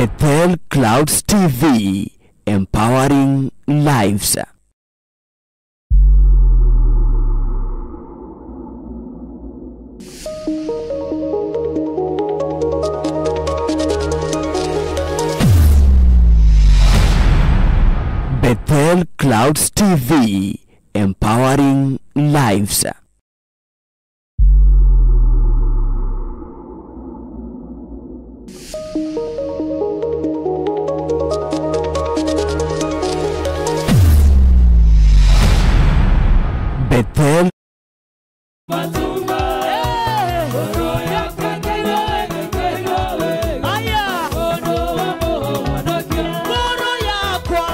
Bethel Clouds TV, empowering lives. Bethel Clouds TV, empowering lives. Bethel Ngoro yakwa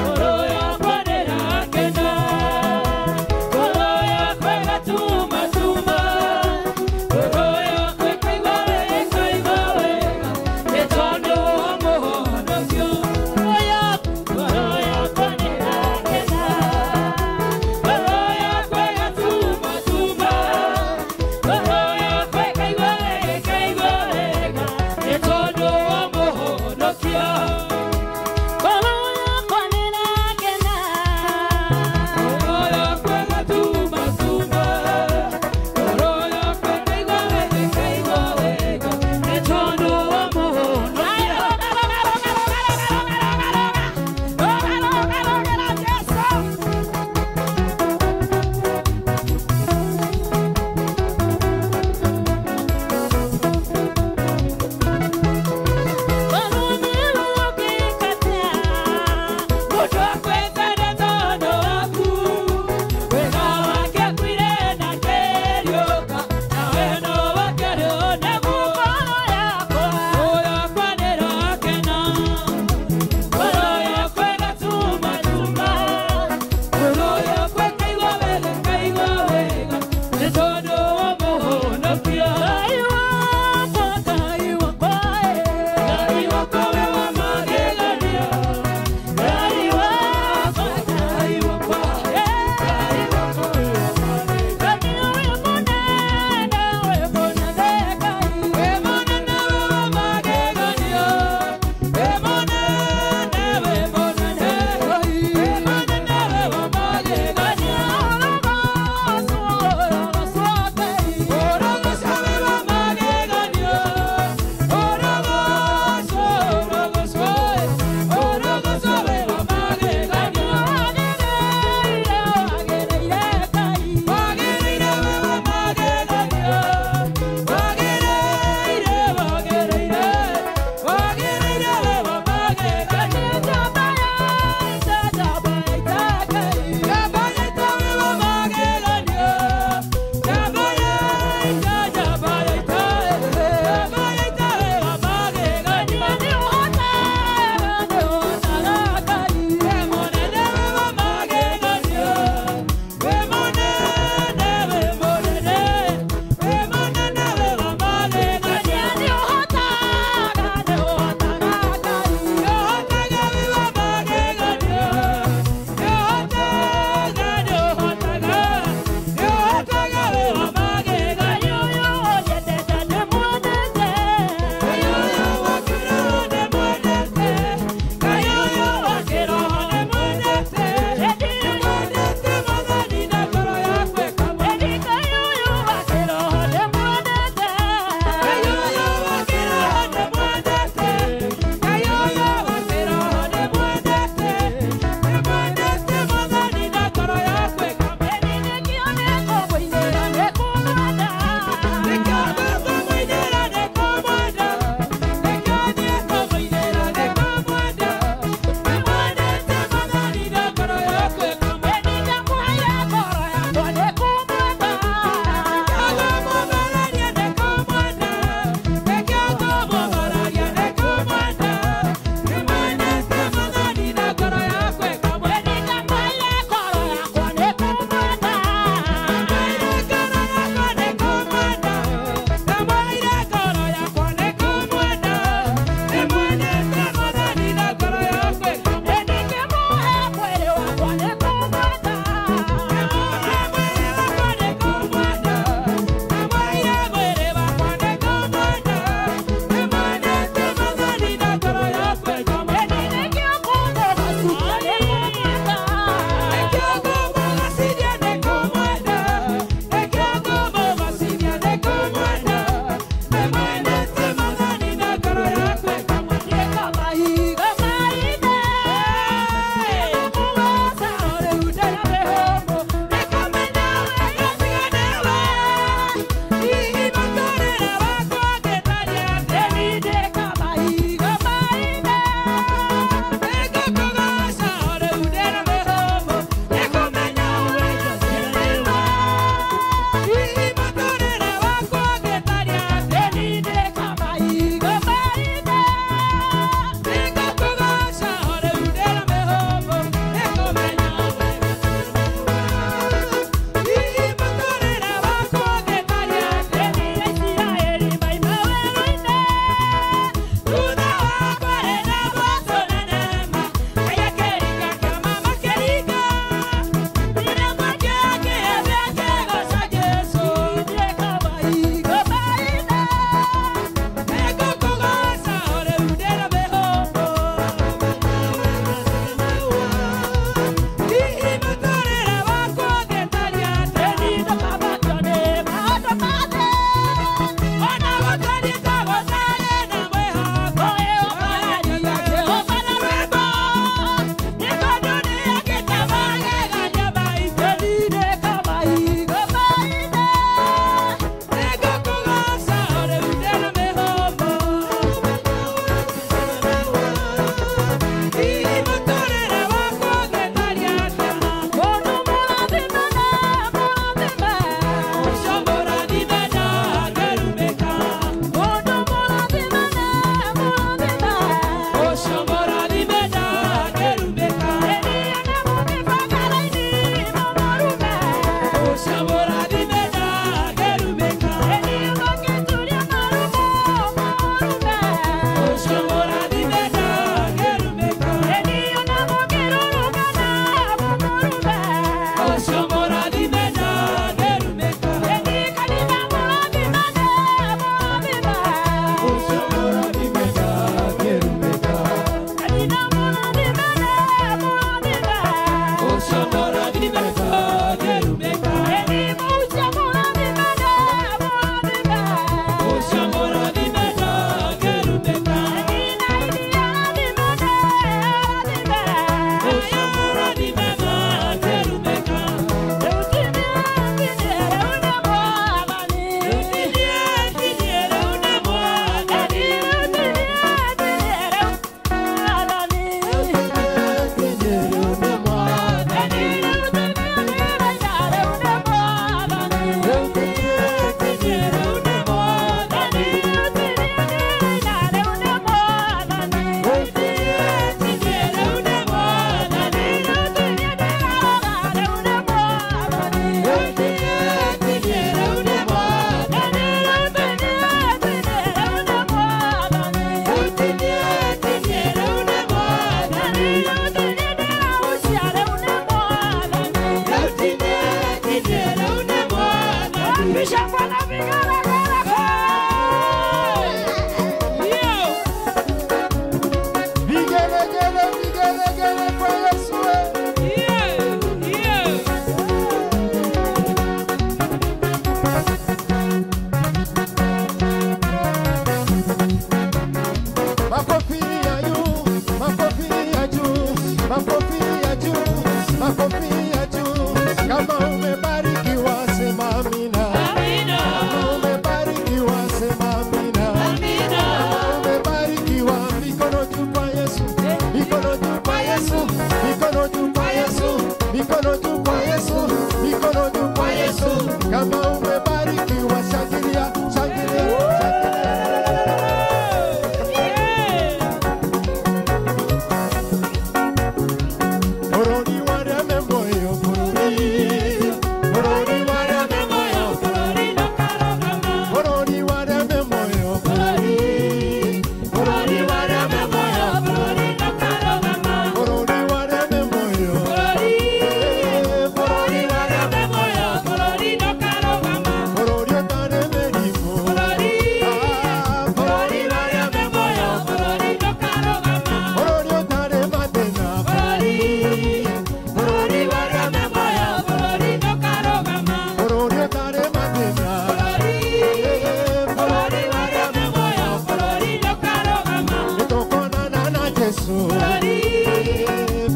Jesu.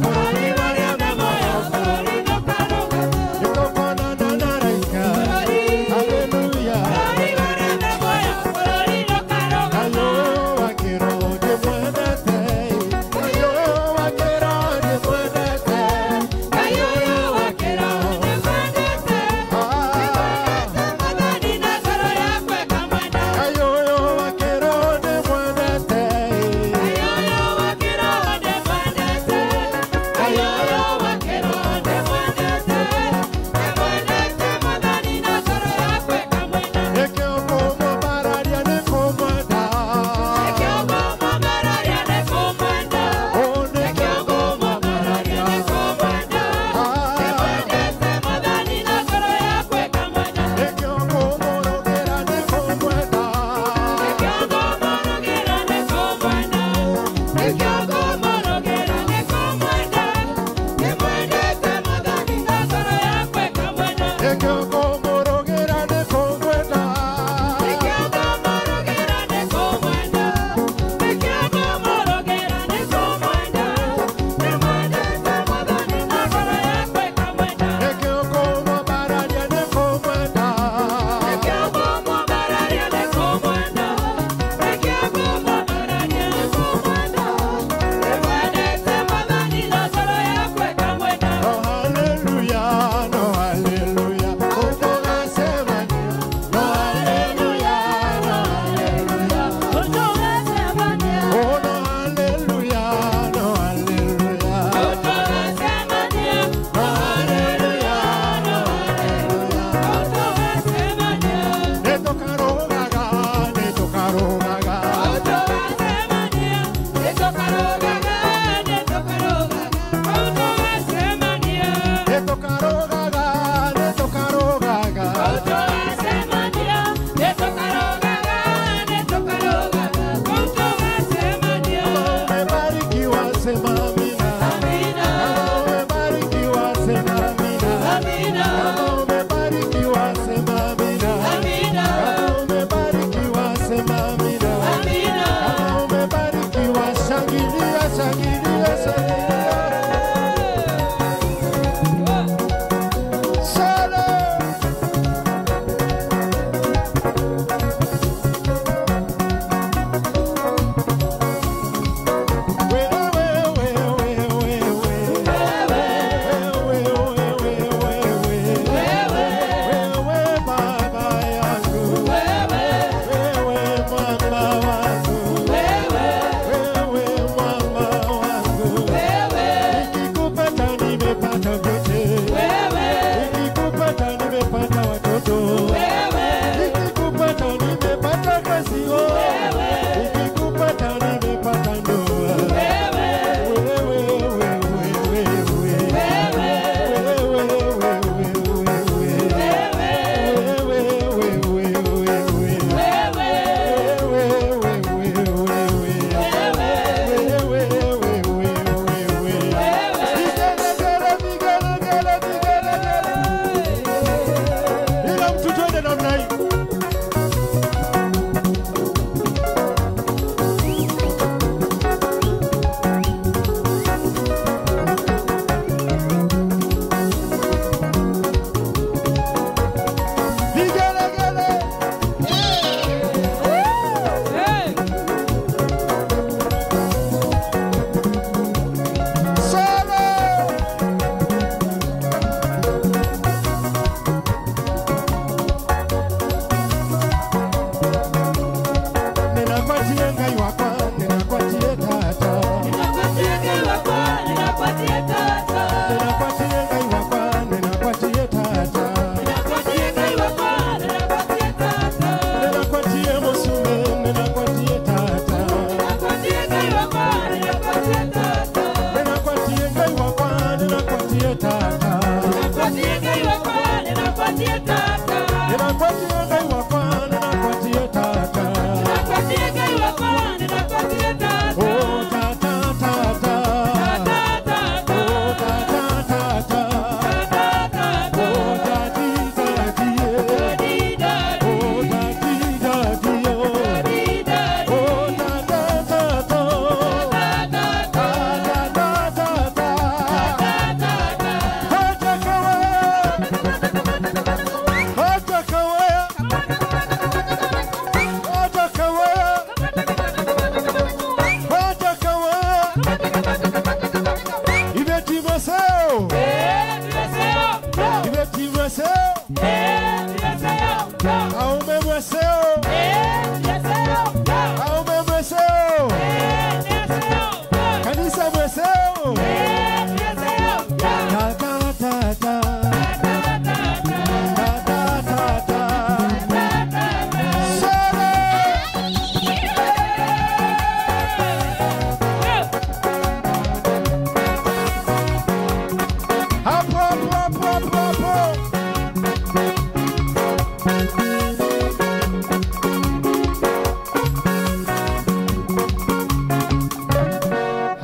Bũrũri warĩa me muoyo, nĩtũkonana na araika. Hallelujah. Kayũ wa kĩroho ndĩmwendete. Kayũ wa kĩroho ndĩmwendete. Kayũ wa kĩroho. Ah. Kayũ wa kĩroho ndĩmwendete.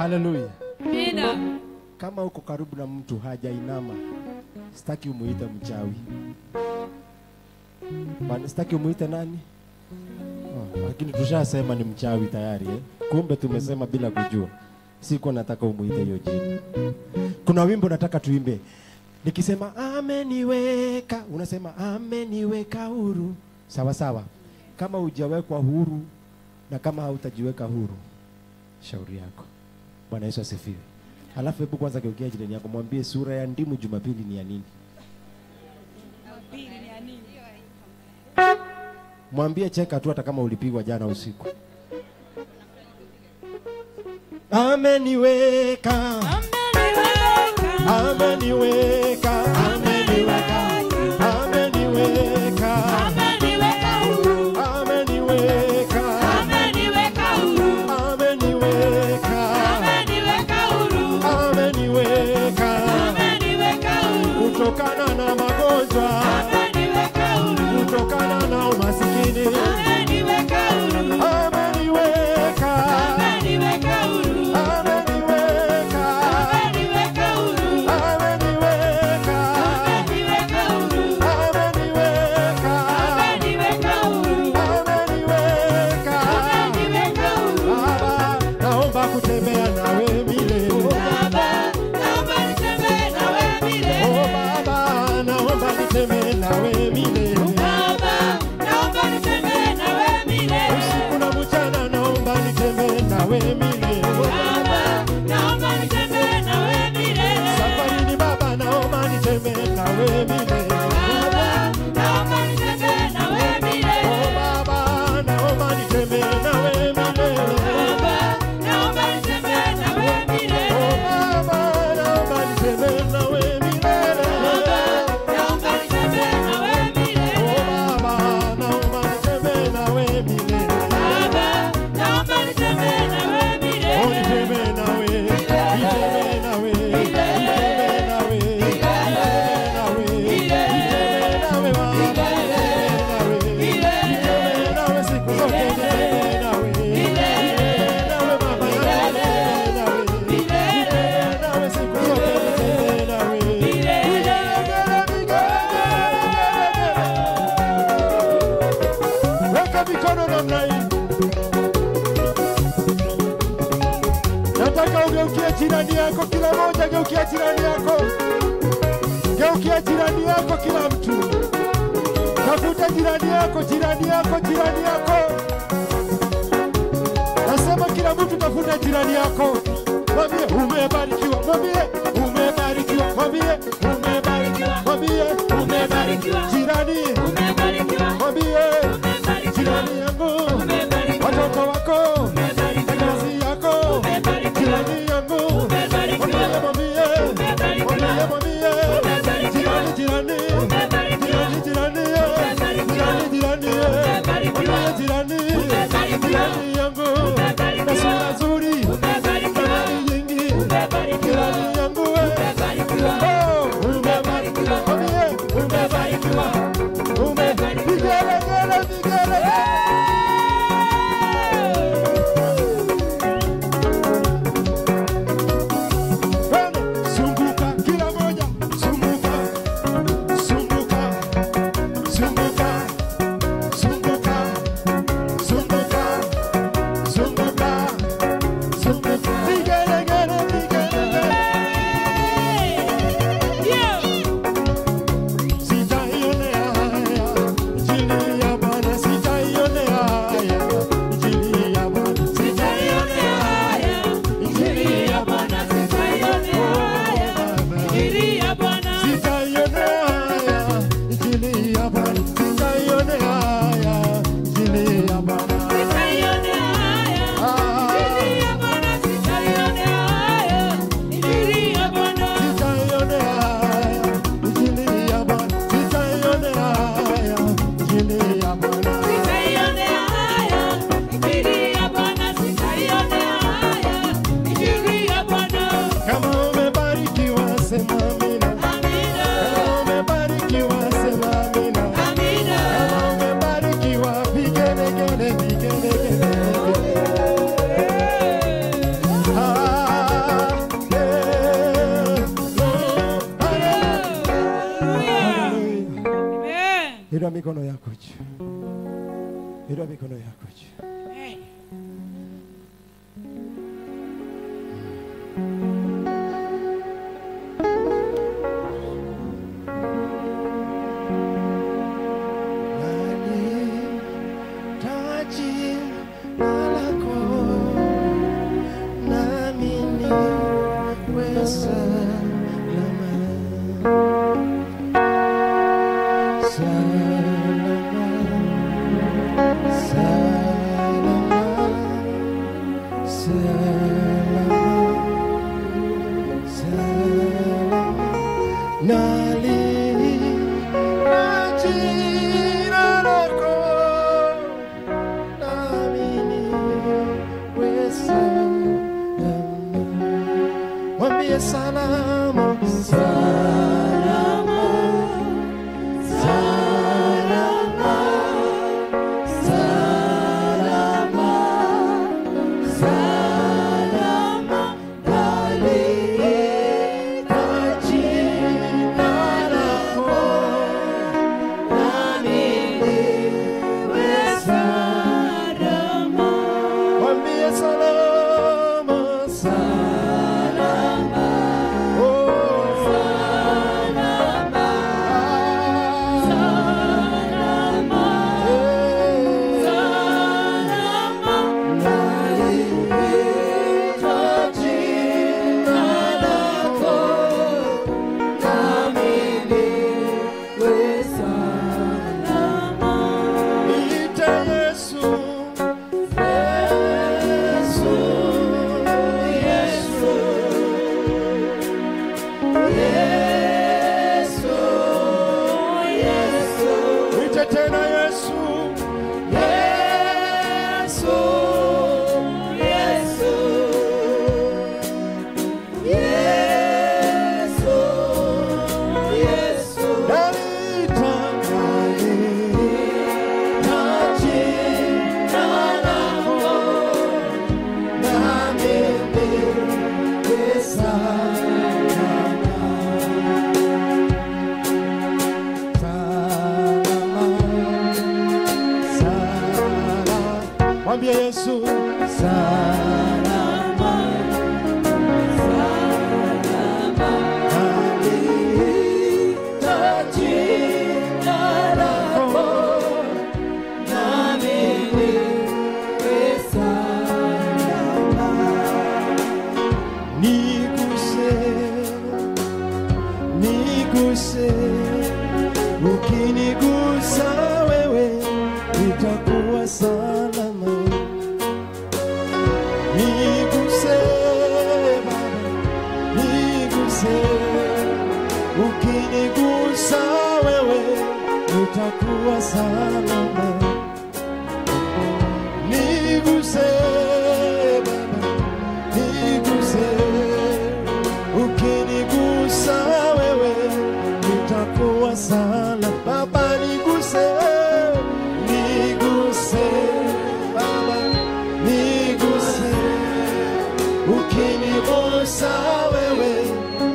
Haleluya. Amina. Kama uko karibu na mtu hajainama, sitaki umuite mchawi. Bana, sitaki umuite nani? Oh, lakini tushasema ni mchawi tayari eh? Kumbe tumesema bila kujua. Sikuwa nataka umuite hiyo jina. Kuna wimbo nataka tuimbe. Nikisema ameniweka, unasema ameniweka huru. Sawa sawa. Kama hujawekwa huru na kama hautajiweka huru, shauri yako. Bwana Yesu asifiwe. Alafu hebu kwanza geukia jirani yako, mwambie sura ya ndimu Jumapili ni ya nini? Mwambie cheka tu hata kama ulipigwa jana usiku. Ameniweka, ameniweka, ameniweka, ameniweka, Ameniweka huru. ameniweka, Ameniweka huru. ameniweka, Ameniweka huru. ameniweka, Ameniweka huru. kutokana na magonjwa, Ameniweka huru. kutokana na umasikini, Ameniweka huru. ameniweka, Ameniweka huru. ameniweka, Ameniweka huru. ameniweka, Ameniweka huru. ameniweka, Ameniweka huru. ameniweka. Ameniweka huru. Baba, naomba kutembea nawe milele. Baba, naomba nitembee nawe milele. Oh Baba, naomba nitembee nawe milele. Baba, naomba nitembee nawe milele. Usiku na mchana naomba nitembee nawe milele. Baba, naomba nitembee nawe milele. Safarini Baba, naomba nitembee nawe milele. Baba, naomba nitembee nawe milele. Oh Baba, naomba nitembee nawe milele. Baba, naomba nitembee nawe milele. Oh Baba, naomba nitembee nawe milele. Baba, naomba nitembee nawe milele. Oh Baba, naomba nitembee nawe milele. Baba, naomba nitembee nawe Oh, milele. nitembee nawe, nitembee nawe, nitembee nawe, nitembee nawe, nitembee nawe Baba, nitembee nawe, nitembee nawe siku zote, nitembee nawe, nitembee nawe Baba, nitembee nawe, nitembee nawe siku zote, nitembee nawe. Vigelegele, vigelegele, vigelegele. Weka mikono namna hii. Nataka ugeukie jirani yako, kila moja geukia jirani yako. Geukia jirani yako, kila mtu. Tafuta jirani yako, jirani yako, jirani yako. Nasema kila mtu tafuta jirani yako. Mwambie umebarikiwa, mwambie umebarikiwa, mwambie umebarikiwa, mwambie Umebarikiwa. jirani, Umebarikiwa. mwambie Umebarikiwa. jirani yangu, Umebarikiwa. watoto wako, Umebarikiwa. kazi yako, Umebarikiwa. jirani yangu, Umebarikiwa. mwambie, mwambie, Umebarikiwa. mwambie, mwambie, Umebarikiwa. jirani, jirani, Umebarikiwa. jirani, jirani, Umebarikiwa. jirani, jirani, Umebarikiwa. mwambie jirani, Umebarikiwa. jirani yangu, Umebarikiwa. na sura nzuri, Umebarikiwa. na mali nyingi, Umebarikiwa. jirani yangu, we. Umebarikiwa. Oh, umebarikiwa, mwambie, umebarikiwa, vigelegele, vigelegele. mikono yako juu. Inua mikono yako juu. Salama, salama, salama, salama, salama, naliita jina lako, nami niwe salama. Mwambie salama, salama. Mwambie Yesu salama, salama, naliita jina lako, nami niwe salama. Niguse, niguse, ukinigusa wewe nitakuwa salama. Niguse Baba, niguse, ukinigusa wewe nitakuwa salama. Niguse Baba, niguse, ukinigusa wewe nitakuwa salama. Baba niguse, niguse Baba, niguse, ukinigusa wewe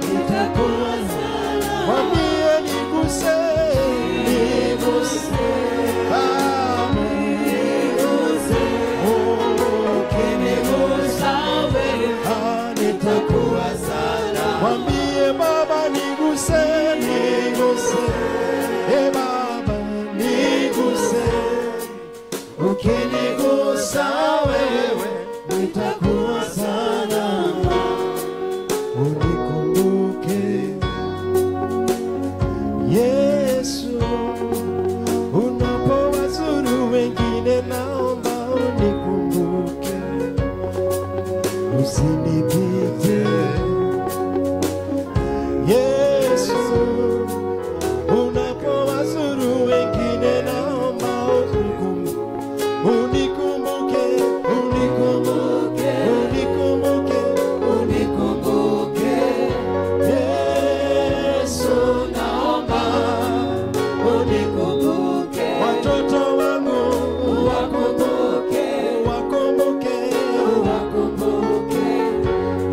nitakuwa salama. Mwambie niguse, niguse Baba, niguse, ukinigusa wewe nitakuwa salama. Mwambie Baba niguse, niguse, e Baba niguse, ukinigusa wewe nitakuwa salama. Unikumbuke Yesu, unapowazuru wengine, naomba unikumbuke, usinipite Yesu, unapowazuru wengine, naomba unikumbuke, unikumbuke, unikumbuke, unikumbuke Yesu, naomba unikumbuke, watoto wangu wakumbuke, wakumbuke, wakumbuke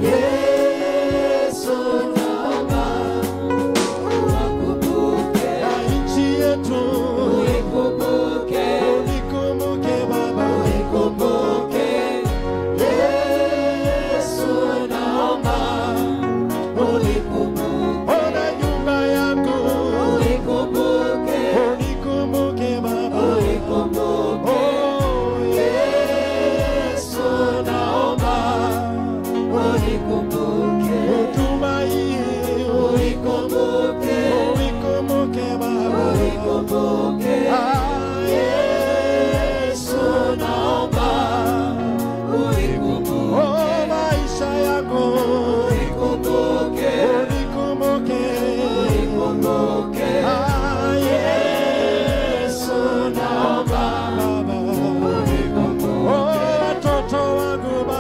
Yesu, naomba Unikumbuke. Huduma hii Unikumbuke. Unikumbuke Baba. Unikumbuke. Yesu naomba unikumbuke. Oh, maisha yangu Unikumbuke. Unikumbuke. Unikumbuke. Yesu naomba Baba. Unikumbuke. Oh, watoto wangu Baba.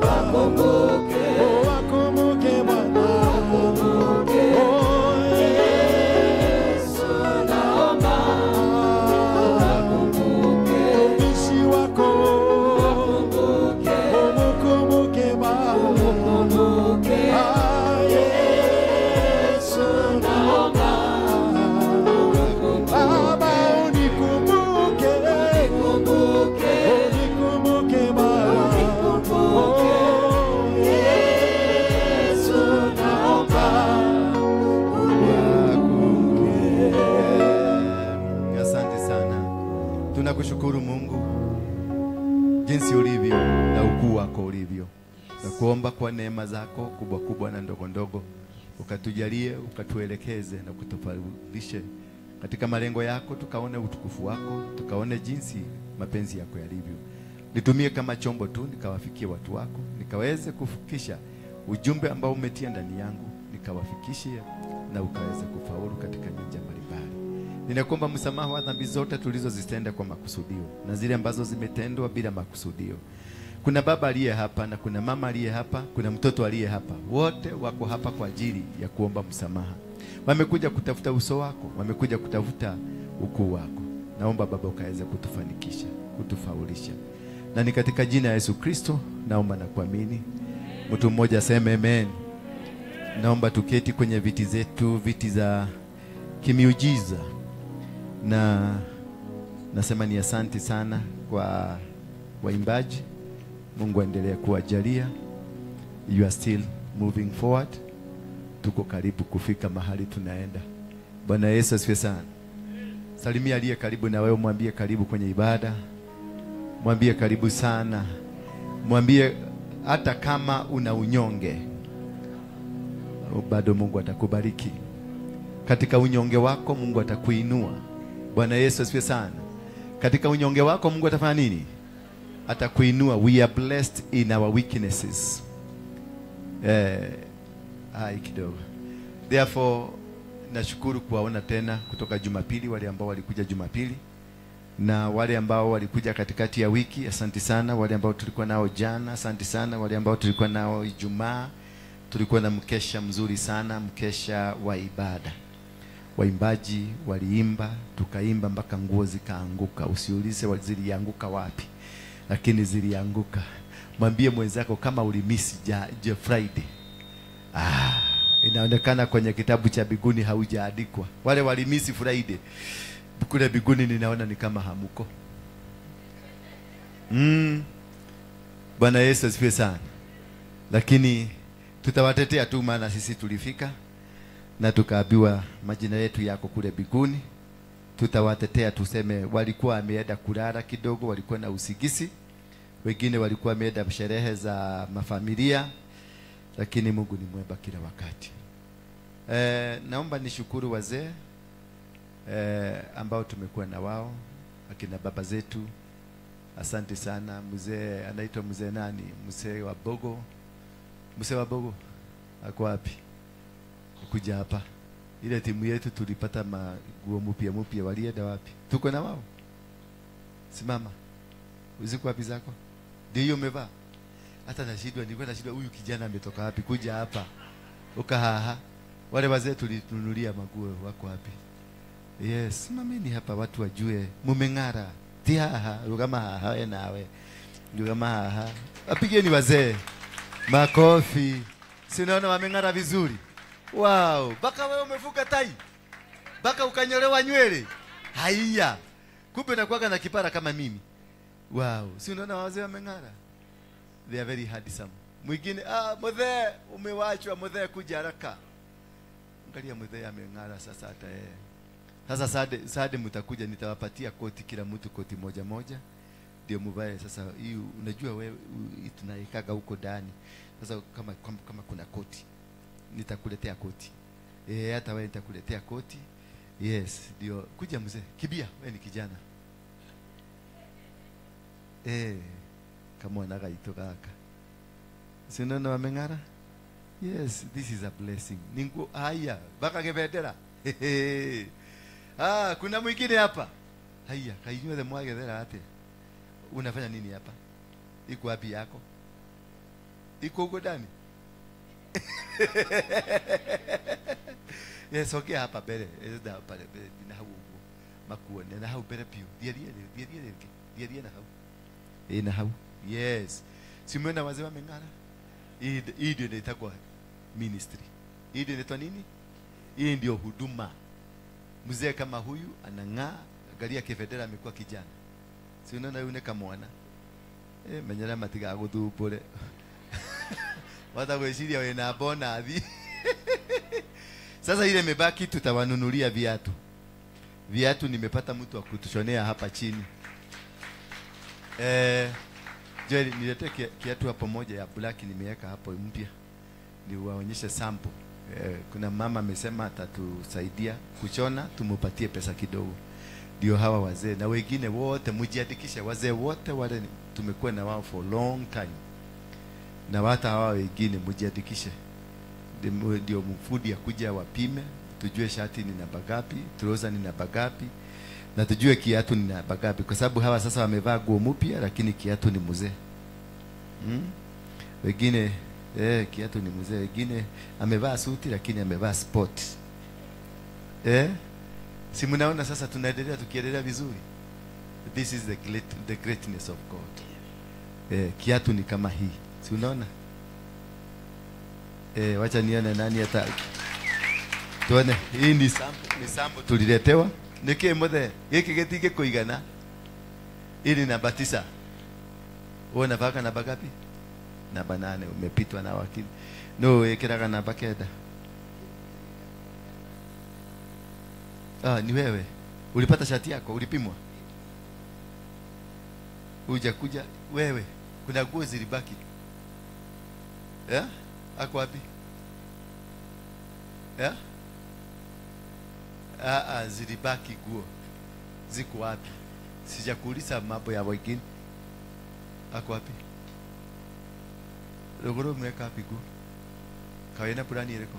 Wakumbuke. Oh, wakumbuke Bwana. Wakumbuke. Oh, Yesu naomba wakumbuke. Mtumishi wako Wakumbuke. Umukumbuke Baba. Wakumbuke. Yesu naomba Baba unikumbuke. Unikumbuke. Unikumbuke Baba. Unikumbuke. Oh, Yesu naomba Asante sana. Tunakushukuru Mungu jinsi ulivyo na ukuu wako ulivyo. Na kuomba kwa neema zako kubwa kubwa na ndogo ndogo, ukatujalie, ukatuelekeze na kutufaulishe katika malengo yako, tukaone utukufu wako, tukaone jinsi mapenzi yako yalivyo. Nitumie kama chombo tu nikawafikie watu wako, nikaweze kufikisha ujumbe ambao umetia ndani yangu, nikawafikishie na ukaweze kufaulu katika nyanja mbalimbali. Ninakuomba msamaha wa dhambi zote tulizozitenda kwa makusudio na zile ambazo zimetendwa bila makusudio. Kuna baba aliye hapa na kuna mama aliye hapa, kuna mtoto aliye hapa. Wote wako hapa kwa ajili ya kuomba msamaha. Wamekuja kutafuta uso wako, wamekuja kutafuta ukuu wako. Naomba Baba ukaweze kutufanikisha, kutufaulisha. Na ni katika jina la Yesu Kristo naomba na kuamini. Mtu mmoja aseme amen. Naomba tuketi kwenye viti zetu, viti za kimiujiza. Na nasema ni asante sana kwa waimbaji. Mungu aendelee kuwajalia. You are still moving forward. Tuko karibu kufika mahali tunaenda. Bwana Yesu asifiwe sana. Salimia aliye karibu na wewe, mwambie karibu kwenye ibada. Mwambie karibu sana. Mwambie hata kama una unyonge, bado Mungu atakubariki. Katika unyonge wako Mungu atakuinua. Bwana Yesu asifiwe sana. Katika unyonge wako Mungu atafanya nini? Atakuinua. We are blessed in our weaknesses. Hai kidogo. Therefore, nashukuru kuwaona tena kutoka Jumapili, wale ambao walikuja Jumapili na wale ambao walikuja katikati ya wiki, asante sana. Wale ambao tulikuwa nao jana, asante sana. Wale ambao tulikuwa nao Ijumaa, tulikuwa na mkesha mzuri sana, mkesha wa ibada. Waimbaji waliimba, tukaimba mpaka nguo zikaanguka. Usiulize zilianguka wapi, lakini zilianguka. Mwambie mwenzako kama ulimisi Friday. Inaonekana kwenye kitabu cha biguni haujaandikwa. Wale walimisi Friday kule biguni ninaona ni kama hamuko. Bwana Yesu asifiwe sana. Lakini tutawatetea tu, maana sisi tulifika na tukaambiwa majina yetu yako kule biguni. Tutawatetea tuseme walikuwa wameenda kulala kidogo, walikuwa na usigisi, wengine walikuwa wameenda sherehe za mafamilia, lakini Mungu ni mwema kila wakati. Naomba nishukuru wazee ambao tumekuwa na wao, akina baba zetu. Asante sana. Mzee anaitwa mzee nani? Mzee wa Bogo. Mzee wa Bogo ako wapi? Kuja hapa. Ile timu yetu tulipata maguo mpya mpya, walienda wapi? Tuko na wao. Simama. Usiku wapi zako? Ndio umevaa. Hata nashindwa, nilikuwa nashindwa huyu kijana ametoka wapi kuja hapa. Ukahaha. Wale wazee tulitunulia maguo wako wapi? Yes, simameni hapa watu wajue mumeng'ara. Tihaha, rugama haha we nawe. Rugama haha. Apigeni wazee makofi. Si unaona wameng'ara vizuri? Wow, baka wewe umefuka tai. Baka ukanyolewa nywele. Haiya. Kumbe nakuaga na kipara kama mimi. Wow, si unaona wazee wameng'ara? They are very handsome. Mwingine, mzee umewachwa, mzee kuja haraka. Angalia mzee ameng'ara sasa hata yeye. Sasa sade mtakuja, nitawapatia koti, kila mtu koti moja moja. Ndio muvae. Sasa hii unajua wewe tunaikaga huko ndani. Sasa kama kuna koti, nitakuletea koti. Hata wewe nitakuletea koti. Yes, ndio. Kuja mzee, kibia, wewe ni kijana. Kama wanagaito kaka. Si unaona wameng'ara? Yes, this is a blessing. Ningu haya, baka kebendera. Ah, kuna mwingine hapa. Haya, kainywe mwage thera ate. Unafanya nini hapa? Iko wapi yako? Iko huko ndani? Yes, okay hapa mbere. Enda pale mbere na hau uguo. Makuone na hau mbere piu. Thie na hau. Na hau. Yes. Si umeona wazee wameng'ara? Hii ndio inaitwa ministry. Hii ndio inaitwa nini? Hii ndio huduma. Mzee kama huyu anang'aa, angalia kibendera amekuwa kijana. Si unaona yule kama mwana? Menyera matigaguthumbure. Watagwiciria wina bonathi. Sasa ile imebaki tutawanunulia viatu. Viatu nimepata mtu wa kutushonea hapa chini. Joel, niletee kiatu hapo moja ya black nimeweka hapo mpya. Niwaonyeshe sample. Kuna mama amesema atatusaidia kushona, tumupatie pesa kidogo. Ndio hawa wazee na wengine wote mjiandikishe, wazee wote wale tumekuwa na wao for long time. Na hata hawa wengine mjiandikishe. Ndio mfudi akuja wapime, tujue shati ni namba ngapi, trouser ni namba ngapi, na tujue kiatu ni namba ngapi, kwa sababu hawa sasa wamevaa nguo mpya lakini kiatu ni mzee. Wengine kiatu ni mzee, wengine amevaa suti lakini amevaa sport. Si mnaona sasa tunaendelea tukiendelea vizuri. This is the greatness of God. Kiatu ni kama hii. Si unaona? Wacha nione nani hata. Tuone hii ni sample, ni sample tuliletewa. Niki muthe giki gitingi kuigana. Hii ni namba 9. Wewe unavaa namba ngapi? Namba 8. Umepitwa na wakili. No, wekeraga namba 9. Ah, ni wewe. Ulipata shati yako, ulipimwa? Hujakuja wewe. Kuna nguo zilibaki. Ako wapi? Zilibaki nguo. Ziko wapi? Sijakuuliza mambo ya wengine. Ako wapi? Rogoro mweka wapi nguo? Kawena purani ireko.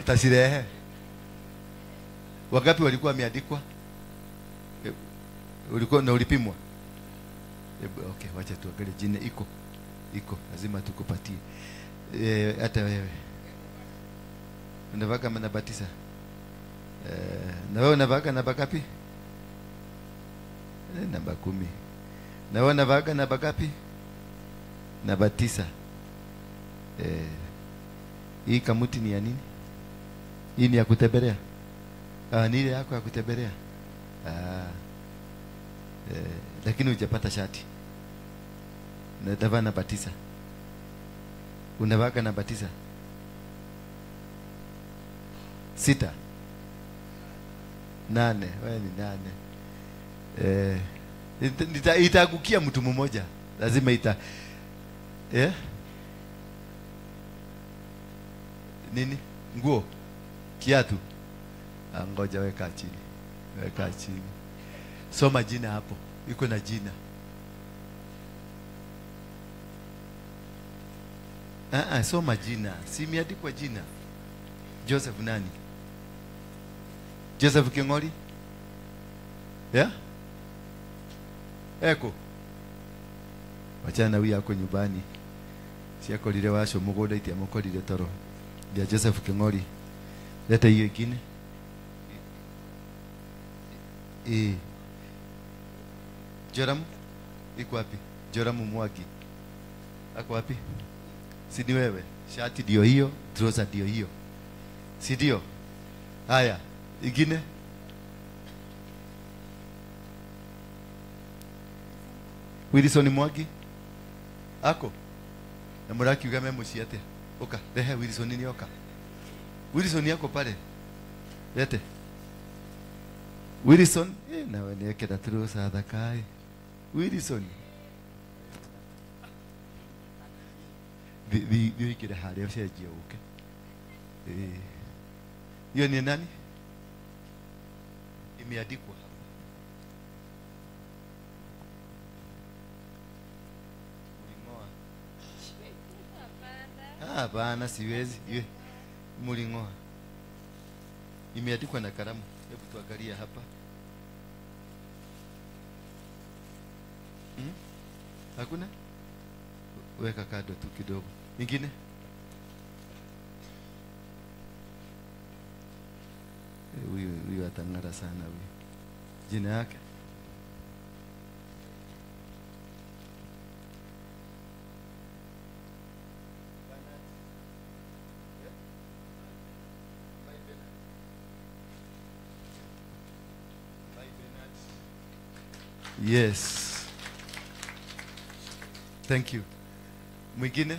Tasirehe. Wangapi walikuwa wameandikwa? Ulikuwa na ulipimwa? Okay, wacha tuangalie jina iko. Iko, lazima tukupatie. Hata wewe. Unavaa kama namba 9. Na wewe unavaa namba ngapi? Namba 10. Na wewe unavaa namba ngapi? Namba 9. Hii kamuti ni ya nini? Hii ni ya kutembelea. Ni ile yako ya kutembelea. Lakini hujapata shati. Unavaa namba 9. Unavaa namba 9. 6. 8. Wewe ni 8. Itaangukia mtu mmoja. Lazima ita nini? Nguo. Kiatu. Ngoja weka chini. Weka chini. Soma jina hapo. Iko na jina. Soma jina. Si imeandikwa jina. Joseph nani? Joseph Kingori? Yeah? Eko. Wachana huyu yako nyumbani. Si yako lile washo mugunda iti amukorire toro. Ya Joseph Kingori. Leta hiyo ingine. Joram iko wapi? Joram Mwagi. Ako wapi? Si ni wewe. Shati ndio hiyo, trouser ndio hiyo. Si ndio? Haya, ingine. Wilson Mwagi. Ako. Na muraki ugame muci atia. Oka, rehe Wilson ni oka. Wilson yako pale. Lete. Wilson, nawe niweke na trouser thakai. Wilson. Thiĩ harĩa ũcenjie ũke. Hiyo ni nani? Imeandikwa hapa. Muling'oa. Hapana, siwezi. Muling'oa. Imeandikwa na kalamu. Hebu tuangalie hapa. Hakuna? Weka kado tu kidogo. Ingine? Huyu atang'ara sana huyu. Jina yake? Yes. Thank you. Mwingine?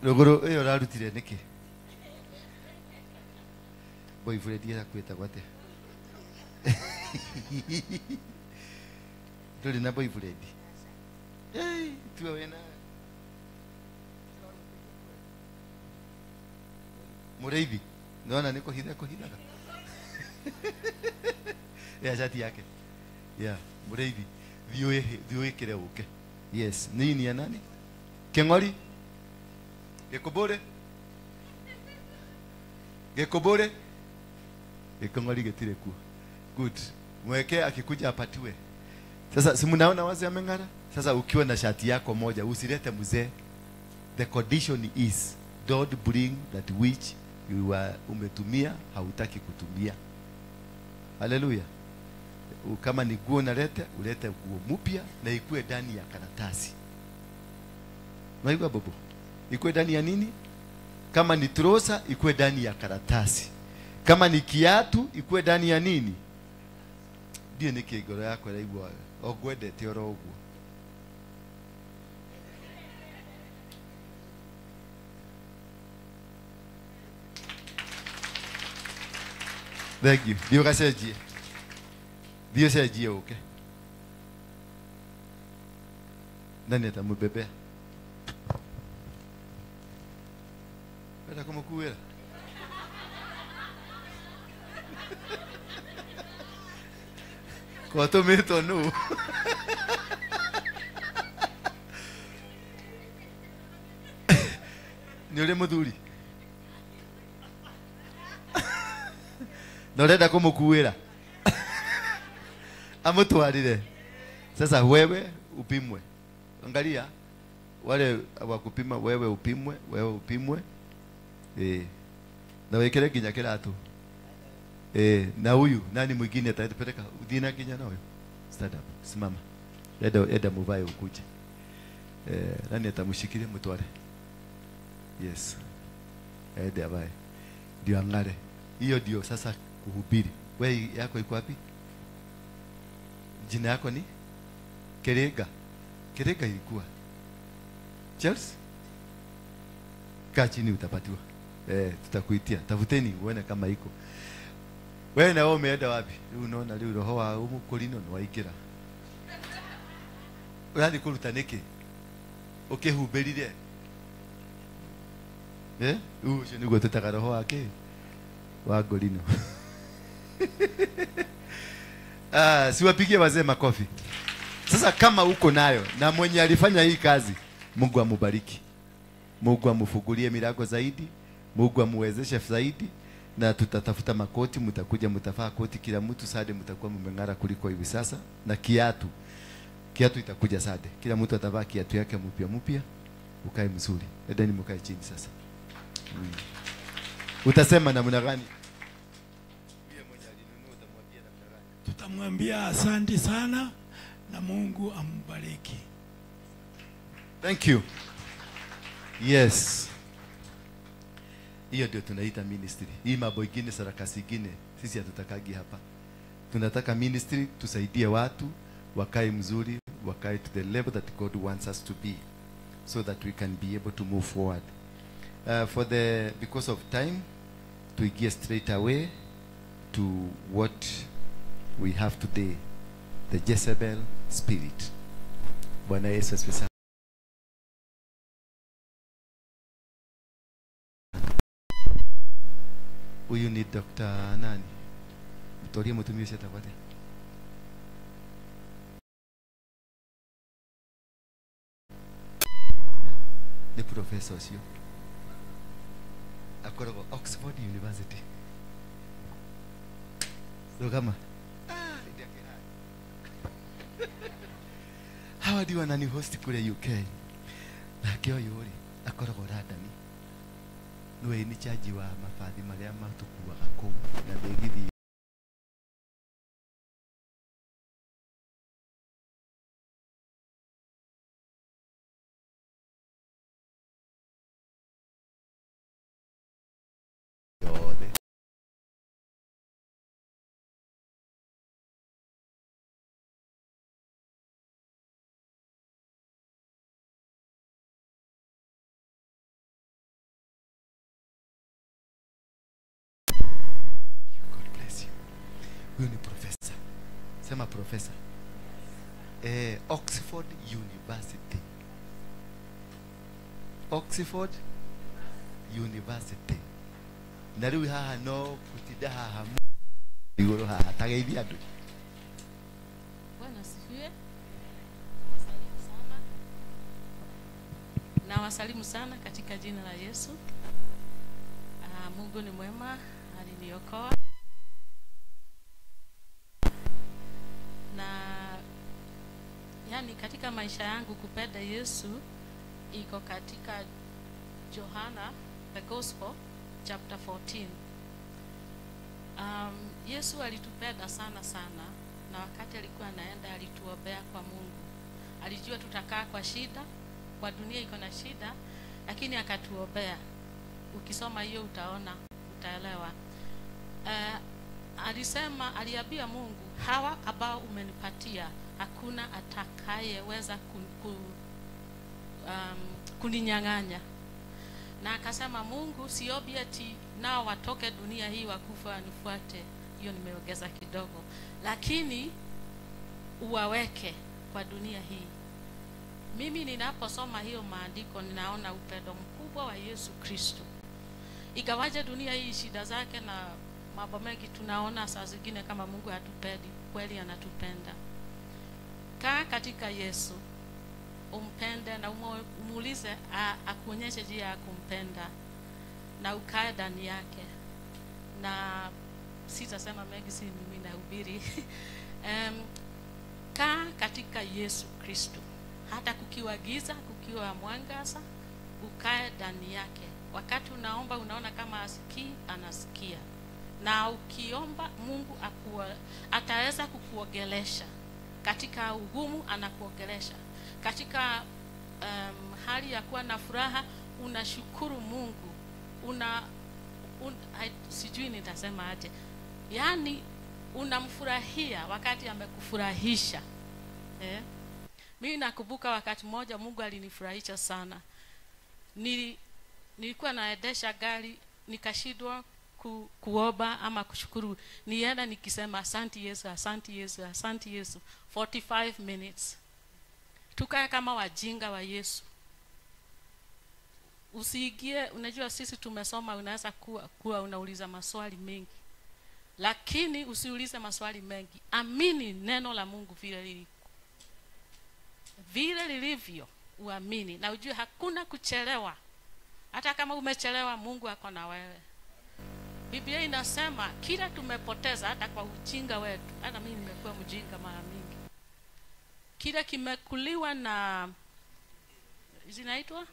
Ruguru iyo ũrarutire nĩkĩ? Boyfriend yaku ĩtagwo atĩa? Ndũrĩ na boyfriend? Hey, tua wĩna Mũrĩithi. Nĩwona nĩ kũhitha kũhithaga. Ya shati yake. Yeah, Mũrĩithi. Thiĩ wĩkĩre ũke. Yes, nini ya nani? Keng'ori? Gĩkũmbũre? Gĩkũmbũre? Gĩkũng'ori gĩtirĩ kuo. Good. Mweke akikuja apatiwe. Sasa si mnaona wazi ameng'ara? Sasa ukiwa na shati yako moja usilete mzee. The condition is don't bring that which you are umetumia hautaki kutumia. Hallelujah. Kama ni nguo nalete, ulete nguo mpya na ikue ndani ya karatasi. Unaigua bobo? Ikue ndani ya nini? Kama ni trosa ikue ndani ya karatasi. Kama ni kiatu ikue ndani ya nini? Ndiye niki ngoro yako iraigua ogwendete oro uguo. Thank you. Thiĩ ũgacenjie. Thiĩ ũcenjie ũke. Nani atamubebea? Wenda kũmũkuĩra? Kwatũmĩtwo nũ? Nĩ ũrĩ mũthuri? Na ũrenda kũmũkuĩra? Amutwarire. Sasa wewe upimwe. Angalia wale wa kupima, wewe upimwe, wewe upimwe. Na wekere nginya kiratu. Na huyu nani mwingine atatupeleka udina nginya na huyu? Stand up. Simama. Eda muvae ukuje. Nani atamshikilia mtware? Yes. Eda avae. Ndio angare. Hiyo ndio sasa kuhubiri. Wewe yako iko wapi? Jina yako ni Kerega. Kerega ilikuwa Charles. Kaa chini utapatiwa. Tutakuitia. Tafuteni uone kama iko. Wewe na wewe umeenda wapi? Unaona leo roho wa umukolino ni waikira. Urathi kuruta niki? Ukihubirire. Ucio niguo tutaga roho wake wa ngorino. Siwapigie wazee makofi. Sasa kama uko nayo na mwenye alifanya hii kazi, Mungu amubariki. Mungu amufungulie milango zaidi, Mungu amuwezeshe zaidi, na tutatafuta makoti, mtakuja mtafaa koti kila mtu sade, mtakuwa mmeng'ara kuliko hivi sasa. Na kiatu. Kiatu itakuja sade. Kila mtu atavaa kiatu yake mpya mpya, ukae mzuri. Endeni mkae chini sasa. Utasema namna gani? Tutamwambia asante sana na Mungu ambariki. Thank you. Yes. Hiyo ndio tunaita ministry. Hii mambo ingine sarakasi ingine sisi hatutakagi hapa. Tunataka ministry tusaidie watu wakae mzuri, wakae to the level that God wants us to be, so that we can be able to move forward. Because of time, to get straight away to what we have today, the Jezebel spirit. Bwana Yesu asifiwe. Huyu ni Dr. nani? Mtorie mutumia ucio etagwo atia? Nĩ professor ũcio. Akoragwo Oxford University. Rũgama. Hawa ndio wanani host kule UK. Nake ũyũ rĩ akoragwo London. Nĩwe ni charge wa mabathi marĩa matukuaga kũu na mĩgithi. Yothe. Huyu ni professor. Sema professor. Oxford University. Oxford University. Na rĩu haha no kutinda haha igũrũ haha tageithia andũ. Bwana asifiwe. Na wasalimu sana katika jina la Yesu. Mungu ni mwema, aliniokoa. Na yani katika maisha yangu kupenda Yesu iko katika Yohana the Gospel chapter 14. Yesu alitupenda sana sana, na wakati alikuwa anaenda alituombea kwa Mungu. Alijua tutakaa kwa shida, kwa dunia iko na shida, lakini akatuombea. Ukisoma hiyo utaona, utaelewa. Alisema, aliambia Mungu, hawa ambao umenipatia hakuna atakayeweza kuninyang'anya. Na akasema Mungu, siombi ati nao watoke dunia hii wakufa wanifuate. Hiyo nimeongeza kidogo. Lakini uwaweke kwa dunia hii. Mimi ninaposoma hiyo maandiko ninaona upendo mkubwa wa Yesu Kristo. Ingawaje dunia hii shida zake na mambo mengi tunaona saa zingine kama Mungu hatupendi, kweli anatupenda. Kaa katika Yesu, umpende na umuulize akuonyeshe njia ya kumpenda, na ukae ndani yake. Na sitasema mengi, si mimi nahubiri. Kaa katika Yesu Kristo. Hata kukiwa giza, kukiwa mwangaza, ukae ndani yake. Wakati unaomba unaona kama asikii, anasikia. Na ukiomba Mungu ataweza kukuogelesha. Katika ugumu anakuogelesha. Katika hali ya kuwa na furaha unashukuru Mungu. Sijui nitasema aje. Yaani unamfurahia wakati amekufurahisha. Mimi nakumbuka wakati mmoja Mungu alinifurahisha sana. Nilikuwa naendesha gari nikashindwa kuomba ama kushukuru. Nienda nikisema asante Yesu, asante Yesu, asante Yesu 45 minutes. Tukae kama wajinga wa Yesu. Usiingie, unajua sisi tumesoma, unaweza kuwa unauliza maswali mengi. Lakini usiulize maswali mengi. Amini neno la Mungu vile lilivyo. Vile lilivyo, uamini. Na ujue hakuna kuchelewa. Hata kama umechelewa, Mungu ako na wewe. Biblia inasema kila tumepoteza hata kwa ujinga wetu. Hata mimi nimekuwa mjinga mara mingi. Kila kimekuliwa na zinaitwa?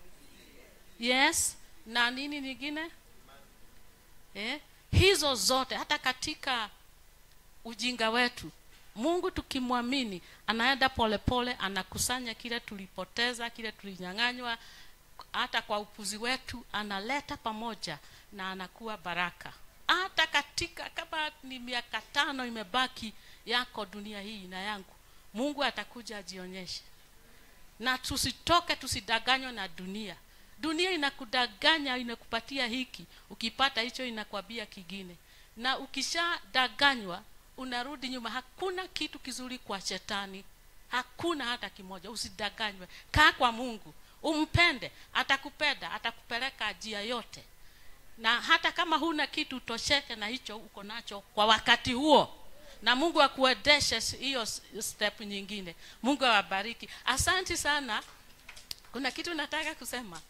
Yes, na nini nyingine? Hizo zote hata katika ujinga wetu, Mungu tukimwamini anaenda pole pole, anakusanya kile tulipoteza, kile tulinyang'anywa, hata kwa upuzi wetu analeta pamoja na anakuwa baraka. Hata katika kama ni miaka 5 imebaki yako dunia hii na yangu, Mungu atakuja ajionyeshe. Na tusitoke, tusidanganywe na dunia. Dunia inakudanganya, inakupatia hiki, ukipata hicho inakwambia kingine. Na ukishadanganywa unarudi nyuma. Hakuna kitu kizuri kwa shetani, hakuna hata kimoja. Usidanganywe. Kaa kwa Mungu, umpende, atakupenda, atakupeleka njia yote. Na hata kama huna kitu, tosheke na hicho uko nacho kwa wakati huo, na Mungu akuendeshe hiyo step nyingine. Mungu awabariki. Asante sana. Kuna kitu nataka kusema.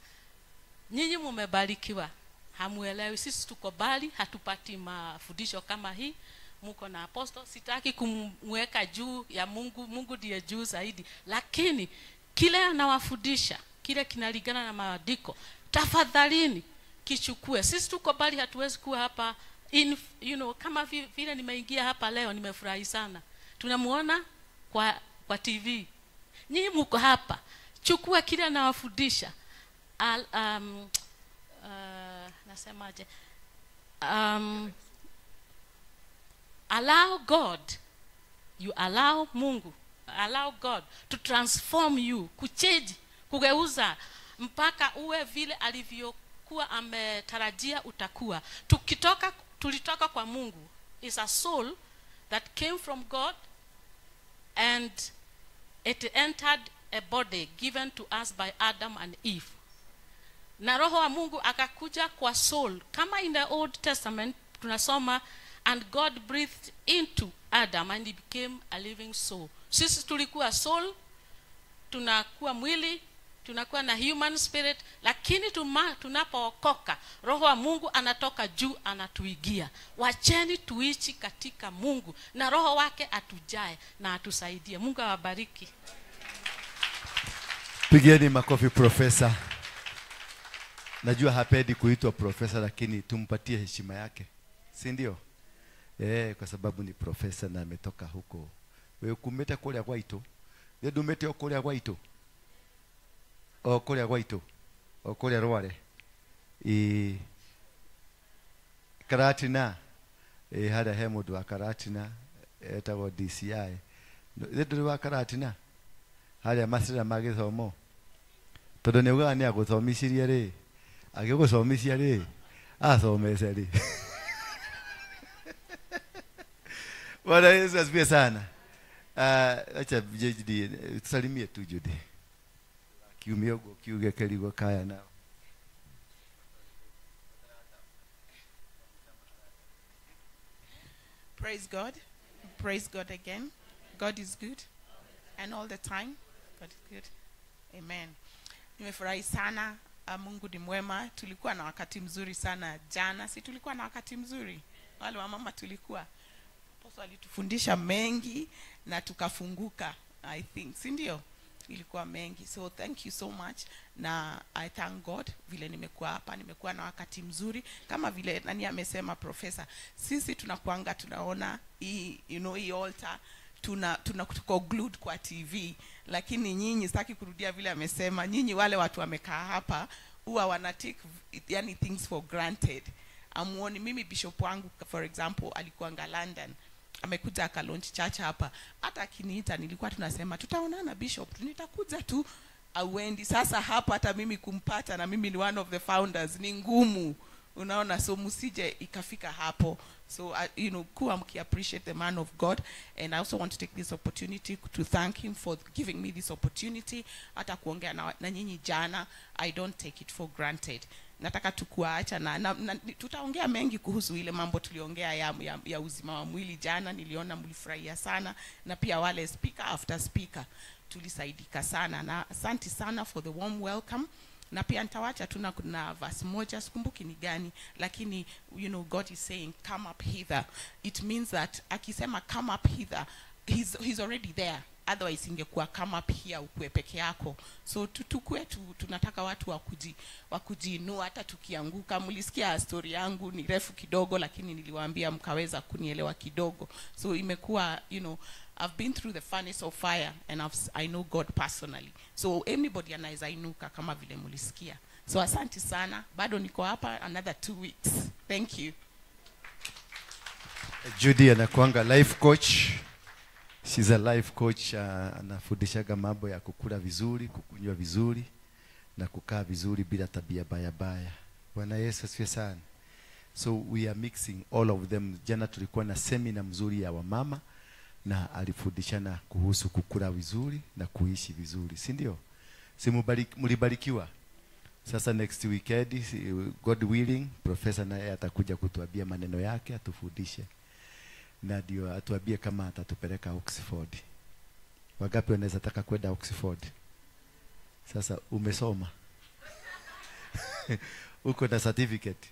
Nyinyi mumebarikiwa, hamuelewi. Sisi tuko bali, hatupati mafundisho kama hii. Muko na apostle. Sitaki kumweka juu ya Mungu. Mungu ndiye juu zaidi, lakini kile anawafundisha, kile kinalingana na maandiko, tafadhalini kichukue. Sisi tuko bali, hatuwezi kuwa hapa in, kama vile nimeingia hapa leo, nimefurahi sana. Tunamuona kwa TV. Nyinyi mko hapa, chukua kile anawafundisha. Nasemaje? Allow God, you allow Mungu, allow God to transform you, kuchange, kugeuza mpaka uwe vile alivyokuwa ametarajia utakuwa. Tukitoka, tulitoka kwa Mungu. Is a soul that came from God and it entered a body given to us by Adam and Eve. Na roho wa Mungu akakuja kwa soul. Kama in the Old Testament tunasoma, and God breathed into Adam and he became a living soul. Sisi tulikuwa soul, tunakuwa mwili, tunakuwa na human spirit, lakini tunapookoka, roho wa Mungu anatoka juu anatuigia. Wacheni tuishi katika Mungu na roho wake atujae na atusaidie. Mungu awabariki. Pigeni makofi profesa. Najua hapendi kuitwa profesa, lakini tumpatie heshima yake, si ndio? Kwa sababu ni profesa na ametoka huko. Wewe kumeta kuria gwaito. Wewe ndumete kuria gwaito. O kuria gwaito. O kuria rware. Karatina. Hada he mundu wa Karatina etagwo DCI. Wewe nduri wa Karatina. Haria macira ma githomo. Tondu ni ugaga ni aguthomicirie ri. Agiguthomithia ri. Athomece ri. Bwana Yesu asifiwe sana. Acha Judy tusalimie tu Judy. Kiumia uguo kiuge kerigwo kaya nao. Praise God. Praise God again. God is good. And all the time. God is good. Amen. Nimefurahi sana. Mungu ni mwema. Tulikuwa na wakati mzuri sana jana. Si tulikuwa na wakati mzuri? Wale wa mama tulikuwa. Apostle alitufundisha mengi na tukafunguka, I think. Si ndio? Ilikuwa mengi. So thank you so much. Na I thank God vile nimekuwa hapa, nimekuwa na wakati mzuri. Kama vile nani amesema professor, sisi tunakuanga tunaona hii, hii altar, tuna tuko glued kwa TV, lakini nyinyi, sitaki kurudia vile amesema, nyinyi wale watu wamekaa hapa huwa wana take yani things for granted. Amuoni mimi bishop wangu for example alikuanga London, amekuja aka launch church hapa. Hata akiniita nilikuwa tunasema tutaonana bishop, nitakuja tu, auendi. Sasa hapa hata mimi kumpata, na mimi ni one of the founders, ni ngumu. Unaona, so musije ikafika hapo. So kuwa mki appreciate the man of God. And I also want to take this opportunity to thank him for giving me this opportunity. Hata kuongea na nyinyi jana, I don't take it for granted. Nataka tukuacha na tutaongea mengi kuhusu ile mambo tuliongea ya uzima wa mwili jana. Niliona mlifurahia sana, na pia wale speaker after speaker tulisaidika sana. Na asante sana for the warm welcome. Na pia nitawacha tuna kuna verse moja, sikumbuki ni gani, lakini God is saying come up hither. It means that akisema come up hither, he's already there. Otherwise ingekuwa come up here ukue peke yako. So tukue tunataka watu wakujiinua hata tukianguka. Mlisikia story yangu ni refu kidogo, lakini niliwaambia mkaweza kunielewa kidogo. So imekuwa, I've been through the furnace of fire and I know God personally. So anybody anaweza inuka kama vile mlisikia. So asante sana. Bado niko hapa another 2 weeks. Thank you. Judy anakuanga life coach. She's a life coach. Anafundishaga mambo ya kukula vizuri, kukunywa vizuri na kukaa vizuri bila tabia baya baya. Bwana Yesu asifiwe sana. So we are mixing all of them. Jana tulikuwa na semina mzuri ya wamama na alifundishana kuhusu kukula vizuri na kuishi vizuri, si ndio? Si mlibarikiwa? Sasa next weekend, God willing, professor naye atakuja kutuambia maneno yake, atufundishe. Na ndio atuambie kama atatupeleka Oxford. Wangapi wanaweza taka kwenda Oxford? Sasa umesoma. Uko na certificate.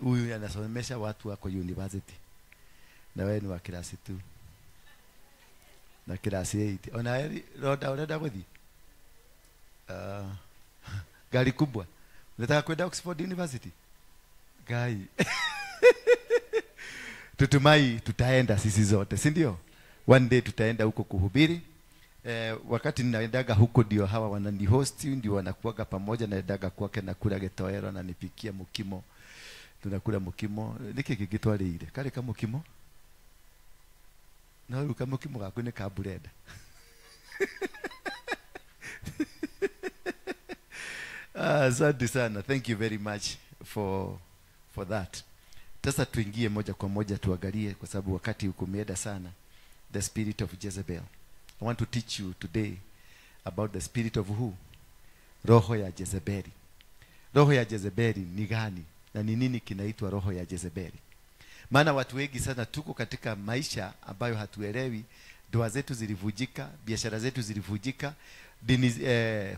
Huyu anasomesha watu wako university. Na wewe ni wa class 2. Na class 8. Ona heri roda unaenda kuthi? Gari kubwa. Unataka kwenda Oxford University? Gai. Tutumai tutaenda sisi zote, si ndio? One day tutaenda huko kuhubiri. Wakati ninaendaga huko ndio hawa wananihost, ndio wanakuaga pamoja, naendaga kwake na kula getoero na nipikia mukimo. Tunakula mukimo. Niki kigitware ile. Kale ka mukimo. Na ruka mukimo gaku ni ka burenda. Asante sana. Thank you very much for that. Sasa tuingie moja kwa moja tuangalie, kwa sababu wakati uko sana. The spirit of Jezebel. I want to teach you today about the spirit of who? Roho ya Jezebeli. Roho ya Jezebeli ni gani? Na ni nini kinaitwa roho ya Jezebeli? Maana watu wengi sana tuko katika maisha ambayo hatuelewi. Ndoa zetu zilivujika, biashara zetu zilivujika, dini,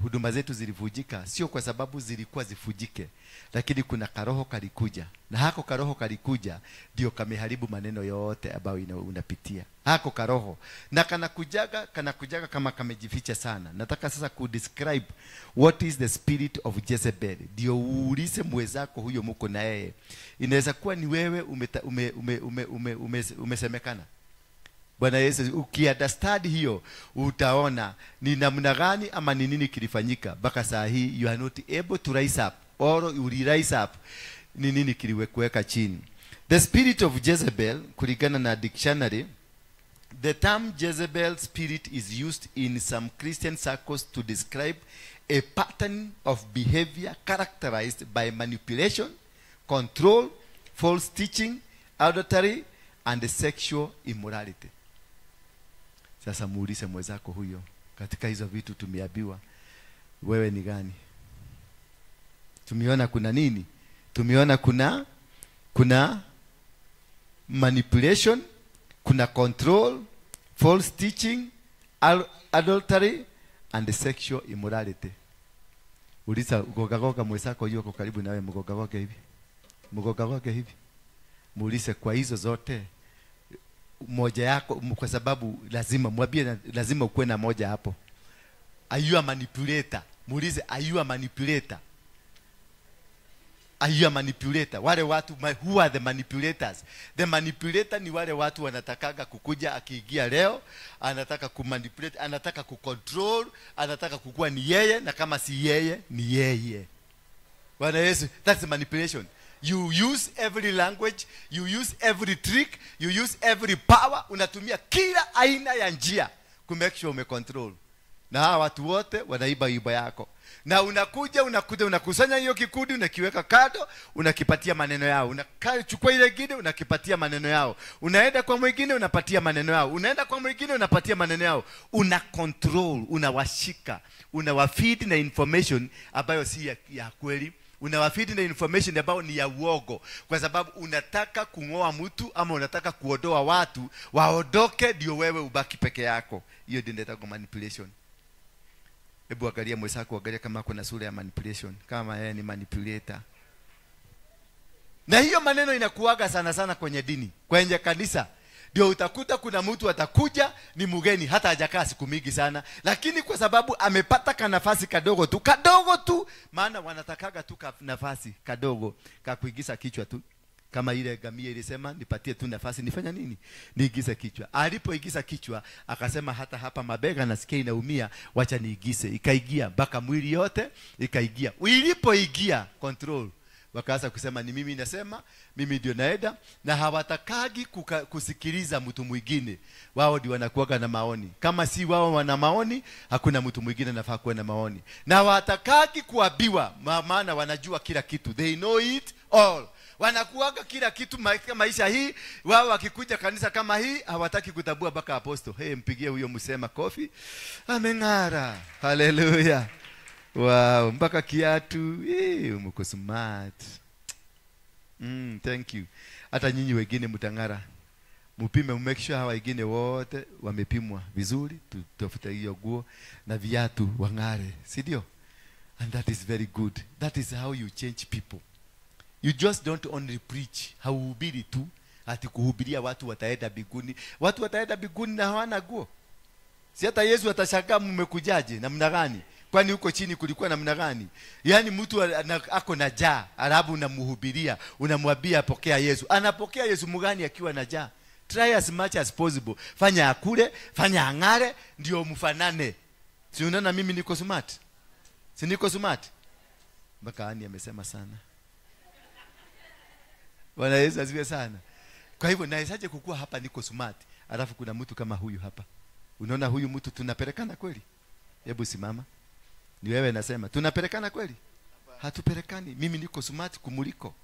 huduma zetu zilivujika. Sio kwa sababu zilikuwa zifujike, lakini kuna karoho kalikuja. Na hako karoho kalikuja ndio kameharibu maneno yote ambayo unapitia. Hako karoho. Na kanakujaga kama kamejificha sana. Nataka sasa ku describe what is the spirit of Jezebel. Ndio uulize mwenzako huyo muko na yeye. Inaweza kuwa ni wewe umesemekana. Bwana Yesu, ukiunderstand hiyo utaona ni namna gani ama ni nini kilifanyika mpaka saa hii you are not able to rise up or you rise up. Ni nini kiliweka chini? The spirit of Jezebel, kulingana na dictionary, the term Jezebel spirit is used in some Christian circles to describe a pattern of behavior characterized by manipulation, control, false teaching, adultery, and sexual immorality. Sasa muulize mwenzako huyo, katika hizo vitu tumeambiwa, wewe ni gani? Tumeona kuna nini? Tumeona kuna manipulation, kuna control, false teaching, adultery, and sexual immorality. Uliza ugogagoga mwenzako yuko karibu nawe, mgogagoga hivi. Mgogagoga hivi. Muulize kwa hizo zote moja yako, kwa sababu lazima mwambie, lazima ukuwe na moja hapo. Are you a manipulator? Muulize, are you a manipulator? Are you a manipulator? Wale watu, who are the manipulators? The manipulator ni wale watu wanatakaga kukuja, akiingia leo anataka kumanipulate, anataka kucontrol, anataka kukua ni yeye, na kama si yeye ni yeye. Bwana Yesu, that's manipulation. You use every language, you use every trick, you use every power. Unatumia kila aina ya njia ku make sure umecontrol. Na hawa watu wote wanaiba iba yako. Na unakuja unakusanya hiyo kikundi, unakiweka kando, unakipatia maneno yao. Unachukua ile kingine, unakipatia maneno yao. Unaenda kwa mwingine, unapatia maneno yao. Unaenda kwa mwingine, unapatia maneno yao. Una control, unawashika, unawafeed na information ambayo si ya kweli. Unawafeed na information ambayo ni ya uongo, kwa sababu unataka kungoa mtu ama unataka kuondoa watu waondoke ndio wewe ubaki peke yako. Hiyo ndio inaitwa manipulation. Hebu angalia mwenzako, angalia kama kuna sura ya manipulation, kama yeye ni manipulator. Na hiyo maneno inakuaga sana sana kwenye dini, kwenye kanisa. Ndio utakuta kuna mtu atakuja ni mgeni, hata hajakaa siku mingi sana, lakini kwa sababu amepata kanafasi kadogo tu, maana wanatakaga tu nafasi kadogo ka kuingiza kichwa tu. Kama ile gamia ilisema nipatie tu nafasi nifanya nini? Niingize kichwa. Alipoingiza kichwa akasema hata hapa mabega nasikia inaumia, wacha niingize. Ikaingia mpaka mwili yote ikaingia. Ilipoingia control, wakaanza kusema ni mimi nasema, mimi ndio naenda, na hawatakagi kusikiliza mtu mwingine. Wao ndio wanakuwa na maoni. Kama si wao wana maoni, hakuna mtu mwingine anafaa kuwa na maoni. Na hawatakagi kuambiwa, maana wanajua kila kitu. They know it all. Wanakuaga kila kitu maisha hii. Wao wakikuja kanisa kama hii hawataki kutabua mpaka apostle. Hey, mpigie huyo msema kofi. Ameng'ara. Hallelujah. Wow, mpaka kiatu. Mko smart. Thank you. Hata nyinyi wengine mtang'ara. Mupime, make sure hawa wengine wote wamepimwa vizuri, tutafute hiyo nguo na viatu wang'are, si ndio? And that is very good. That is how you change people. You just don't only preach. Hauhubiri tu ati kuhubiria watu wataenda mbinguni. Watu wataenda mbinguni na hawana nguo. Si hata Yesu atashangaa mmekujaje namna gani? Kwani huko chini kulikuwa namna gani? Yaani mtu ako na njaa, alafu unamhubiria, unamwambia pokea Yesu. Anapokea Yesu mgani akiwa na njaa? Try as much as possible. Fanya akule, fanya ang'are, ndio mfanane. Si unaona mimi niko smart? Si niko smart? Mpaka Ani amesema sana. Bwana Yesu asifiwe sana. Kwa hivyo nawezaje kukua hapa niko smart, alafu kuna mtu kama huyu hapa? Unaona huyu mtu tunapelekana kweli? Hebu simama. Ni wewe nasema, tunapelekana kweli? Hatupelekani. Mimi niko smart kumuliko.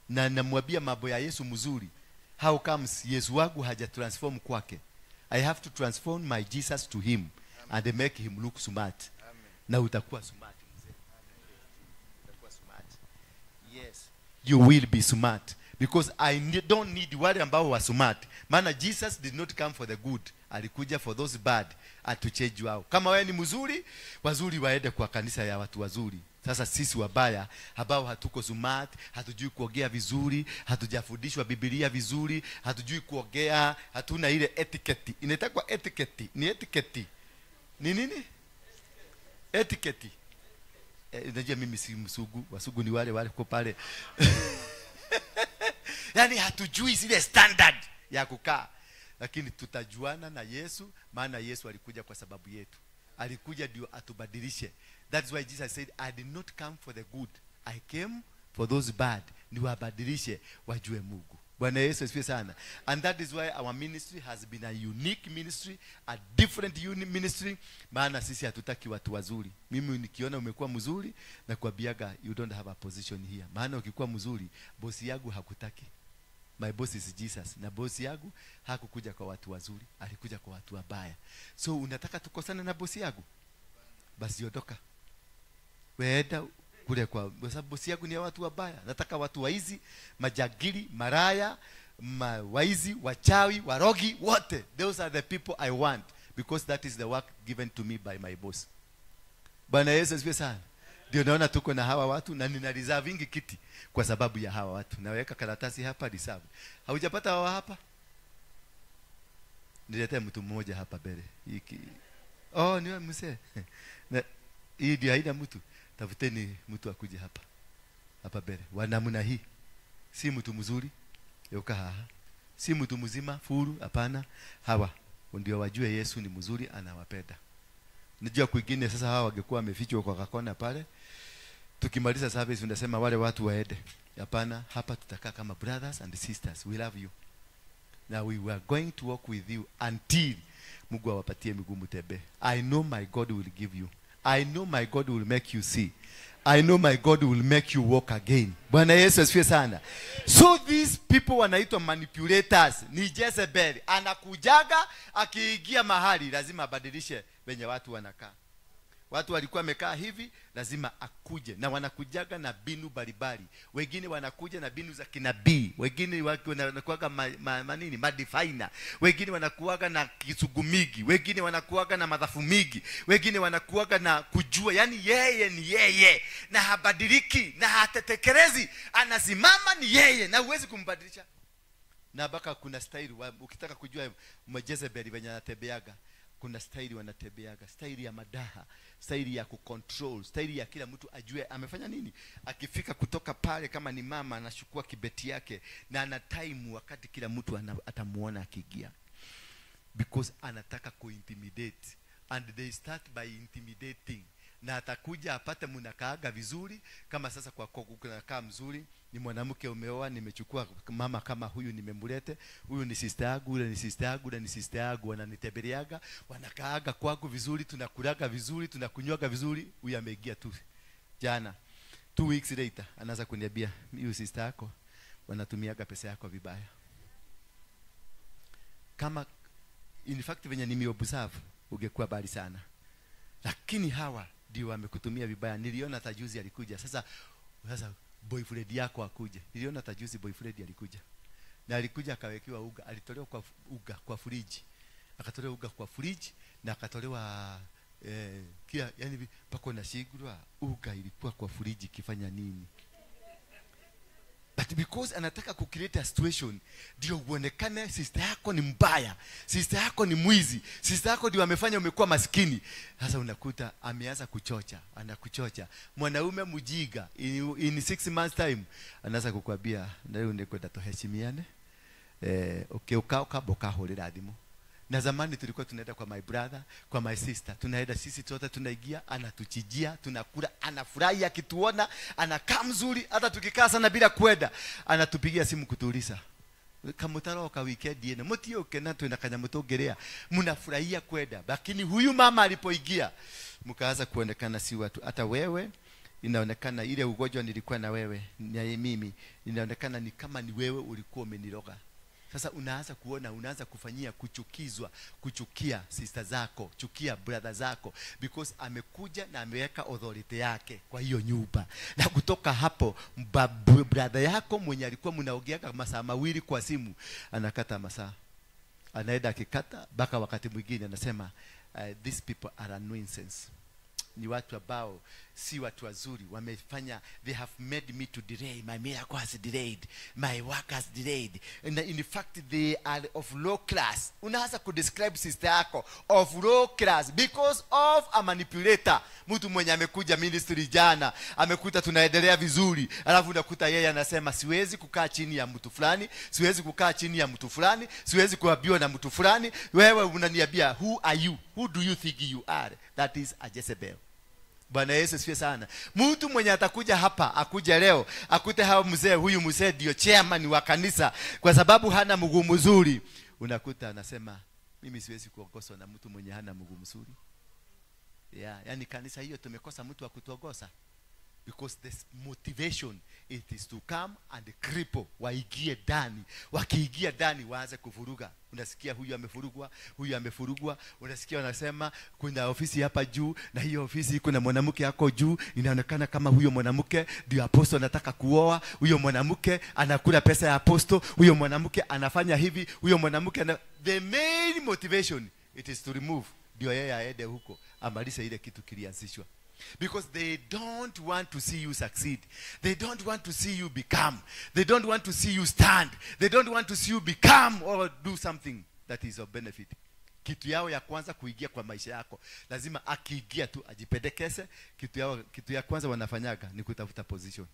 Na namwambia mambo ya Yesu mzuri. How comes Yesu wangu haja transform kwake? I have to transform my Jesus to him and make him look smart. Amen. Na utakuwa smart mzee. Utakuwa smart. Yes. You will be smart because I don't need wale ambao wa smart. Maana Jesus did not come for the good. Alikuja for those bad atuchange wao. Kama wewe ni mzuri, wazuri waende kwa kanisa ya watu wazuri. Sasa sisi wabaya ambao hatuko smart, hatujui kuongea vizuri, hatujafundishwa Biblia vizuri, hatujui kuongea, hatuna ile etiquette. Inaitwa etiquette. Ni etiquette. Ni nini? Etiquette. Unajua mimi si msugu, wasugu ni wale wale kwa pale. Yaani hatujui zile standard ya kukaa. Lakini tutajuana na Yesu, maana Yesu alikuja kwa sababu yetu. Alikuja ndio atubadilishe. That's why Jesus said, I did not come for the good. I came for those bad. Niwabadilishe wajue Mungu. Bwana Yesu asifiwe sana. And that is why our ministry has been a unique ministry, a different ministry. Maana sisi hatutaki watu wazuri. Mimi nikiona umekuwa mzuri na kuambiaga you don't have a position here. Maana ukikuwa mzuri, bosi yangu hakutaki. My boss is Jesus. Na bosi yangu hakukuja kwa watu wazuri, alikuja kwa watu wabaya. So unataka tukosane na bosi yangu? Basi ondoka. Weenda kule kwa sababu bosi yangu ni ya watu wabaya. Nataka watu waizi, majagili, maraya, waizi, wachawi, warogi, wote. Those are the people I want because that is the work given to me by my boss. Bwana Yesu asifiwe sana. Ndio naona tuko na hawa watu na nina reserve vingi kiti kwa sababu ya hawa watu. Naweka karatasi hapa reserve. Haujapata hawa hapa? Niletee mtu mmoja hapa mbele. Hiki. Oh, ni wewe mzee. Na hii ndio haina mtu. Tafuteni mtu akuje hapa. Hapa mbele. Wa namna hii. Si mtu mzuri. Yoka haha. Si mtu mzima furu, hapana. Hawa ndio wajue Yesu ni mzuri, anawapenda. Najua kwingine sasa hawa wangekuwa wamefichwa kwa kakona pale. Tukimaliza service unasema wale watu waende. Hapana, hapa tutakaa kama brothers and sisters. We love you. Now we are going to walk with you until Mungu awapatie miguu mtembee. I know my God will give you. I know my God will make you see. I know my God will make you walk again. Bwana Yesu asifiwe sana. So these people wanaitwa manipulators. Ni Jezebel. Anakujaga akiingia mahali lazima abadilishe venye watu wanakaa. Watu walikuwa wamekaa hivi, lazima akuje. Na wanakujaga na binu mbalimbali. Wengine wanakuja na binu za kinabii. Wengine wanakuaga manini, madiviner. Wengine wanakuaga na kisugumigi. Wengine wanakuaga na madhafu migi. Wengine wanakuaga na kujua. Yaani yeye ni yeye. Na habadiliki, na hatetekelezi. Anasimama ni yeye. Na huwezi kumbadilisha. Na baka kuna style, ukitaka kujua Jezebel venye anatembeaga. Kuna staili wanatembeaga, staili ya madaha, staili ya kucontrol, staili ya kila mtu ajue amefanya nini. Akifika kutoka pale kama ni mama anachukua kibeti yake na ana time wakati kila mtu atamuona akiingia. Because anataka kuintimidate, and they start by intimidating. Na atakuja apate mnakaaga vizuri. Kama sasa kwa kunakaa mzuri, ni mwanamke umeoa, nimechukua mama kama huyu nimemlete, huyu ni sister yangu, yule ni sister yangu, yule ni sister yangu, wananitembeleaga, wanakaaga kwangu vizuri, tunakulaga vizuri, tunakunywaga vizuri. Huyu ameingia tu jana, 2 weeks later anaanza kuniambia huyu sister yako wanatumiaga pesa yako vibaya. Kama in fact venye nimeobserve ungekuwa bali sana. Lakini hawa ndio wamekutumia vibaya. Niliona tajuzi alikuja. Sasa boyfriend yako akuje. Niliona tajuzi boyfriend alikuja. Na alikuja akawekewa uga, alitolewa kwa uga kwa friji. Akatolewa uga kwa friji na akatolewa kila, yani pako na shigurwa uga ilikuwa kwa friji kifanya nini? But because anataka kucreate a situation ndio uonekane sister yako ni mbaya, sister yako ni mwizi, sister yako ndio amefanya umekuwa maskini. Sasa unakuta ameanza kuchocha, anakuchocha. Mwanaume mjiga in 6 months time anaanza kukwambia na leo ndio tuheshimiane. Okay, ukaoka boka horera thimu. Na zamani tulikuwa tunaenda kwa my brother, kwa my sister. Tunaenda sisi sote tunaingia, anatuchijia, tunakula, anafurahi akituona, anakaa mzuri, hata tukikaa sana bila kwenda, anatupigia simu kutuuliza. Kamutaroka weekend yene, mutioke na tunakanya mutongerea. Mnafurahia kwenda. Lakini huyu mama alipoingia, mkaanza kuonekana si watu. Hata wewe inaonekana ile ugonjwa nilikuwa na wewe, na mimi, inaonekana ni kama ni wewe ulikuwa umeniroga. Sasa unaanza kuona, unaanza kufanyia kuchukizwa, kuchukia sister zako, chukia brother zako, because amekuja na ameweka authority yake kwa hiyo nyumba. Na kutoka hapo brother yako mwenye alikuwa mnaongea masaa mawili kwa simu, anakata masaa. Anaenda akikata mpaka wakati mwingine anasema these people are a nuisance. Ni watu ambao si watu wazuri, wamefanya, they have made me to delay, my miracle has delayed, my work has delayed, and in fact they are of low class. Unaanza kudescribe sister yako of low class because of a manipulator. Mtu mwenye amekuja ministry jana, amekuta tunaendelea vizuri, alafu unakuta yeye anasema siwezi kukaa chini ya mtu fulani, siwezi kukaa chini ya mtu fulani, siwezi kuambiwa na mtu fulani. Wewe unaniambia who are you? Who do you think you are? That is a Jezebel. Bwana Yesu asifiwe sana. Mtu mwenye atakuja hapa, akuja leo, akute hao mzee, huyu mzee ndio chairman wa kanisa kwa sababu hana mguu mzuri. Unakuta anasema mimi siwezi kuongozwa na mtu mwenye hana mguu mzuri. Yeah, yani kanisa hiyo tumekosa mtu wa kutuongoza. Because this motivation it is to come and cripple, waingie ndani. Wakiingia ndani waanze kuvuruga. Unasikia huyu amefurugwa, huyu amefurugwa. Unasikia wanasema kuna ofisi hapa juu, na hiyo ofisi kuna mwanamke yako juu, inaonekana kama huyo mwanamke ndio apostle anataka kuoa, huyo mwanamke anakula pesa ya apostle, huyo mwanamke anafanya hivi, huyo mwanamke the main motivation it is to remove, ndio yeye aende huko amalize ile kitu kilianzishwa. Because they don't want to see you succeed. They don't want to see you become. They don't want to see you stand. They don't want to see you become or do something that is of benefit. Kitu yao ya kwanza kuingia kwa maisha yako, lazima akiingia tu ajipendekeze. Kitu ya kwanza wanafanyaga ni kutafuta position.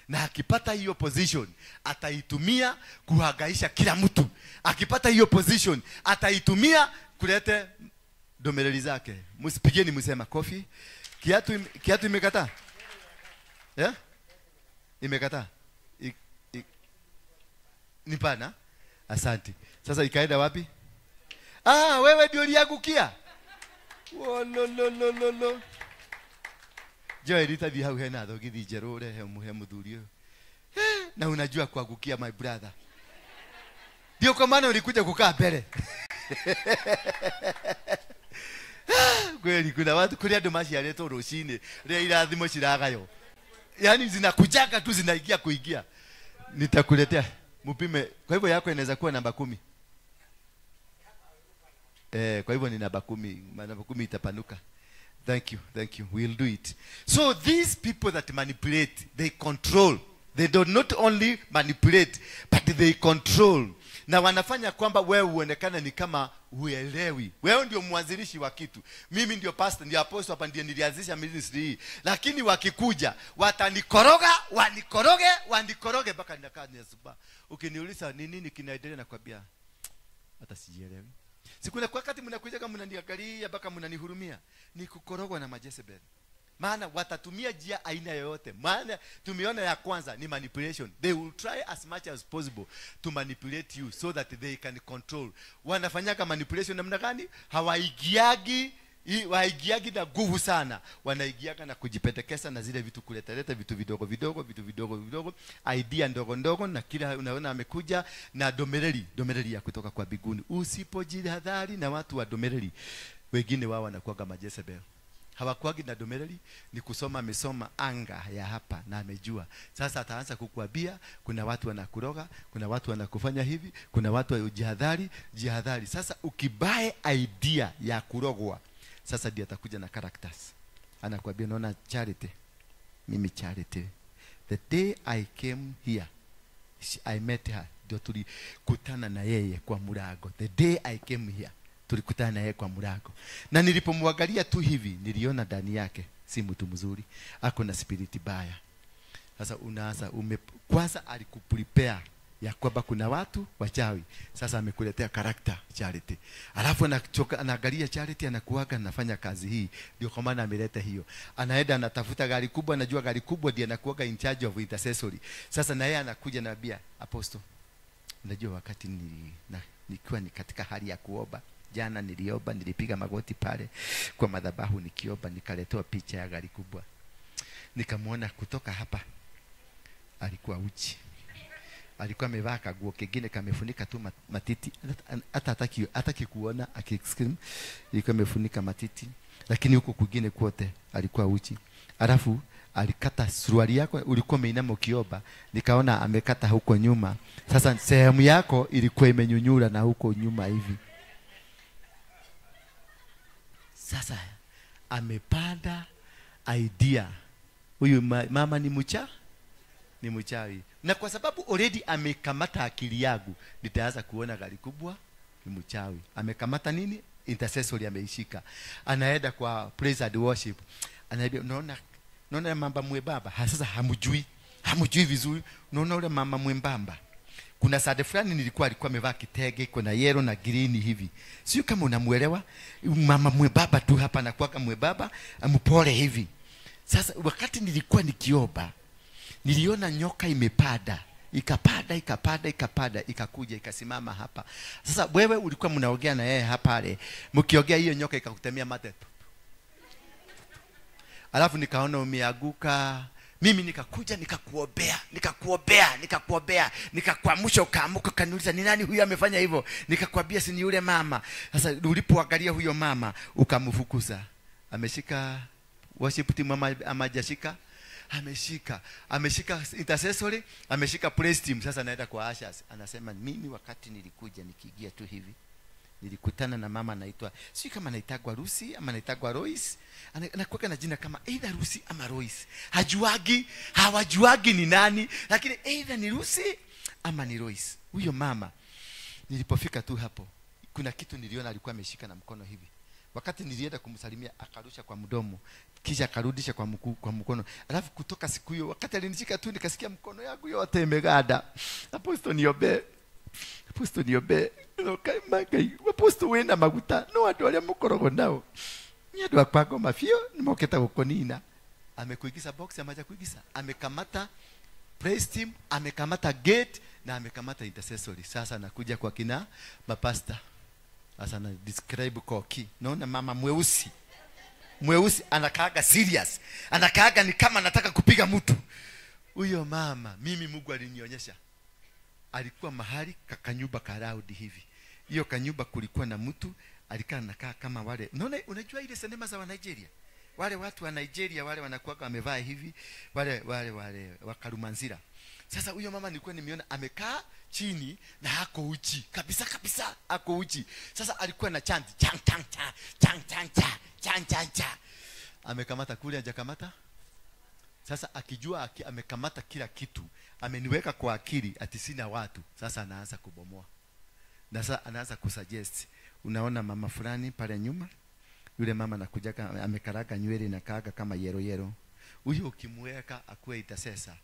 Na akipata hiyo position ataitumia kuhangaisha kila mtu. Akipata hiyo position ataitumia kulete domeleli zake. Msipigeni msema kofi. Kiatu imekataa? Yeah? Imekataa? Ni pana? Asante. Sasa ikaenda wapi? Ah, wewe ndio uliangukia. Wololololo. Joe ritathi hau hena thogithi njerũ urehe muhe muthuri ũyũ. Na unajua kuangukia my brother. Ndio kwa maana ulikuja kukaa mbele. Kweli kuna watu kuri andu maciarĩtwo rũcinĩ rĩrĩa irathimo ciragayo, yani zinakujaga tu zinaingia kuingia. Nitakuletea mupime. Kwa hivyo yako inaweza kuwa namba 10. Kwa hivyo ni namba 10, namba 10 itapanuka. Thank you, thank you. We'll do it. So these people that manipulate, they control. They do not only manipulate, but they control. Na wanafanya kwamba wewe uonekane ni kama huelewi. Wewe ndio mwanzilishi wa kitu. Mimi ndio pastor, ndio apostle hapa, ndiye nilianzisha ministry hii. Lakini wakikuja, watanikoroga, wanikoroge, wanikoroge mpaka ninakaa nasuba. Ukiniuliza ni nini kinaendelea nakwambia hata sijielewi. Siku na kwa wakati mnakuja kama mnaniangalia mpaka mnanihurumia, ni kukorogwa na Majezebel. Maana watatumia njia aina yoyote. Maana tumeona ya kwanza ni manipulation. They will try as much as possible to manipulate you so that they can control. Wanafanyaka manipulation namna gani? Hawaigiagi, waigiagi na nguvu sana. Wanaigiaga na kujipendekeza na zile vitu, kuleta vitu vidogo vidogo, vitu vidogo vidogo, idea ndogo ndogo, na kila unaona amekuja na domereli, domereli ya kutoka kwa biguni. Usipojihadhari na watu wa domereli, wengine wao wanakuwa kama Jezebel. Hawakuagi na domereli, ni kusoma amesoma anga ya hapa na amejua. Sasa ataanza kukuambia kuna watu wanakuroga, kuna watu wanakufanya hivi, kuna watu wa jihadhari, jihadhari. Sasa ukibae idea ya kurogwa, sasa ndiye atakuja na characters. Anakuambia unaona Charity, mimi Charity, the day I came here, I met her. Ndio tulikutana na yeye kwa mlango. The day I came here, tulikutana na yeye kwa mlango. Na nilipomwangalia tu hivi, niliona ndani yake si mtu mzuri, ako na spirit baya. Sasa unaanza kwanza alikuprepare ya kwamba kuna watu wachawi. Sasa amekuletea character Charity. Alafu anachoka anaangalia Charity anakuaga anafanya kazi hii. Ndio kwa maana ameleta hiyo. Anaenda anatafuta gari kubwa, anajua gari kubwa ndiye anakuaga in charge of intercessory. Sasa na yeye anakuja na bia apostle. Unajua wakati nikiwa ni katika hali ya kuomba, jana niliomba, nilipiga magoti pale kwa madhabahu nikiomba, nikaletewa picha ya gari kubwa. Nikamwona kutoka hapa alikuwa uchi. Alikuwa amevaa kaguo kingine kamefunika tu matiti, hata hataki kuona akiscream, ilikuwa imefunika matiti, lakini huko kwingine kote alikuwa uchi. Alafu alikata suruali yako, ulikuwa umeinama ukiomba, nikaona amekata huko nyuma. Sasa sehemu yako ilikuwa imenyunyura na huko nyuma hivi. Sasa amepanda idea, huyu mama ni mcha, ni mchawi. Na kwa sababu already amekamata akili yangu, nitaanza kuona gari kubwa ni mchawi. Amekamata nini? Intercessory ameishika. Anaenda kwa praise and worship. Anaambia unaona mama mwembamba. Sasa hamjui vizuri. Unaona yule mama mwembamba. Kuna sade fulani nilikuwa alikuwa amevaa kitege kuna yellow na green hivi. Sio kama unamuelewa. Mama mwembamba tu hapa na kwa mwembamba, ampole hivi. Sasa wakati nilikuwa nikiomba, niliona nyoka imepada, ikapanda ikapanda ikapanda ikakuja ikasimama hapa. Sasa wewe ulikuwa mnaongea na yeye hapa pale, mkiongea hiyo nyoka ikakutemea mate. Alafu nikaona umeanguka. Mimi nikakuja nikakuombea, nikakuombea, nikakuombea, nikakuamsha ukaamuka, ukaniuliza ni nani huyu amefanya hivyo? Nikakwambia si ni yule mama. Sasa ulipoangalia huyo mama ukamfukuza. Ameshika worship team ama hajashika? Ameshika. Ameshika intercessory, ameshika praise team. Sasa naenda kwa ushers. Anasema mimi wakati nilikuja nikiingia tu hivi, nilikutana na mama anaitwa, sio kama anaitagwa Lucy ama anaitagwa Royce. Anakuwa na jina kama either Lucy ama Royce. Hajuagi, hawajuagi ni nani, lakini either ni Lucy ama ni Royce. Huyo mama nilipofika tu hapo, kuna kitu niliona alikuwa ameshika na mkono hivi. Wakati nilienda kumsalimia akarusha kwa mdomo, kisha akarudisha kwa mkono. Alafu kutoka siku hiyo wakati alinishika tu nikasikia mkono yangu yote imeganda. Apostle niombe. Apostle niombe. Apostle wena maguta no andu aria mukoragwo nao. Ni andu akwa mafio nimoketa gukunina. Amekuigiza box ama hajakuigiza? Amekamata praise team, amekamata gate na amekamata intercessory. Sasa anakuja kwa kina mapasta. Sasa na describe koki. Naona mama mweusi. Mweusi anakaaga serious. Anakaaga ni kama anataka kupiga mtu. Huyo mama mimi Mungu alinionyesha. Alikuwa mahali kakanyumba karaudi hivi. Hiyo kanyumba kulikuwa na mtu alikaa anakaa kama wale. Unaona, unajua ile sinema za wa Nigeria? Wale watu wa Nigeria wale wanakuwa wamevaa hivi, wale wakarumanzira. Sasa huyo mama nilikuwa nimeona amekaa chini na hako uchi. Kabisa kabisa hako uchi. Sasa alikuwa na chant chang chang cha chang chang cha chang chang cha. Amekamata kule hajakamata? Sasa akijua amekamata kila kitu, ameniweka kwa akili ati sina watu. Sasa anaanza kubomoa. Na sasa anaanza kusuggest. Unaona mama fulani pale nyuma? Yule mama anakuja amekaraga nywele na kaaga kama yero yero. Huyo ukimweka akuwe itasesa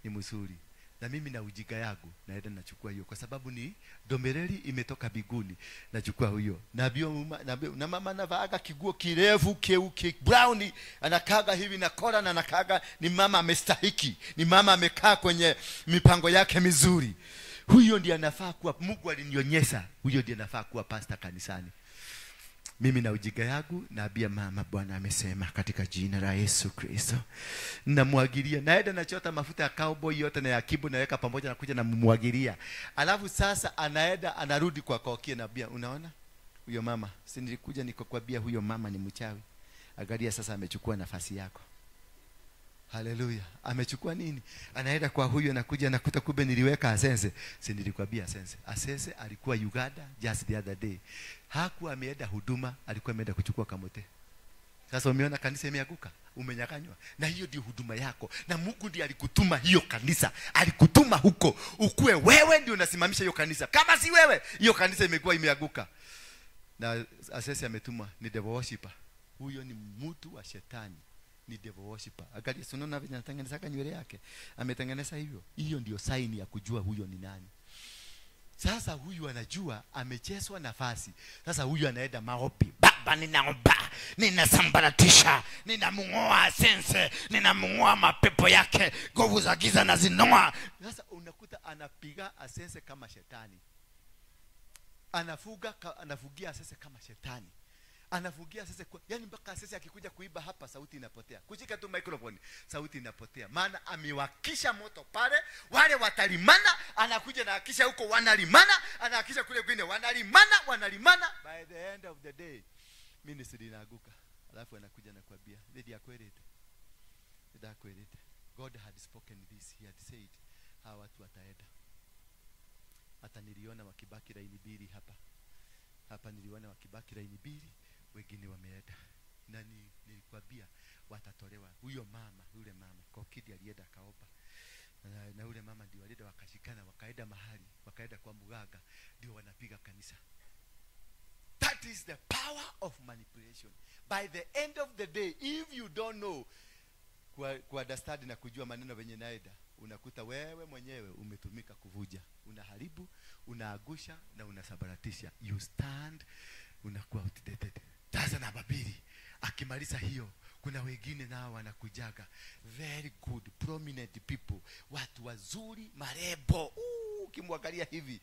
ni mzuri. Na mimi na ujika yangu naenda nachukua hiyo kwa sababu ni domereli imetoka biguni. Nachukua huyo. Na bio na mama anavaaga kiguo kirefu keuke brown, anakaga hivi na kola na anakaga ni mama amestahiki. Ni mama amekaa kwenye mipango yake mizuri. Huyo ndiye anafaa kuwa, Mungu alinionyesha, huyo ndiye anafaa kuwa pastor kanisani. Mimi na ujika yangu naambia mama, Bwana amesema katika jina la Yesu Kristo. Namwagilia, naenda nachota mafuta ya cowboy yote na ya kibu naweka pamoja na kuja na mwagilia. Alafu sasa anaenda anarudi kwa kokie naambia, unaona? Huyo mama, si nilikuja nikakwambia huyo mama ni mchawi. Angalia sasa amechukua nafasi yako. Haleluya. Amechukua nini? Anaenda kwa huyu, anakuja anakuta kumbe niliweka Asense. Si nilikwambia Asense. Asense alikuwa Uganda just the other day. Hakuwa ameenda huduma, alikuwa ameenda kuchukua kamote. Sasa umeona kanisa imeanguka, umenyang'anywa. Na hiyo ndio huduma yako. Na Mungu ndiye alikutuma hiyo kanisa. Alikutuma huko. Ukue wewe ndio unasimamisha hiyo kanisa. Kama si wewe, hiyo kanisa imekuwa imeanguka. Na Asese ametumwa ni devil worshiper. Huyo ni mtu wa shetani. Ni devil worshiper. Angalia, si unaona vile anatengeneza nywele yake. Ametengeneza hivyo. Hiyo ndio sign ya kujua huyo ni nani. Sasa huyu anajua amechezwa nafasi. Sasa huyu anaenda maombi. Baba, ninaomba, ninasambaratisha, ninamngoa Asense, ninamngoa mapepo yake, nguvu za giza nazinoa. Sasa unakuta anapiga Asense kama shetani. Anafugia Asense kama shetani. Anafugia Asense kwa, yani mpaka Asense akikuja kuiba hapa sauti inapotea. Kushika tu microphone sauti inapotea. Maana amewakisha moto pale, wale watalimana, anakuja na akisha huko wanalimana, anahakisha kule kwingine wanalimana, wanalimana. By the end of the day ministry inaanguka. Alafu anakuja na kuambia, "Lady akwelete. Lady akwelete. God had spoken this, he had said, hawa watu wataenda. Hata niliona wakibaki laini mbili hapa. Hapa niliona wakibaki laini mbili, wengine wameenda. Na nilikwambia watatolewa. Huyo mama, yule mama, Kokidi alienda akaomba. Na yule mama ndio alienda wakashikana, wakaenda mahali, wakaenda kwa mganga, ndio wanapiga kanisa. That is the power of manipulation. By the end of the day, if you don't know kwa understand na kujua maneno venye naenda, unakuta wewe mwenyewe umetumika kuvuja. Unaharibu, unaagusha na unasabaratisha. You stand, unakuwa outdated. Sasa namba 2, akimaliza hiyo, kuna wengine nao wanakujaga very good, prominent people, watu wazuri, marebo. Ukimwangalia hivi,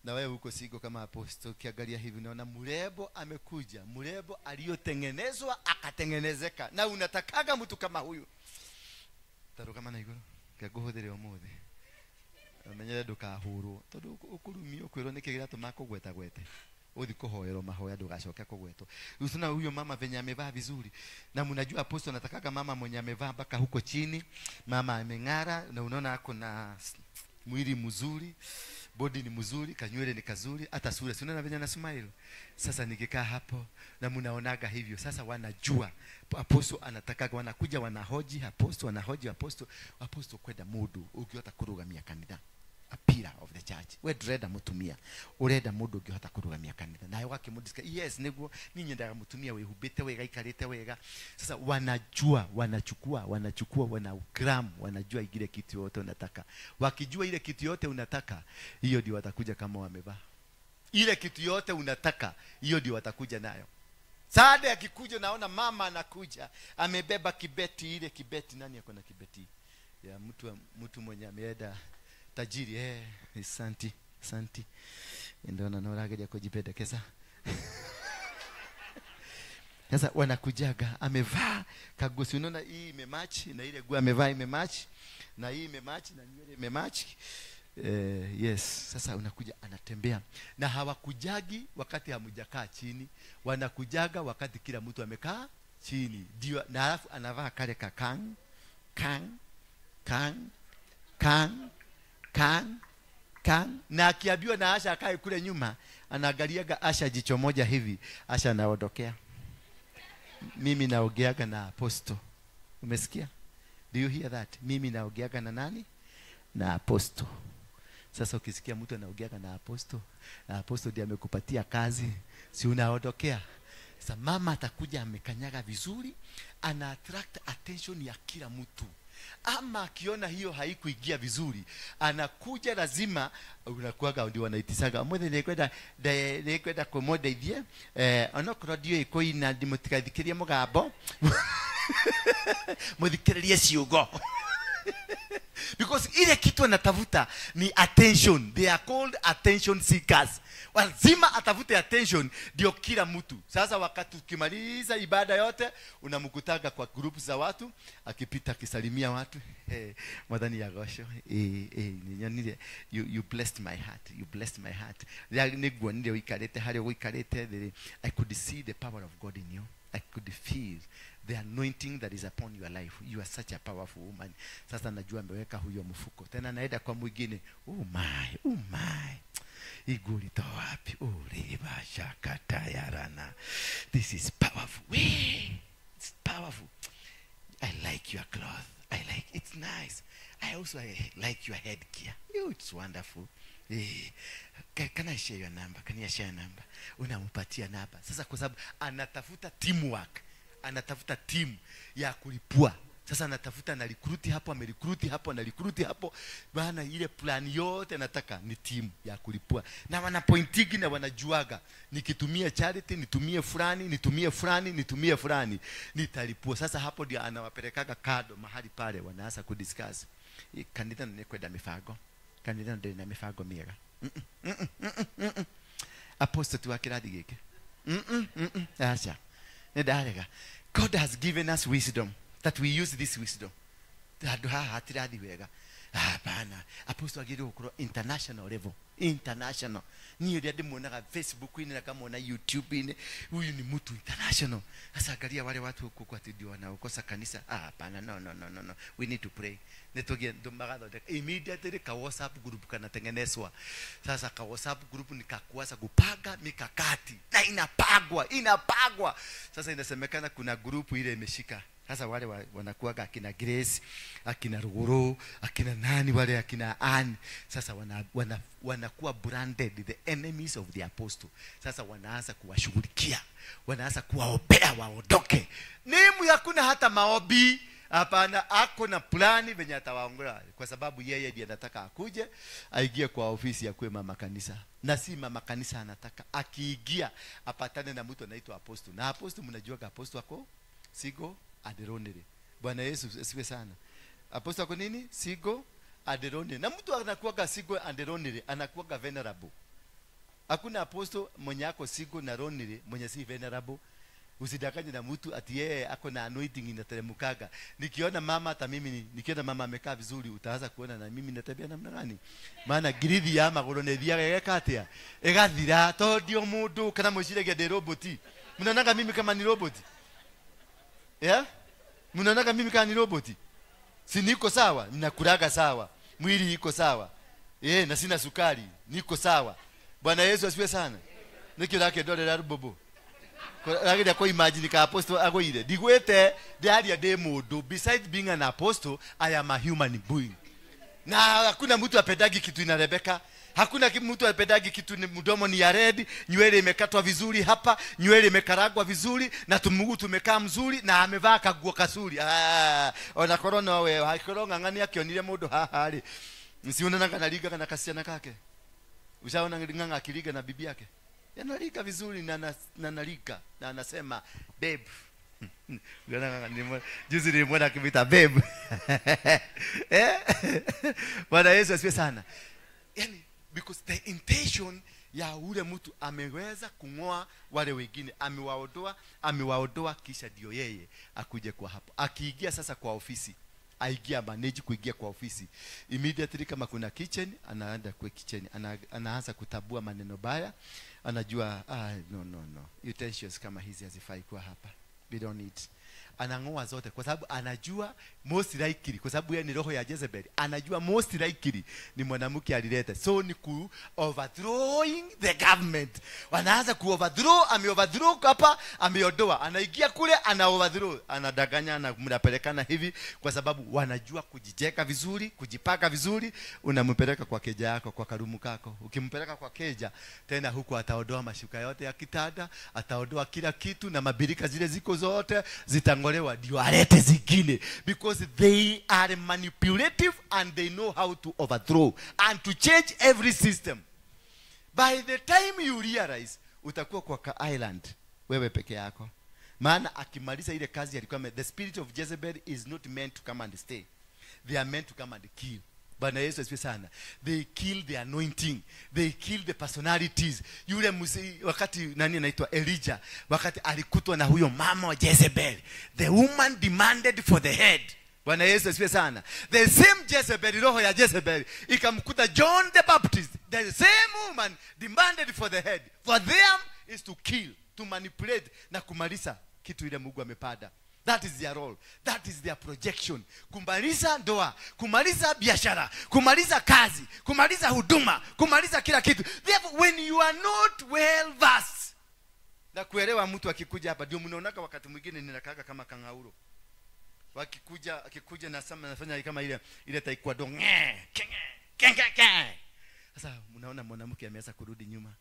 na wewe uko sigo kama apostle, ukiangalia hivi unaona mrebo amekuja, mrebo aliyotengenezwa akatengenezeka. Na unatakaga mtu kama huyu. Taruka mana igoro, ngaguhũthĩre ũmũthĩ. Menyere ndũkahũrwo, tondũ ũkũrumio kwĩrwo nĩkĩ kĩratũma kũgweta gwete. Uthi kuhoerwo mahoya ndũgacoke kũgwetwo. Usina huyo mama venye amevaa vizuri. Na mnajua apostle anatakaga mama mwenye amevaa mpaka huko chini, mama ameng'ara na unaona ako na mwili mzuri, body ni mzuri, kanywele ni kazuri, hata sura si unaona venye ana smile. Sasa nikikaa hapo na mnaonaga hivyo. Sasa wanajua apostle anatakaga, wanakuja wanahoji apostle, wanahoji apostle, apostle kwenda mudu ukiota kurugamia kanitha. A pillar of the church. We ndurenda mutumia, urenda mundu ungihota kurugamia kanitha. Nawe wakimudisika, yes niguo ni nyendaga mutumia wihumbite wega, ikarite wega. Sasa wanajua, wanachukua, wanachukua, wana gram, wanajua ile kitu yote unataka. Wakijua ile kitu yote unataka, hiyo ndio watakuja kama wamevaa. Ile kitu yote unataka, hiyo ndio watakuja nayo. Saade akikuja naona mama anakuja, amebeba kibeti, ile kibeti. Nani ako na kibeti? Ya mtu mwenye ameenda tajiri, santi, santi. Ndio na norageria kujipendekeza. Sasa wanakujaga amevaa kagosi, unaona hii imematch na ile nguo amevaa imematch na hii imematch na nywele imematch. Yes, sasa unakuja anatembea. Na hawakujagi wakati hamjakaa chini, wanakujaga wakati kila mtu amekaa chini. Ndio, na alafu anavaa kale kakang kang kang kang kang kang, na akiambiwa na Asha akae kule nyuma, anaangaliaga Asha jicho moja hivi, Asha anaondokea. Mimi naogeaga na apostle. Umesikia? Do you hear that? Mimi naogeaga na nani? Na apostle. Sasa ukisikia mtu anaogeaga na apostle, na apostle ndiye amekupatia kazi, si unaondokea? Sasa mama atakuja amekanyaga vizuri, ana attract attention ya kila mtu. Ama akiona hiyo haikuingia vizuri, anakuja lazima unakuaga ndio wanaitisaga mothe nikwenda nikwenda kumudeithie onokorwo ndiũĩ kũina ndimũtigathikĩrie mũgambo muthikĩrĩrie ciugo. Because ile kitu anatafuta ni attention. They are called attention seekers. Lazima atafute attention ndio kila mtu. Sasa wakati ukimaliza ibada yote unamkutaga kwa group za watu akipita akisalimia watu. Hey, mwathani yagocwo. Ninyonire you blessed my heart. You blessed my heart. Niguonire uikarite haria uikarite. I could see the power of God in you. I could feel the anointing that is upon your life. You are such a powerful woman. Sasa najua ameweka huyo mfuko. Tena naenda kwa mwingine. Oh my, oh my. Iguli toa wapi? Oh, riba shakata yarana. This is powerful. Wee, it's powerful. I like your cloth. I like, it's nice. I also like your headgear. Oh, it's wonderful. Can I share your number? Can I share your number? Unampatia namba. Sasa kwa sababu anatafuta teamwork. Anatafuta team ya kulipua. Sasa anatafuta na recruit hapo, amerecruit hapo, na recruit hapo. Bana ile plan yote anataka ni team ya kulipua. Na wanapointigi na wanajuaga. Nikitumia charity, nitumie fulani, nitumie fulani, nitumie fulani, nitalipua. Sasa hapo ndio anawapelekaga kado mahali pale wanaanza kudiscuss. Kanitha nĩ kwenda mibango. Kanitha ndĩrĩ na mibango mĩega. Apostle tu wa kĩrathi gĩkĩ. Acha. Nĩ ndarega. God has given us wisdom that we use this wisdom. Handũ haha hatirathi wega. Hapana. Apostle agĩrĩirwo gũkorwo international level. International. Niĩ ũrĩa ndĩmuonaga Facebook-inĩ na kamuona YouTube-inĩ, huyu ni mtu international. Sasa angalia wale watu huku kwa ndio wanaokosa kanisa. Hapana, no no no no no. We need to pray. Nitugie ndumagathondeka immediately ka WhatsApp group kanatengenezwa. Sasa ka WhatsApp group nikakuanza kupanga mikakati na inapagwa, inapagwa. Sasa inasemekana kuna group ile imeshika. Sasa wale wanakuwaga akina Grace, akina Ruguru, akina nani wale akina Ann. Sasa wanakuwa branded the enemies of the apostle. Sasa wanaanza kuwashughulikia, wanaanza kuwaombea waondoke. Nemu hakuna hata maombi. Hapana, ako na plani venye atawaongoa kwa sababu yeye ndiye anataka akuje aingie kwa ofisi ya kuwe mama kanisa. Na si mama kanisa anataka akiingia apatane na mtu anaitwa apostle. Na apostle mnajua apostle ako sigo aderonere. Bwana Yesu asifiwe sana. Apostle ako nini? Sigo aderonere. Na mtu anakuwaga sigo aderonere, anakuwaga venerable. Hakuna apostle mwenye ako sigo na ronere mwenye si venerable. Usidanganye na mtu ati yeye ako na anointing inateremukaga. Nikiona mama hata mimi nikiona mama amekaa vizuri utaanza kuona na mimi natembea namna gani. Maana girithi ya maguru ne thiaga igeka atia? Igathira to ndio mundu kana mwiciragia ndi roboti. Mnaonaga mimi kama ni roboti? Yeah? Mnaonaga mimi kama ni roboti? Si niko sawa, ninakulaga sawa, mwili iko sawa. Na sina sukari, niko sawa. Bwana Yesu asifiwe sana. Nikio lake dole la rubobo. Rageria ko imagine ka apostle agoire. Ndigwete ndiaria ndi mundu. Besides being an apostle, I am a human being. Na hakuna mtu apendagi kitu inarebeka. Hakuna mtu apendagi kitu ni mdomo ni ya red, nywele imekatwa vizuri hapa, nywele imekaragwa vizuri na tumugu tumekaa mzuri na amevaa kaguo kasuri. Ona korona we, hakorona ng'ang'ani akionire mundu haha ri. Nsiona kana liga kana kasiana kake. Ushaona ng'ang'a akiliga na bibi yake? Yanalika vizuri na analika na anasema babe. Juzi nilimwona akimwita babe. Bwana Yesu asifiwe sana. Yani because the intention ya ule mtu ameweza kungoa wale wengine, amewaondoa, amewaondoa kisha ndio yeye akuje kwa hapo. Akiingia sasa kwa ofisi, aingia manage kuingia kwa ofisi. Immediately kama kuna kitchen, anaenda kwa kitchen, anaanza kutabua maneno baya. Anajua no no no. Utensils kama hizi hazifai kuwa hapa. We don't need. Anangoa zote kwa sababu anajua most likely, kwa sababu yeye ni roho ya Jezebel. Anajua most likely ni mwanamke alileta. So ni ku overthrowing the government. Wanaanza ku overthrow, ame overthrow hapa, ameondoa. Anaingia kule ana overthrow, anadanganya na mnapelekana hivi kwa sababu wanajua kujijeka vizuri, kujipaka vizuri. Unampeleka kwa keja yako, kwa karumu kako. Ukimpeleka kwa keja tena huko ataondoa mashuka yote ya kitanda, ataondoa kila kitu na mabirika zile ziko zote zitangolewa ndio alete zingine, because they are manipulative and they know how to overthrow and to change every system. By the time you realize utakuwa kwa ka island wewe peke yako. Maana akimaliza ile kazi alikuwa, the spirit of Jezebel is not meant to come and stay. They are meant to come and kill. Bwana Yesu asifiwe sana. They kill the anointing. They kill the personalities. Yule wakati nani anaitwa Elijah, wakati alikutwa na huyo mama wa Jezebel, the woman demanded for the head. Bwana Yesu asifiwe sana. The same Jezebel, roho ya Jezebel ikamkuta John the Baptist. The same woman demanded for the head. For them is to kill, to manipulate na kumaliza kitu ile Mungu amepanda. That is their role. That is their projection. Kumaliza ndoa, kumaliza biashara, kumaliza kazi, kumaliza huduma, kumaliza kila kitu. Therefore, when you are not well versed, na kuelewa mtu akikuja hapa, ndio mnaonaka wakati mwingine ninakaka kama kangauro. Wakikuja, akikuja na sama nafanya kama ile taekwondo. Sasa mnaona mwanamke ameanza kurudi nyuma.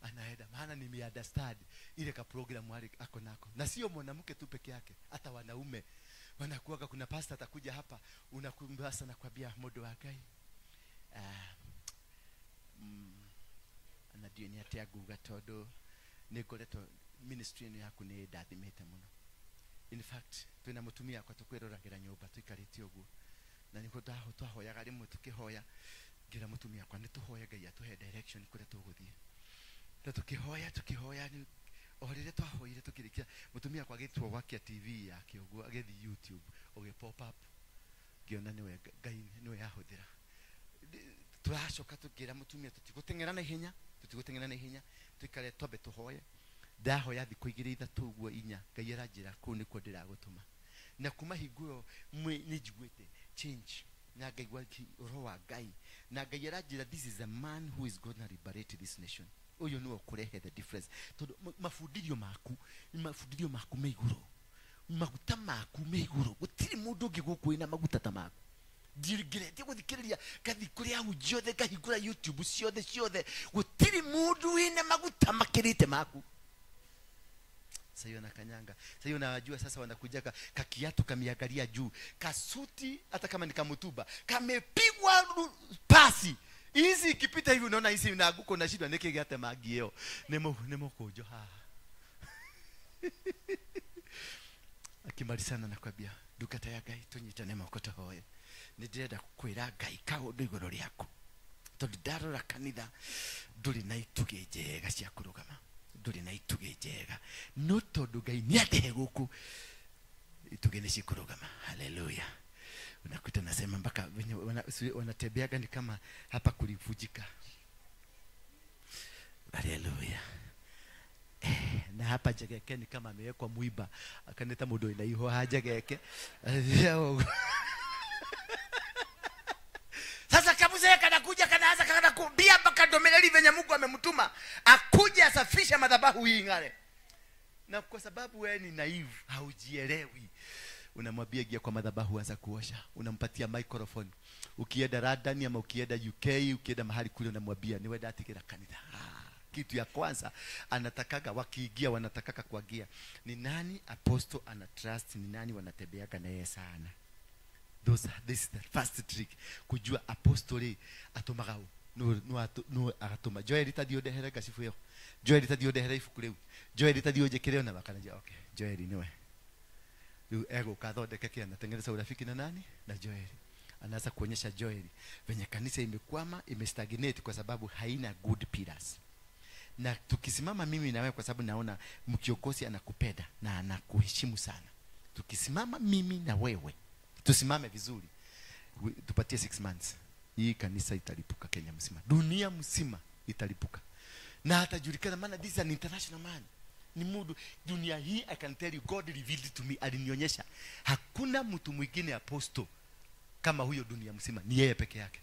Anaenda maana nimeunderstand ile ka program wale ako nako. Na sio mwanamke tu peke yake, hata wanaume wanakuwa. Kuna pastor atakuja hapa, unakumba sana nakwambia modo wa Ngai. Ana ndio ni atia guga todo nikoleto ministry ino yaku ni ndathimite muno. In fact, twina mutumia kwa tukwiroragira nyumba tuikarite uguo. Na niko twahoyaga rimwe tukihoya ngira mutumia kwa ni tuhoye Ngai atuhe direction kuria tuguthie. Na tukihoya ni o rĩrĩa twahoire tukirikia mutumia kwa gĩtwo gwakia TV yake ũguo agĩthiĩ YouTube ũgĩ pop up ngĩona nĩwe Ngai nĩwe yahũthĩra. Tũracoka tũkĩra mutumia tũtigũteng'era na ihenya tuikare twambe tũhoye. Ndahoya thikũ igĩrĩ ithatũ ũguo inya Ngai aranjĩra kũu nĩkuo ndĩragũtũma. Na kuma hingo ĩyo nĩ njiguĩte change na ngaigua roho wa Ngai na Ngai aranjĩra this is a man who is gonna liberate this nation. Uyu niwe ukurehe the difference. Tondu mabundirio maku me iguru, maguta maku me iguru, gutiri mundu ungi guku wina maguta ta maku. Ndirigirete guthikiriria ngathi kuria ahunjia othe, ngahingura YouTube ciothe ciothe, gutiri mundu wina maguta makirite maku. Sasa hiyo nakanyanga. Sasa hiyo unajua sasa wanakuja kakiatu kamiangalia juu, kasuti hata kama ni kamutuba, kamepigwa pasi. Hizi ikipita hivi unaona hizi inaanguka unashindwa niki gate magi eo. Nemo kujo ha. Akimalizana nakwambia ndungata ya Ngai tunyitane moko tuhoye. Nĩ ndĩrenda kwĩra Ngai kaũndũ igũrũ rĩaku. Tondũ ndarora kanitha ndũrĩ na itugĩ njega cia kũrũgama. Ndũrĩ na itugĩ njega. No tondũ Ngai nĩandehe gũkũ itugĩ nĩ cikũrũgama. Hallelujah. Unakuta nasema mpaka wanatembeaga ni kama hapa kulivujika. Haleluya. Na hapa jegeke ni kama amewekwa muiba. Akaneta mundu ina iho hajegeke. Sasa kabuzee kanakuja kanaanza kanakumbia mpaka domeleli venye Mungu amemtuma akuje asafishe madhabahu hii ngare. Na kwa sababu wewe ni naive, haujielewi. Unamwambia gia kwa madhabahu anza kuosha, unampatia microphone. Ukienda London ama ukienda UK, ukienda mahali kule unamwambia niwe ndatigĩra kanitha. Kitu ya kwanza anatakaga wakiingia wanatakaka kuagia. Ni nani apostle ana trust, ni nani wanatembeaga na yeye sana. This is the first trick. Kujua apostle atumaga no agatuma. Joel tathio ndehere ngacibu ĩyo. Joel tathio ndehere ibuku rĩu. Joel tathio njĩkĩre ona makanaja okay. Joel niwe. Rĩu egũka athondeke kĩ anatengeneza urafiki na nani? Na Joel. Anaanza kuonyesha Joel venye kanisa imekwama, imestagnate kwa sababu haina good pillars. Na tukisimama mimi na wewe, kwa sababu naona mkiongozi anakupenda na anakuheshimu sana. Tukisimama mimi na wewe, tusimame vizuri. Tupatie 6 months. Hii kanisa italipuka Kenya mzima. Dunia mzima italipuka. Na hatajulikana maana this is an international man. Ni mudu dunia hii, I can tell you God revealed to me, alinionyesha. Hakuna mtu mwingine apostle kama huyo dunia mzima, ni yeye peke yake.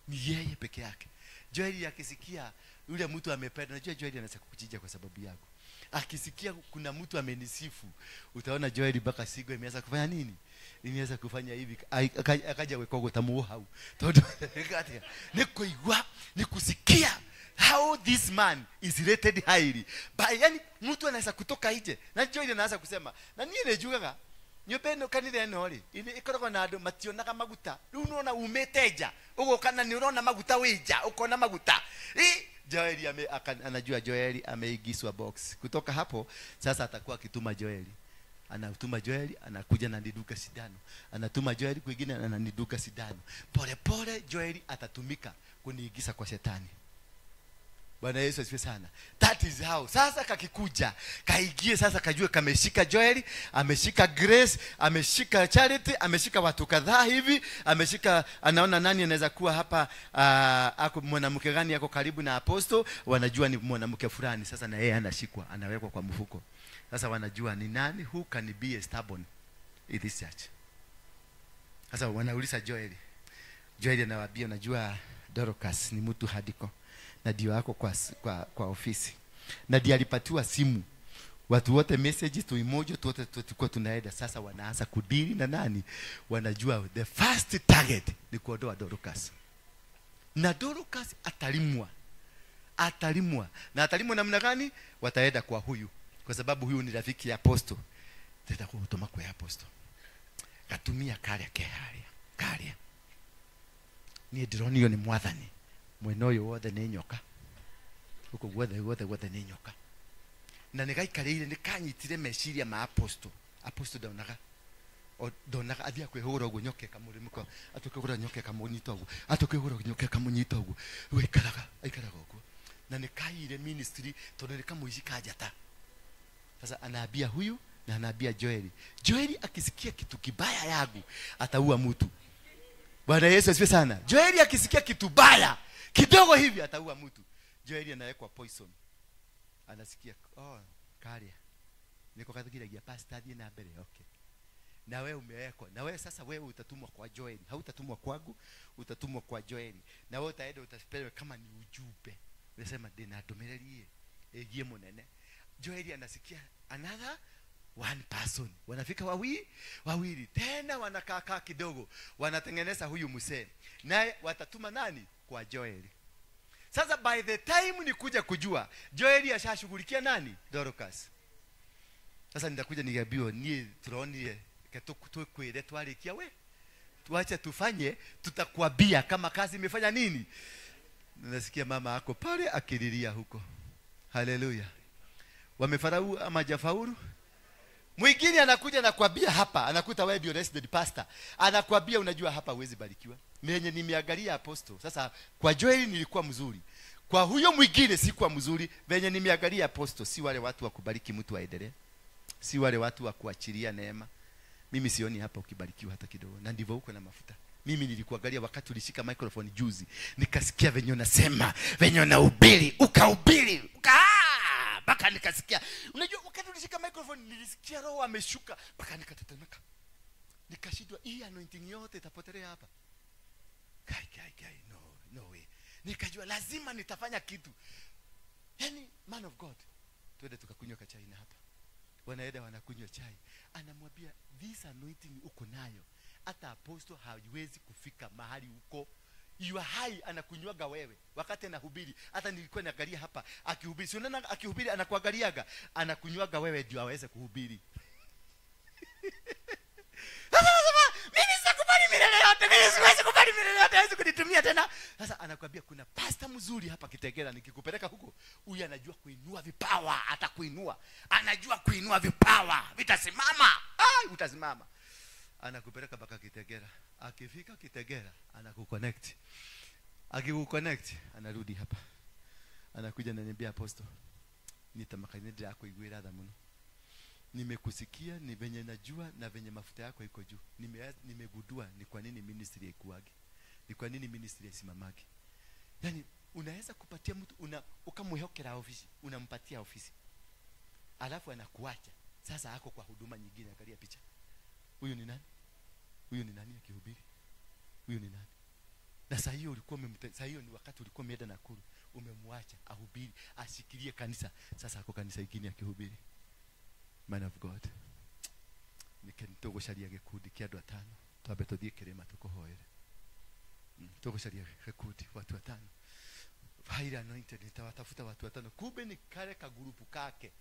Ni yeye peke yake. Joel akisikia yule mtu amependa, najua Joel anaweza kukuchinja kwa sababu yako. Akisikia kuna mtu amenisifu, utaona Joel mpaka sigo imeanza kufanya nini? Imeanza kufanya hivi, akaja wekogo tamuo hau. Todo ni kuigua, ni kusikia how this man is rated highly. But yani mtu anaweza kutoka nje. Na Joel anaanza kusema, na niĩ nĩnjugaga nyũmba ĩno kanitha ĩno rĩ, ĩkoragwo na andũ mationaga maguta. Rĩu nĩwona umĩte nja, ũgoka na nĩũrona maguta wĩ nja, ũkona maguta. Joeli anajua Joeli ameingizwa box. Kutoka hapo sasa atakuwa akituma Joeli. Anatuma Joeli, anakuja na niduka sindano. Anatuma Joeli kwingine ananiduka sindano. Pole pole Joeli atatumika kuniingiza kwa shetani. Bwana Yesu asifiwe sana. That is how. Sasa kakikuja, kaingie sasa kajue kameshika Joeli, ameshika Grace, ameshika Charity, ameshika watu kadhaa hivi, ameshika, anaona nani anaweza kuwa hapa, ako mwanamke gani yako karibu na apostle, wanajua ni mwanamke fulani. Sasa na yeye anashikwa, anawekwa kwa mfuko. Sasa wanajua ni nani who can be a stubborn in this church. Sasa wanauliza Joel. Joel anawaambia, unajua Dorcas ni mtu hadiko na ndio yako kwa ofisi. Na ndio alipatiwa simu. Watu wote messages tu emoji wote tulikuwa tunaenda. Sasa wanaanza kudili na nani? Wanajua the first target ni kuondoa Dorcas. Na Dorcas atalimwa. Atalimwa. Na atalimwa namna gani? Wataenda kwa huyu. Kwa sababu huyu ni rafiki ya apostle. Teta kutuma kwa apostle. Gatumia karia keharia. Karia. Ni ndironio ni mwathani. Mwena uyu wothe ni nyoka. Huko guothe guothe guothe ni nyoka. Na nigaikarire nikanyitire meciria ma apostle. Apostle ndonaga. O ndonaga athia kwihugura uguo nyoka ikamurimũka. Atukwihugura nyoka ikamunyita uguo. Atukwihugura nyoka ikamunyita uguo. Rĩu aikaraga uguo. Na nikaire ministry tondu nikamuici kanjata. Sasa anaambia huyu na anaambia Joeli. Joeli akisikia kitu kibaya yangu ataua mtu. Bwana Yesu asifiwe sana. Joeli akisikia kitu baya kidogo hivi ataua mtu. Joeli anawekwa poison. Anasikia oh karia. Niko kathigiragia pastor thiĩ na mbere, okay. Na wewe umewekwa. Na wewe sasa wewe utatumwa kwa Joeli. Hautatumwa kwangu, utatumwa kwa Joeli. Na wewe utaenda utapewa kama ni ujumbe. Unasema ndina ndumirerie egie munene. Joeli anasikia another one person. Wanafika wawili tena wanakaa kidogo. Wanatengeneza huyu msee. Naye watatuma nani? Kwa Joeli. Sasa by the time nikuja kujua Joeli ashashughulikia nani? Dorcas. Sasa nitakuja niambiwe nie turonire tukwire twarikia we. Tuache tufanye, tutakwambia kama kazi imefanya nini. Nasikia mama yako pale akililia huko. Haleluya. Wamefaulu ama hajafaulu? Mwingine anakuja na kuambia hapa, anakuta wewe ndio resident pastor. Anakuambia unajua hapa huwezi barikiwa. Mwenye nimeangalia apostle. Sasa kwa Joel nilikuwa mzuri. Kwa huyo mwingine sikuwa mzuri. Venye nimeangalia apostle, si wale watu wa kubariki mtu aendelee. Si wale watu wa kuachilia neema. Mimi sioni hapa ukibarikiwa hata kidogo. Na ndivyo uko na mafuta. Mimi nilikuangalia wakati ulishika microphone juzi. Nikasikia venye unasema, venye unahubiri, ukahubiri, mpaka nikasikia. Unajua wakati ulishika microphone nilisikia roho ameshuka mpaka nikatetemeka. Nikashindwa hii anointing yote itapotelea hapa. Kai kai kai, no way. Nikajua lazima nitafanya kitu. Yaani man of God, twende tukakunywa kachai na hapa. Wanaenda wanakunywa chai. Anamwambia this anointing uko nayo. Hata apostle haiwezi kufika mahali uko. You are high, anakunywaga wewe wakati anahubiri. Hata nilikuwa naangalia hapa akihubiri. Si unaona akihubiri anakuangaliaga, anakunywaga wewe ndio aweze kuhubiri. Sasa mimi sikubali milele yote, mimi siwezi kubali milele yote, hawezi kunitumia tena. Sasa anakuambia kuna pastor mzuri hapa Kitegera, nikikupeleka huko, huyu anajua kuinua vipawa, atakuinua. Anajua kuinua vipawa, vitasimama. Ai, utasimama. Anakupeleka mpaka Kitegera. Akifika Kitegera anakuconnect. Akikuconnect anarudi hapa. Anakuja ananiambia apostle, nitamakani yako igwira tha muno. Nimekusikia, ni venye najua na venye mafuta yako iko juu. Nimegundua ni kwa nini ministry haikuagi. Ni kwa nini ministry haisimamagi. Yaani unaweza kupatia mtu ukamwekea ofisi, unampatia ofisi. Alafu anakuacha. Sasa ako kwa huduma nyingine, angalia picha. Huyu ni nani? Huyu ni nani akihubiri? Huyu ni nani? Na saa hiyo ulikuwa saa hiyo ni wakati ulikuwa umeenda Nakuru, umemwacha ahubiri, ashikilie kanisa. Sasa ako kanisa ingine akihubiri. Man of God. Nikentogocaria gikundi kia andu atano. Twambe tuthie kirima tukuhoere. Tugucaria gikundi watu watano. Highly anointed, nitawatafuta watu watano. Kumbe ni kale kagurupu kake.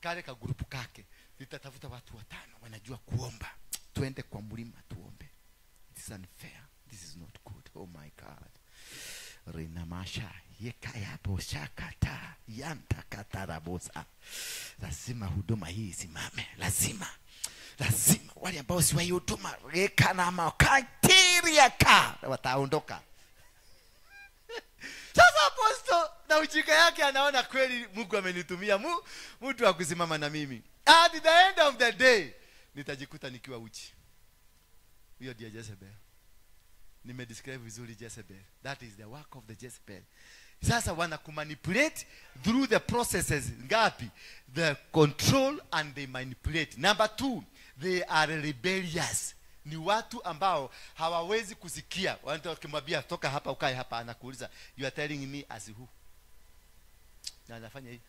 Kale kagurupu kake. Nitatafuta watu watano wanajua kuomba. Tuende kwa mlima tuombe. This is unfair. This is not good. Oh my God. Rinamasha yekaya boshakata yantakatarabosa. Lazima huduma hii isimame. Lazima. Lazima wale ambao si wa huduma rekana makatiria ka wataondoka. Sasa apostle na ujika yake anaona kweli Mungu amenitumia mtu wa kusimama na mimi. At the end of the day nitajikuta nikiwa uchi. Huyo ndiye Jezebel. Nimedescribe vizuri Jezebel. That is the work of the Jezebel. Sasa wanakumanipulate through the processes ngapi? The control and they manipulate. Number 2, they are rebellious. Ni watu ambao hawawezi kusikia. Wanataka kumwambia toka hapa ukae hapa, anakuuliza you are telling me as who? Na anafanya hivi.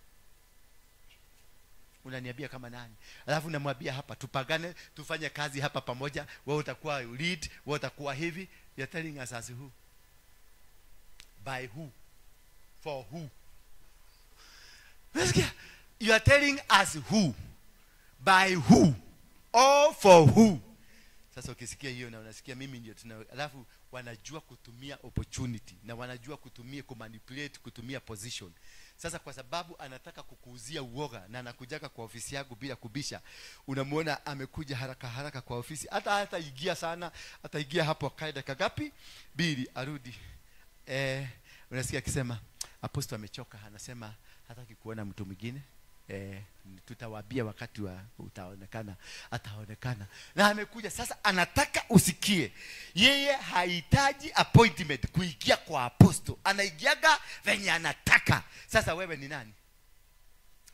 Unaniambia kama nani? Alafu namwambia hapa tupagane, tufanye kazi hapa pamoja, wewe utakuwa lead, wewe utakuwa hivi. You are telling us as who? By who? For who? You are telling us who? By who? Or for who? Sasa ukisikia hiyo na unasikia mimi ndio tuna, alafu wanajua kutumia opportunity na wanajua kutumia kumanipulate, kutumia position. Sasa kwa sababu anataka kukuuzia uoga na anakujaka kwa ofisi yako bila kubisha, unamuona amekuja haraka haraka kwa ofisi, hata ingia sana, ataingia hapo akae dakika ngapi? 2 arudi. Unasikia akisema apostle amechoka, anasema hataki kuona mtu mwingine. Tutawaambia wakati wa utaonekana, ataonekana. Na amekuja sasa, anataka usikie. Yeye hahitaji appointment kuingia kwa apostle. Anaingiaga venye anataka. Sasa wewe ni nani?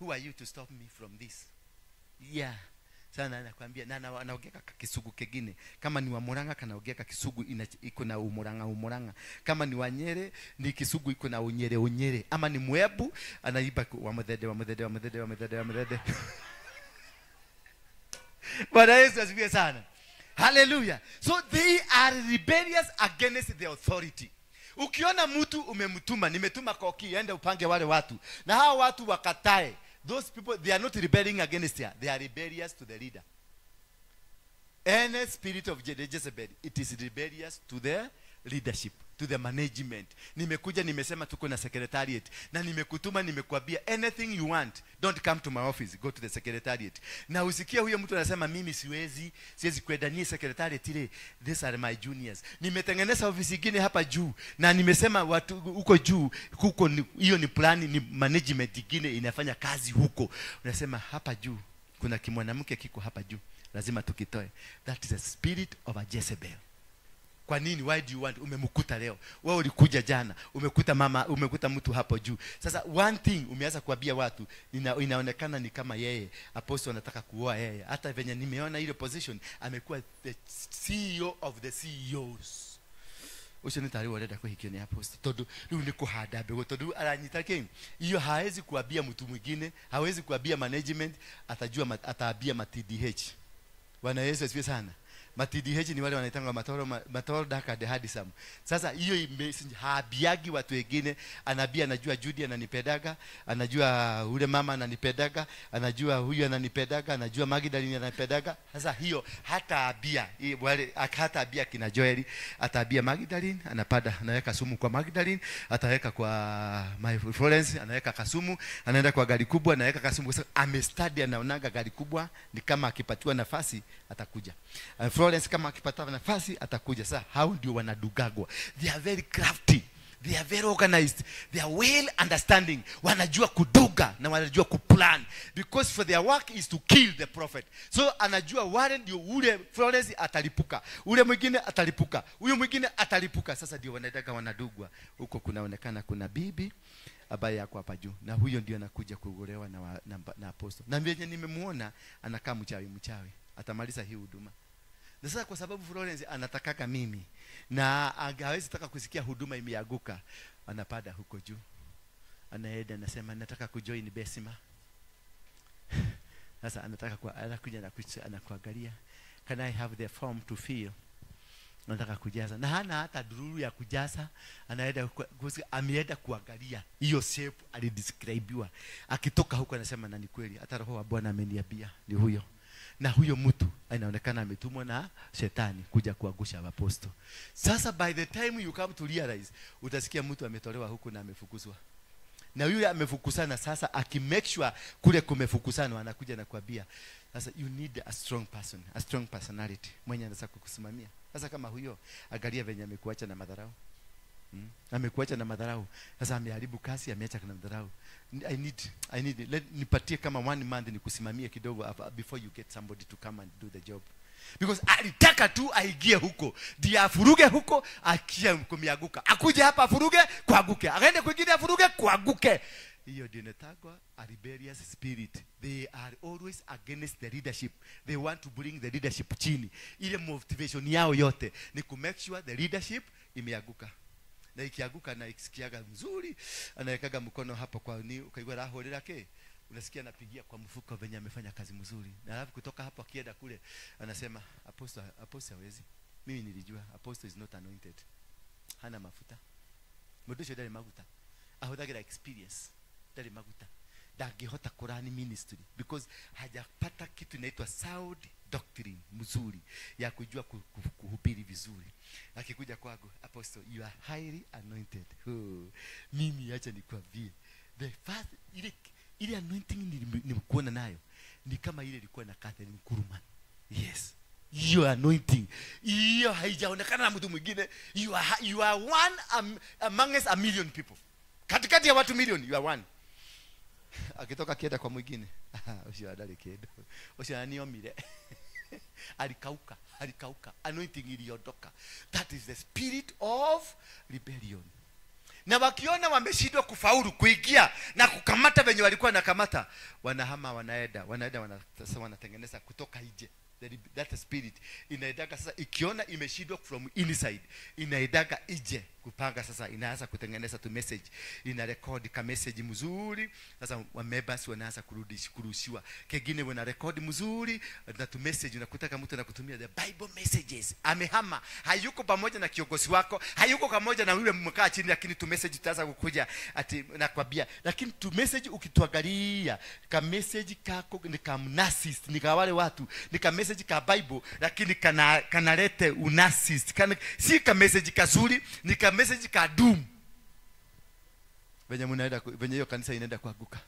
Who are you to stop me from this? Yeah. Sana anakuambia na anaongea kisugu kingine. Kama ni wa Murang'a kanaongea kisugu iko na umurang'a. Kama ni wa Nyere ni kisugu iko na unyere. Ama ni Mwebu anaiba wa mudhede. Bwana Yesu asifiwe sana. Hallelujah. So they are rebellious against the authority. Ukiona mtu umemtuma, nimetuma koki ende upange wale watu, na hao watu wakatae, those people, they are not rebelling against her. They are rebellious to the leader. Any spirit of Jezebel, it is rebellious to the leadership, to the management. Nimekuja nimesema tuko na secretariat, na nimekutuma nimekuambia anything you want, don't come to my office, go to the secretariat. Na usikie huyo mtu anasema mimi siwezi kwenda ni secretariat ile, these are my juniors. Nimetengeneza ofisi nyingine hapa juu na nimesema watu huko juu huko, hiyo ni plan, ni management nyingine inafanya kazi huko. Unasema hapa juu kuna kimwanamke kiko hapa juu, lazima tukitoe. That is a spirit of a Jezebel. Kwa nini? Why do you want? Umemkuta leo. Wewe ulikuja jana, umekuta mama, umekuta mtu hapo juu. Sasa one thing umeanza kuambia watu, inaonekana ni kama yeye apostle anataka kuoa yeye. Hata venye nimeona ile position, amekuwa the CEO of the CEOs. Ucio ni tari urenda kuhikio ni apostle tondu riu ni kuhanda mbegu, tondu aranyita ki iyo haezi kuambia mtu mwingine, hawezi kuambia management, atajua ataambia ma TDH. Bwana Yesu asifiwe sana. Ma TDH ni wale wanaitanga matoro dark and handsome. Sasa hiyo habiagi watu wengine, anabia anajua Judy ananipedaga, anajua ule mama ananipedaga, anajua huyu ananipedaga, anajua Magdalene ananipedaga. Sasa hiyo hata abia wale, hata abia kina Joel, ataabia Magdalene, anapada anaweka sumu kwa Magdalene, ataweka kwa my Florence, anaweka kasumu, anaenda kwa gari kubwa anaweka kasumu. Sasa amestudy, anaonaga gari kubwa ni kama akipatiwa nafasi atakuja. Florence kama akipata nafasi atakuja. Sasa hao ndio wanadugagwa. They are very crafty. They are very organized. They are well understanding. Wanajua kuduga na wanajua kuplan. Because for their work is to kill the prophet. So anajua wale ndio ule Florence atalipuka, ule mwingine atalipuka, huyu mwingine atalipuka. Sasa ndio wanaendaga wanadugwa. Huko kunaonekana kuna bibi ambaye yako hapa juu, na huyo ndio anakuja kuolewa na apostle. Na mwenye nimemuona anakaa mchawi. Atamaliza hii huduma. Na sasa kwa sababu Florence anatakaka mimi na hawezi taka kusikia huduma imeanguka, anapada huko juu. Anaenda anasema nataka kujoin Besima. Sasa anataka anakuja na anakuangalia, can I have the form to fill? Anataka kujaza. Na hana hata dururu ya kujaza, anaenda ameenda kuangalia hiyo shape alidescribewa. Akitoka huko anasema na ni kweli, hata roho wa Bwana ameniambia ni huyo. Na huyo mtu inaonekana ametumwa na shetani kuja kuangusha apostle. Sasa by the time you come to realize, utasikia mtu ametolewa huku na amefukuzwa. Na yule amefukusana sasa, akimake sure kule kumefukusana, anakuja na kuambia sasa you need a strong person, a strong personality, mwenye anaweza kukusimamia. Sasa kama huyo, angalia venye amekuacha na madharau. Amekuacha na madharau. Sasa ameharibu kasi, ameacha na madharau. I need let nipatie kama 1 month nikusimamie kidogo before you get somebody to come and do the job. Because alitaka tu aingie huko, ndiye afuruge huko, akia kumiaguka. Akuje hapa afuruge, kuanguke. Akaende kwingine afuruge, kuanguke. Hiyo ndio inaitwa a rebellious spirit. They are always against the leadership. They want to bring the leadership chini. Ile motivation yao yote ni ku make sure the leadership imeanguka. Na ikianguka na ikisikiaga mzuri, anawekaga mkono hapo kwa ni ukaigwa raho lake. Unasikia anapigia kwa mfuko venye amefanya kazi mzuri. Na alafu kutoka hapo akienda kule anasema apostle hawezi. Mimi nilijua apostle is not anointed. Hana mafuta. Mudusho ndari maguta. Ahuthagira experience. Ndari maguta. Ndangihota kurani ministry because hajapata kitu inaitwa sound doctrine mzuri ya kujua kuhubiri vizuri. Akikuja kwangu, apostle, you are highly anointed. Oh, mimi acha nikwambie. The first ile anointing nilikuwa nayo ni kama ile ilikuwa na Catherine Kuhlman. Yes. Hiyo anointing hiyo haijaonekana na mtu mwingine. You are one amongst a million people. Katikati ya watu million you are one. Akitoka kienda kwa mwingine, ucio adari kindu, ucio aniomire. Alikauka, alikauka. Anointing iliondoka. That is the spirit of rebellion. Na wakiona wameshindwa kufaulu kuingia na kukamata venye walikuwa nakamata, wanahama, wanaenda, sasa wanatengeneza kutoka nje. That spirit inaendaga sasa, ikiona imeshindwa from inside, inaendaga nje kupanga sasa, inaanza kutengeneza tu message, ina record ka message mzuri. Sasa wa members wanaanza kurushiwa, kengine wana record mzuri na tu message, unakuta kama mtu anakutumia the Bible messages. Amehama, hayuko pamoja na kiongozi wako, hayuko pamoja na yule mmekaa chini, lakini tu message itaanza kukuja ati nakwambia. Lakini tu message ukituangalia ka message kako ni ka narcissist, ni ka wale watu, ni ka message ka Bible lakini kanalete unarcissist, si ka message kazuri, ni ka message ka doom. Venye mnaenda, venye hiyo kanisa inaenda kuanguka,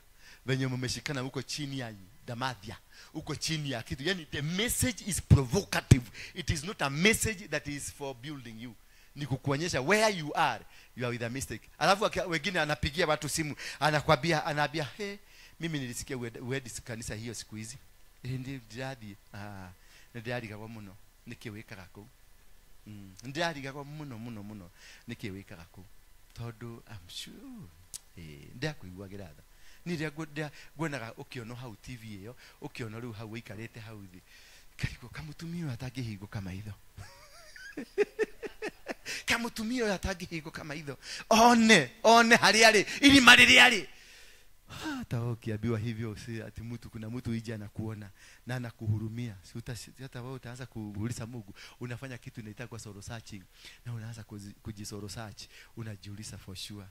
venye mmeshikana huko chini ya damadia, huko chini ya kitu. Yani the message is provocative. It is not a message that is for building you. Ni kukuonyesha where you are with a mistake. Alafu wengine anapigia watu simu, anakwambia, anaambia, hey, mimi nilisikia uende kanisa hiyo siku hizi. Ndi ndirathi, ndirarigagwo muno niki wikaga kuu. Ndirarigagwo muno muno muno niki wikaga kuu. Tondu I'm sure ndakuiguagira tha. Ni rĩrĩa nguonaga ũkĩonwo hau TV ĩyo, ũkĩonwo rĩu hau ũikarĩte hau thĩ, ngarigwo kamũtumia ũyũ atangĩhingũka maitho. Kamũtumia ũyũ atangĩhingũka maitho. One harĩa arĩ, irima rĩrĩa arĩ. Hata ukiambiwa hivyo, si ati mtu, kuna mtu ije anakuona na anakuhurumia, si hata wewe utaanza kuuliza Mungu. Unafanya kitu inaitwa soul searching, na unaanza kujisoro search, unajiuliza for sure,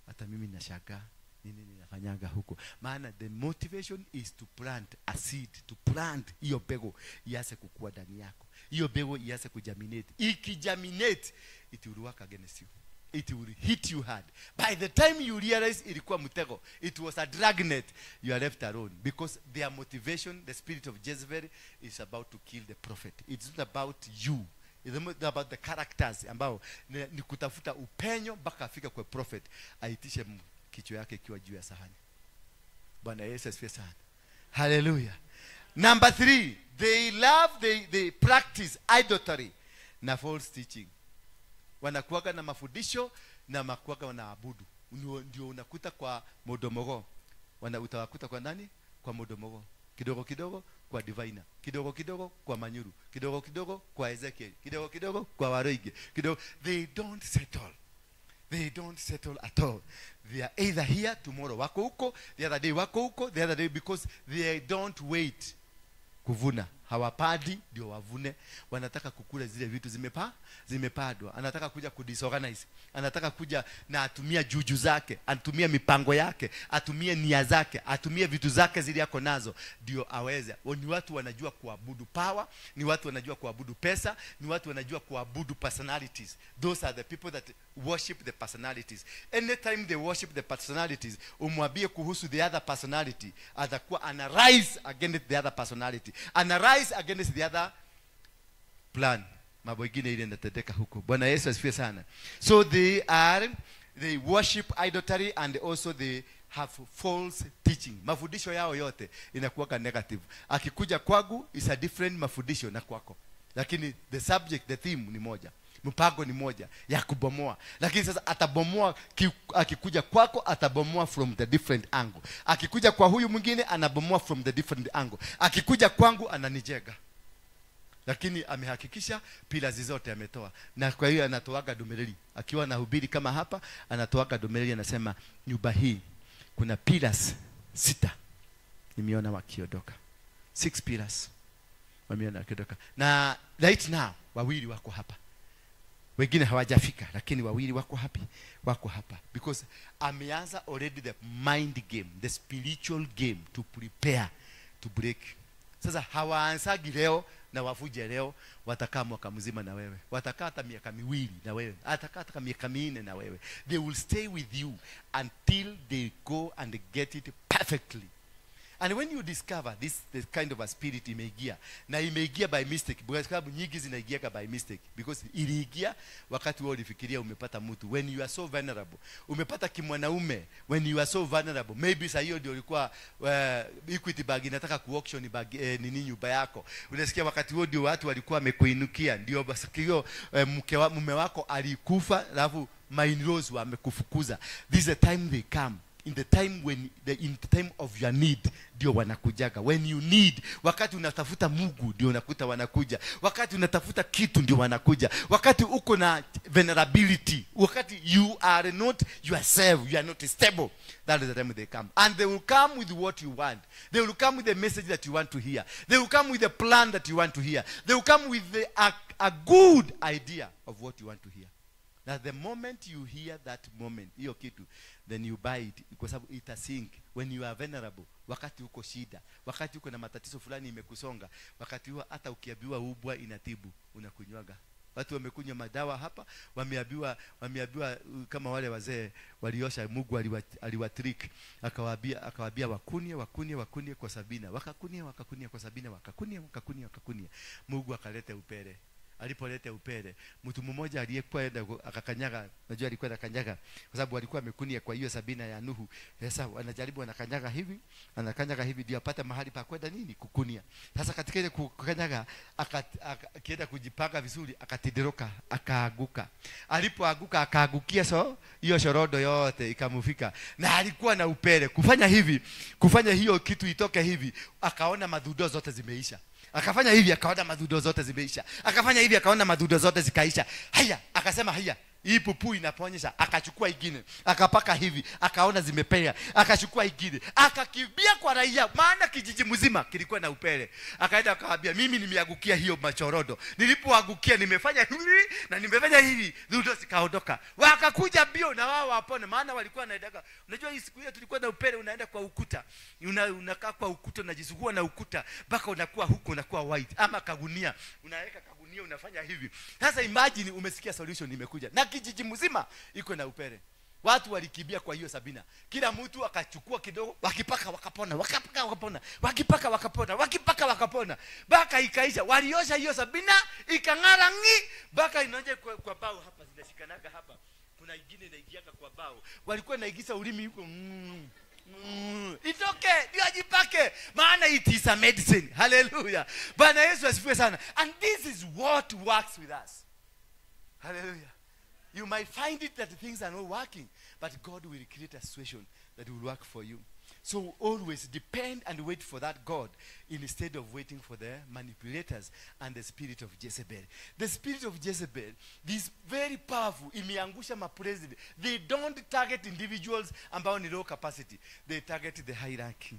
hata mimi nashangaa nini ninafanyanga huko. Maana the motivation is to plant a seed, to plant hiyo mbegu ianze kukua ndani yako, hiyo mbegu ianze kugerminate. Ikigerminate, it will work against you. It will hit you hard. By the time you realize ilikuwa mtego, it was a dragnet, you are left alone. Because their motivation, the spirit of Jezebel, is about to kill the prophet. It's not about you. It's not about the characters ambao ni kutafuta upenyo mpaka afika kwa prophet, aitishe kichwa yake ikiwa juu ya sahani. Bwana Yesu asifiwe sana. Hallelujah. Number 3, they love, they practice idolatry na false teaching. Wanakuwaga na mafundisho na makuwaga wanaabudu. Ndio unakuta kwa modomogo. Utawakuta kwa nani? Kwa modomogo. Kidogo kidogo kwa divina, kidogo kidogo kwa manyuru, kidogo kidogo kwa Ezekiel, kidogo kidogo kwa Waroige, kidogo. They don't settle. They don't settle at all. They are either here tomorrow wako huko, the other day wako huko, the other day, because they don't wait kuvuna. Hawapadi ndio wavune. Wanataka kukula zile vitu zimepadwa. Anataka kuja kudisorganize. Anataka kuja na atumia juju zake, atumie mipango yake, atumie nia zake, atumie vitu zake zile yako nazo ndio aweze. Ni watu wanajua kuabudu power, ni watu wanajua kuabudu pesa, ni watu wanajua kuabudu personalities. Those are the people that worship the personalities. Anytime they worship the personalities, umwambie kuhusu the other personality, atakuwa ana rise against the other personality. Ana rise against the other plan. Mambo ingine ile inatendeka huko. Bwana Yesu asifiwe sana. So they worship idolatry and also they have false teaching. Mafundisho yao yote inakuwa negative. Akikuja kwangu is a different mafundisho na kwako, lakini the subject, the theme ni moja, mpango ni moja ya kubomoa. Lakini sasa atabomoa, akikuja kwako atabomoa from the different angle. Akikuja kwa huyu mwingine anabomoa from the different angle. Akikuja kwangu ananijega, lakini amehakikisha pillars zote ametoa. Na kwa hiyo anatoaga domeleli. Akiwa anahubiri kama hapa, anatoaga domeleli, anasema nyumba hii kuna pillars 6 nimeona wakiondoka. 6 pillars wameona wakiondoka. Na right now wawili wako hapa, wengine hawajafika, lakini wawili wako hapi, wako hapa, because ameanza already the mind game, the spiritual game to prepare to break. Sasa hawaanzagi leo na wafuje leo, watakaa mwaka mzima na wewe, watakaa hata miaka 2 na wewe, watakaa hata miaka 4 na wewe. They will stay with you until they go and get it perfectly. And when you discover this kind of a spirit imeingia, na imeingia by mistake, because sababu nyingi zinaingia by mistake, because iliingia wakati wewe ulifikiria umepata mtu, when you are so vulnerable, umepata kimwanaume, when you are so vulnerable, maybe saa hiyo ndio ulikuwa Equity bag inataka ku auction bag nini nyumba yako. Unasikia wakati huo ndio watu walikuwa wamekuinukia, ndio basi hiyo mume wako alikufa, alafu my in-laws wamekufukuza. This is the time they come. In the time when in the time of your need ndio wanakujaga. When you need, wakati unatafuta Mungu ndio unakuta wanakuja. Wakati unatafuta kitu ndio wanakuja. Wakati uko na vulnerability, wakati you are not yourself, you are not stable, that is the time they come. And they will come with what you want. They will come with the message that you want to hear. They will come with the plan that you want to hear. They will come with a good idea of what you want to hear. Now the moment you hear that moment, hiyo kitu, then you buy it, kwa sababu ita sink. When you are vulnerable, wakati uko shida, wakati uko na matatizo fulani imekusonga, wakati huo hata ukiambiwa ubwa inatibu, unakunywaga. Watu wamekunywa madawa hapa, wameambiwa kama wale wazee waliosha, Mungu aliwatrick, akawaambia wakunie kwa Sabina, wakakunia kwa Sabina, wakakunia. Mungu akaleta upele. Alipoleta upele, mtu mmoja aliyekuwa akakanyaga, najua alikuwa anakanyaga kwa sababu alikuwa amekunia kwa hiyo Sabina ya Nuhu. Sasa anajaribu anakanyaga hivi ndio apate mahali pa kwenda nini kukunia. Sasa katika ile kukanyaga akienda kujipanga vizuri, akatidiroka, akaaguka. Alipoanguka akaagukia so hiyo shorodo yote ikamufika. Na alikuwa na upele. Kufanya hivi, kufanya hiyo kitu itoke hivi, akaona madhudo zote zimeisha. Akafanya hivi akaona madhudo zote zimeisha. Akafanya hivi akaona madhudo zote zikaisha. Haya, akasema haya, hii pupu inaponyesha. Akachukua ingine, akapaka hivi, akaona zimepea. Akachukua ingine, akakimbia kwa raia, maana kijiji mzima kilikuwa na upele. Akaenda akawaambia, mimi nimeangukia hiyo machorodo. Nilipoangukia nimefanya hivi na nimefanya hivi, dhudo zikaondoka. Wakakuja bio na wao wapone, maana walikuwa wanaendaga. Unajua hii siku hiyo tulikuwa na upele, unaenda kwa ukuta. Unakaa kwa ukuta, unajisugua na ukuta mpaka unakuwa huko unakuwa white, ama kagunia. Unaweka kagunia unafanya hivi. Sasa imagine umesikia solution imekuja. Na kijiji mzima iko na upele. Watu walikimbia kwa hiyo Sabina. Kila mtu akachukua kidogo, wakipaka wakapona, wakipaka wakapona, wakipaka wakapona, wakipaka wakapona. Baka ikaisha, waliosha hiyo Sabina ikang'ara ngi, baka inaonja kwa bao hapa zinashikanaga hapa. Kuna ingine inaingiaga kwa bao. Walikuwa naigiza ulimi huko. It's okay, ndio ajipake. Maana it is a medicine. Hallelujah. Bwana Yesu asifiwe sana. And this is what works with us. Hallelujah. You might find it that things are not working, but God will create a situation that will work for you. So always depend and wait for that God instead of waiting for the manipulators and the spirit of Jezebel. The spirit of Jezebel, this very powerful, imeangusha ma-president. They don't target individuals ambao ni low capacity. They target the hierarchy.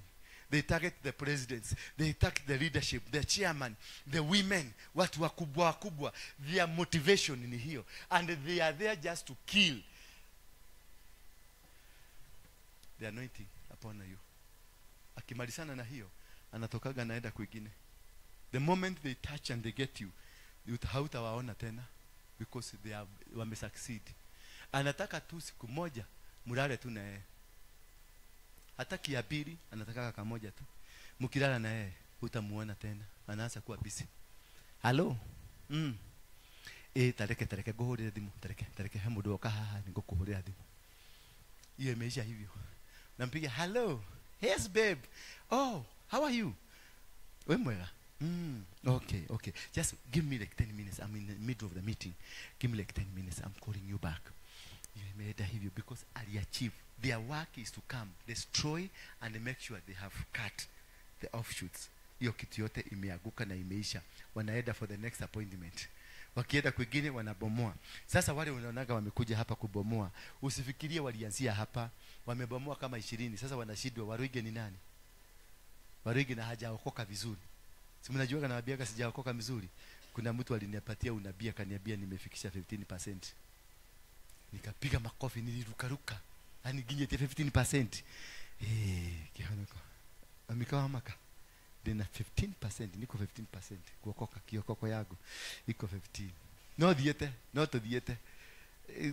They target the presidents. They target the leadership, the chairman, the women, watu wakubwa wakubwa. Their motivation ni hiyo. And they are there just to kill the anointing upon you. Akimalizana na hiyo, anatokaga naenda kwingine. The moment they touch and they get you, hautawaona tena because they are wamesucceed. Anataka tu siku moja mulale tu na yeye. Hataki ya pili, anataka kamoja tu. Mkilala na yeye, hutamuona tena. Anaanza kuwa busy. Hello. Tareke nguhurire thimu, tareke he mundu oka haha ningukuhurira thimu. Hiyo imeisha hivyo. Nampiga, hello, yes babe, oh, how are you? We mwega. Okay, okay. Just give me like 10 minutes. I'm in the middle of the meeting. Give me like 10 minutes. I'm calling you back. Imeenda hivyo because aliachieve. Their work is to come, destroy and make sure they have cut the offshoots. Hiyo kitu yote imeanguka na imeisha. Wanaenda for the next appointment. Wakienda kwingine wanabomoa. Sasa wale unaonaga wamekuja hapa kubomoa, usifikirie walianzia hapa. Wamebomoa kama 20. Sasa wanashindwa Waruige ni nani? Waruige na hajaokoka vizuri. Si mnajua nawaambiaga sijaokoka vizuri. Kuna mtu alinipatia unabii akaniambia nimefikisha 15%. Nikapiga makofi, nilirukaruka. Yaani ginye 15%. Kihonoko. Amikawa maka. Dena 15%, niko 15% kuokoka, kiokoko yago iko 15. No diete, no to diete.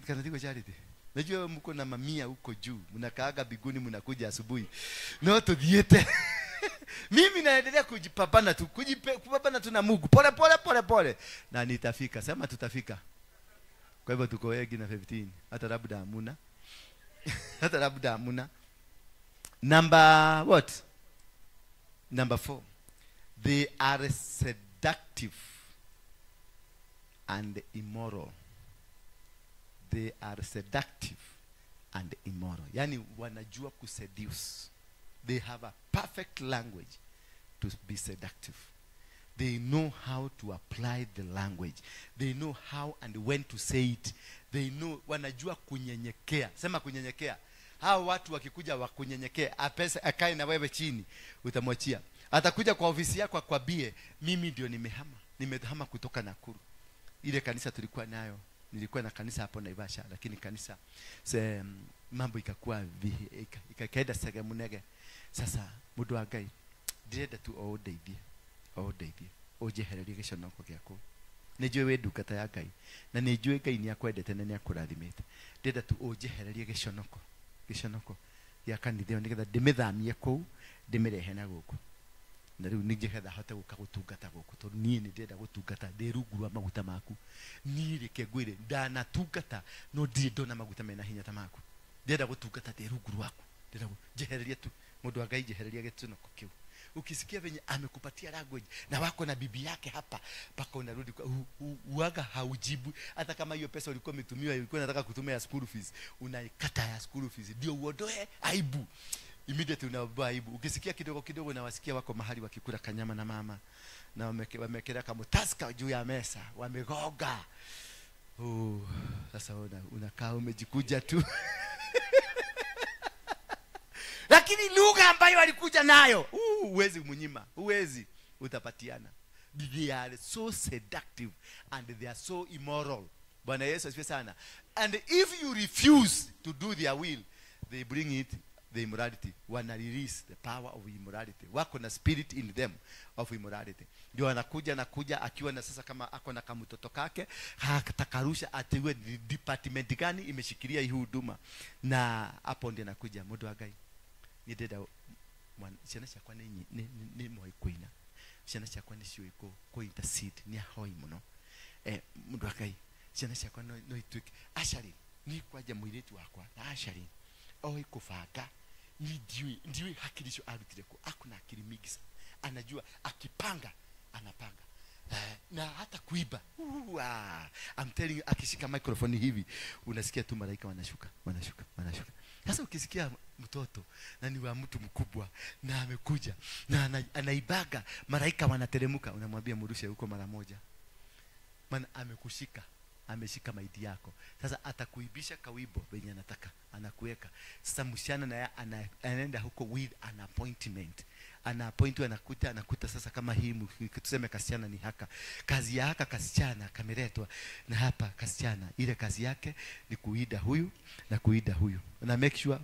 Kana tiko charity. Najua mko na mamia huko juu, mnakaaga biguni, mnakuja asubuhi. No to diete. Mimi naendelea kujipambana tu, kupambana tu na Mungu. Pole pole pole pole. Na nitafika. Sema tutafika. Kwa hivyo tuko wengi na 15. Hata labda hamuna. Hata labda hamuna. Number what? Number 4. They are seductive and immoral. They are seductive and immoral. Yani wanajua kuseduce. They have a perfect language to be seductive. They know how to apply the language. They know how and when to say it. They know, wanajua kunyenyekea. Sema kunyenyekea. Hao watu wakikuja wakunyenyekea, apesa akae na wewe chini, utamwachia. Atakuja kwa ofisi yako akwambie, mimi ndio nimehama. Nimehama kutoka Nakuru. Ile kanisa tulikuwa nayo, nilikuwa na kanisa hapo Naivasha, lakini kanisa mambo ikakuwa ikaenda segemunege. Sasa mundu wa Ngai ndirenda tu o ndeithie, o ndeithie, unjehererie giconoko giakwa. Nĩnjũĩ wĩ ndungata ya Ngai na nĩnjũĩ Ngai nĩakwendete na nĩakũrathimĩte. Ndĩrenda tu ũnjehererie gĩconoko, gĩconoko gĩa kanitha ĩyo nĩgetha ndĩmĩthamie kũu ndĩmĩrehe na gũkũ. Na rĩu nĩgetha hote gũka gũtungata gũkũ tondũ niĩ nĩndĩrenda gũtungata ndĩ rungu rwa maguta maku. Niĩ reke ngwĩre ndanatungata no ndirĩ ndona maguta mena hinya ta maku. Ndĩrenda gũtungata ndĩ rungu rwaku. Ndĩrenda njehererie tu mundu wa Ngai, njehererie gĩconoko kĩu. Ukisikia venye amekupatia language na wako na bibi yake hapa paka unarudi uaga haujibu. Hata kama hiyo pesa ulikuwa umetumiwa, ulikuwa unataka kutumia ya school fees, unaikata ya school fees ndio uondoe aibu. Immediately unaondoa aibu. Ukisikia kidogo kidogo na wasikia wako mahali wakikula kanyama na mama na wamekelea kama taska juu ya mesa, wamegoga. Sasa unakaa umejikuja tu. Lakini lugha ambayo alikuja nayo, huwezi mnyima, huwezi, utapatiana. They are so seductive and they are so immoral. Bwana Yesu asifiwe sana. And if you refuse to do their will, they bring it the immorality. Wana release the power of immorality. Wako na spirit in them of immorality. Ndio anakuja nakuja akiwa na sasa kama ako na kamtoto kake, hatakarusha atiwe department gani imeshikilia hii huduma. Na hapo ndio anakuja mundu wa Ngai. Nindenda ciana ciakwa nĩ moĩ kũina, ciana ciakwa nĩ ciũĩ kũ intercede, nĩ ahoi mũno. Mũndũ wa Ngai, ciana ciakwa no ituĩke actually niĩ kwanja mũirĩtu wakwa na actually oĩ kũbanga. Ni ndiũĩ hakiri icio arutire kũ. Ako na akili mingi sana, anajua akipanga anapanga. Na hata kuiba. I'm telling you, akishika microphone hivi unasikia tu malaika wanashuka, wanashuka, wanashuka. Sasa ukisikia mtoto na ni wa mtu mkubwa na amekuja na anaibaga, malaika wanateremka, unamwambia mrushe huko mara moja. Maana amekushika, ameshika maidi yako. Sasa atakuibisha kawibo venye anataka, anakuweka. Sasa msichana naye anaenda huko with an appointment. Ana appoint anakuta sasa kama hii tuseme kasichana ni haka. Kazi ya haka kasichana kameletwa na hapa kasichana, ile kazi yake ni kuida huyu na kuida huyu. Na make sure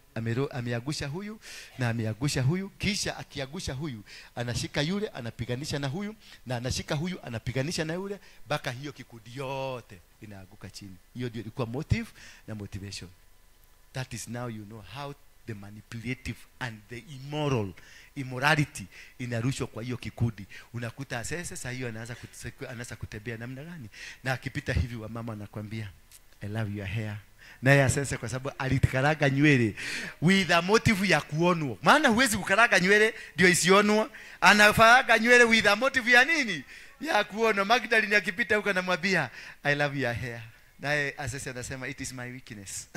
ameagusha huyu na ameagusha huyu, kisha akiagusha huyu anashika yule anapiganisha na huyu, na anashika huyu anapiganisha na yule, baka hiyo kikundi yote inaaguka chini. Hiyo ndio ilikuwa motive na motivation. That is now you know how the manipulative and the immorality inarushwa kwa hiyo kikundi. Unakuta sasa hiyo anaanza kutembea namna gani, na akipita hivi wa mama anakuambia I love your hair, Naye Asese kwa sababu alikaranga nywele with a motive ya kuonwa. Maana huwezi kukaranga nywele ndio isionwa. Anafaranga nywele with a motive ya nini? Ya kuonwa. Magdalene akipita huko anamwambia I love your hair. Naye Asese anasema it is my weakness.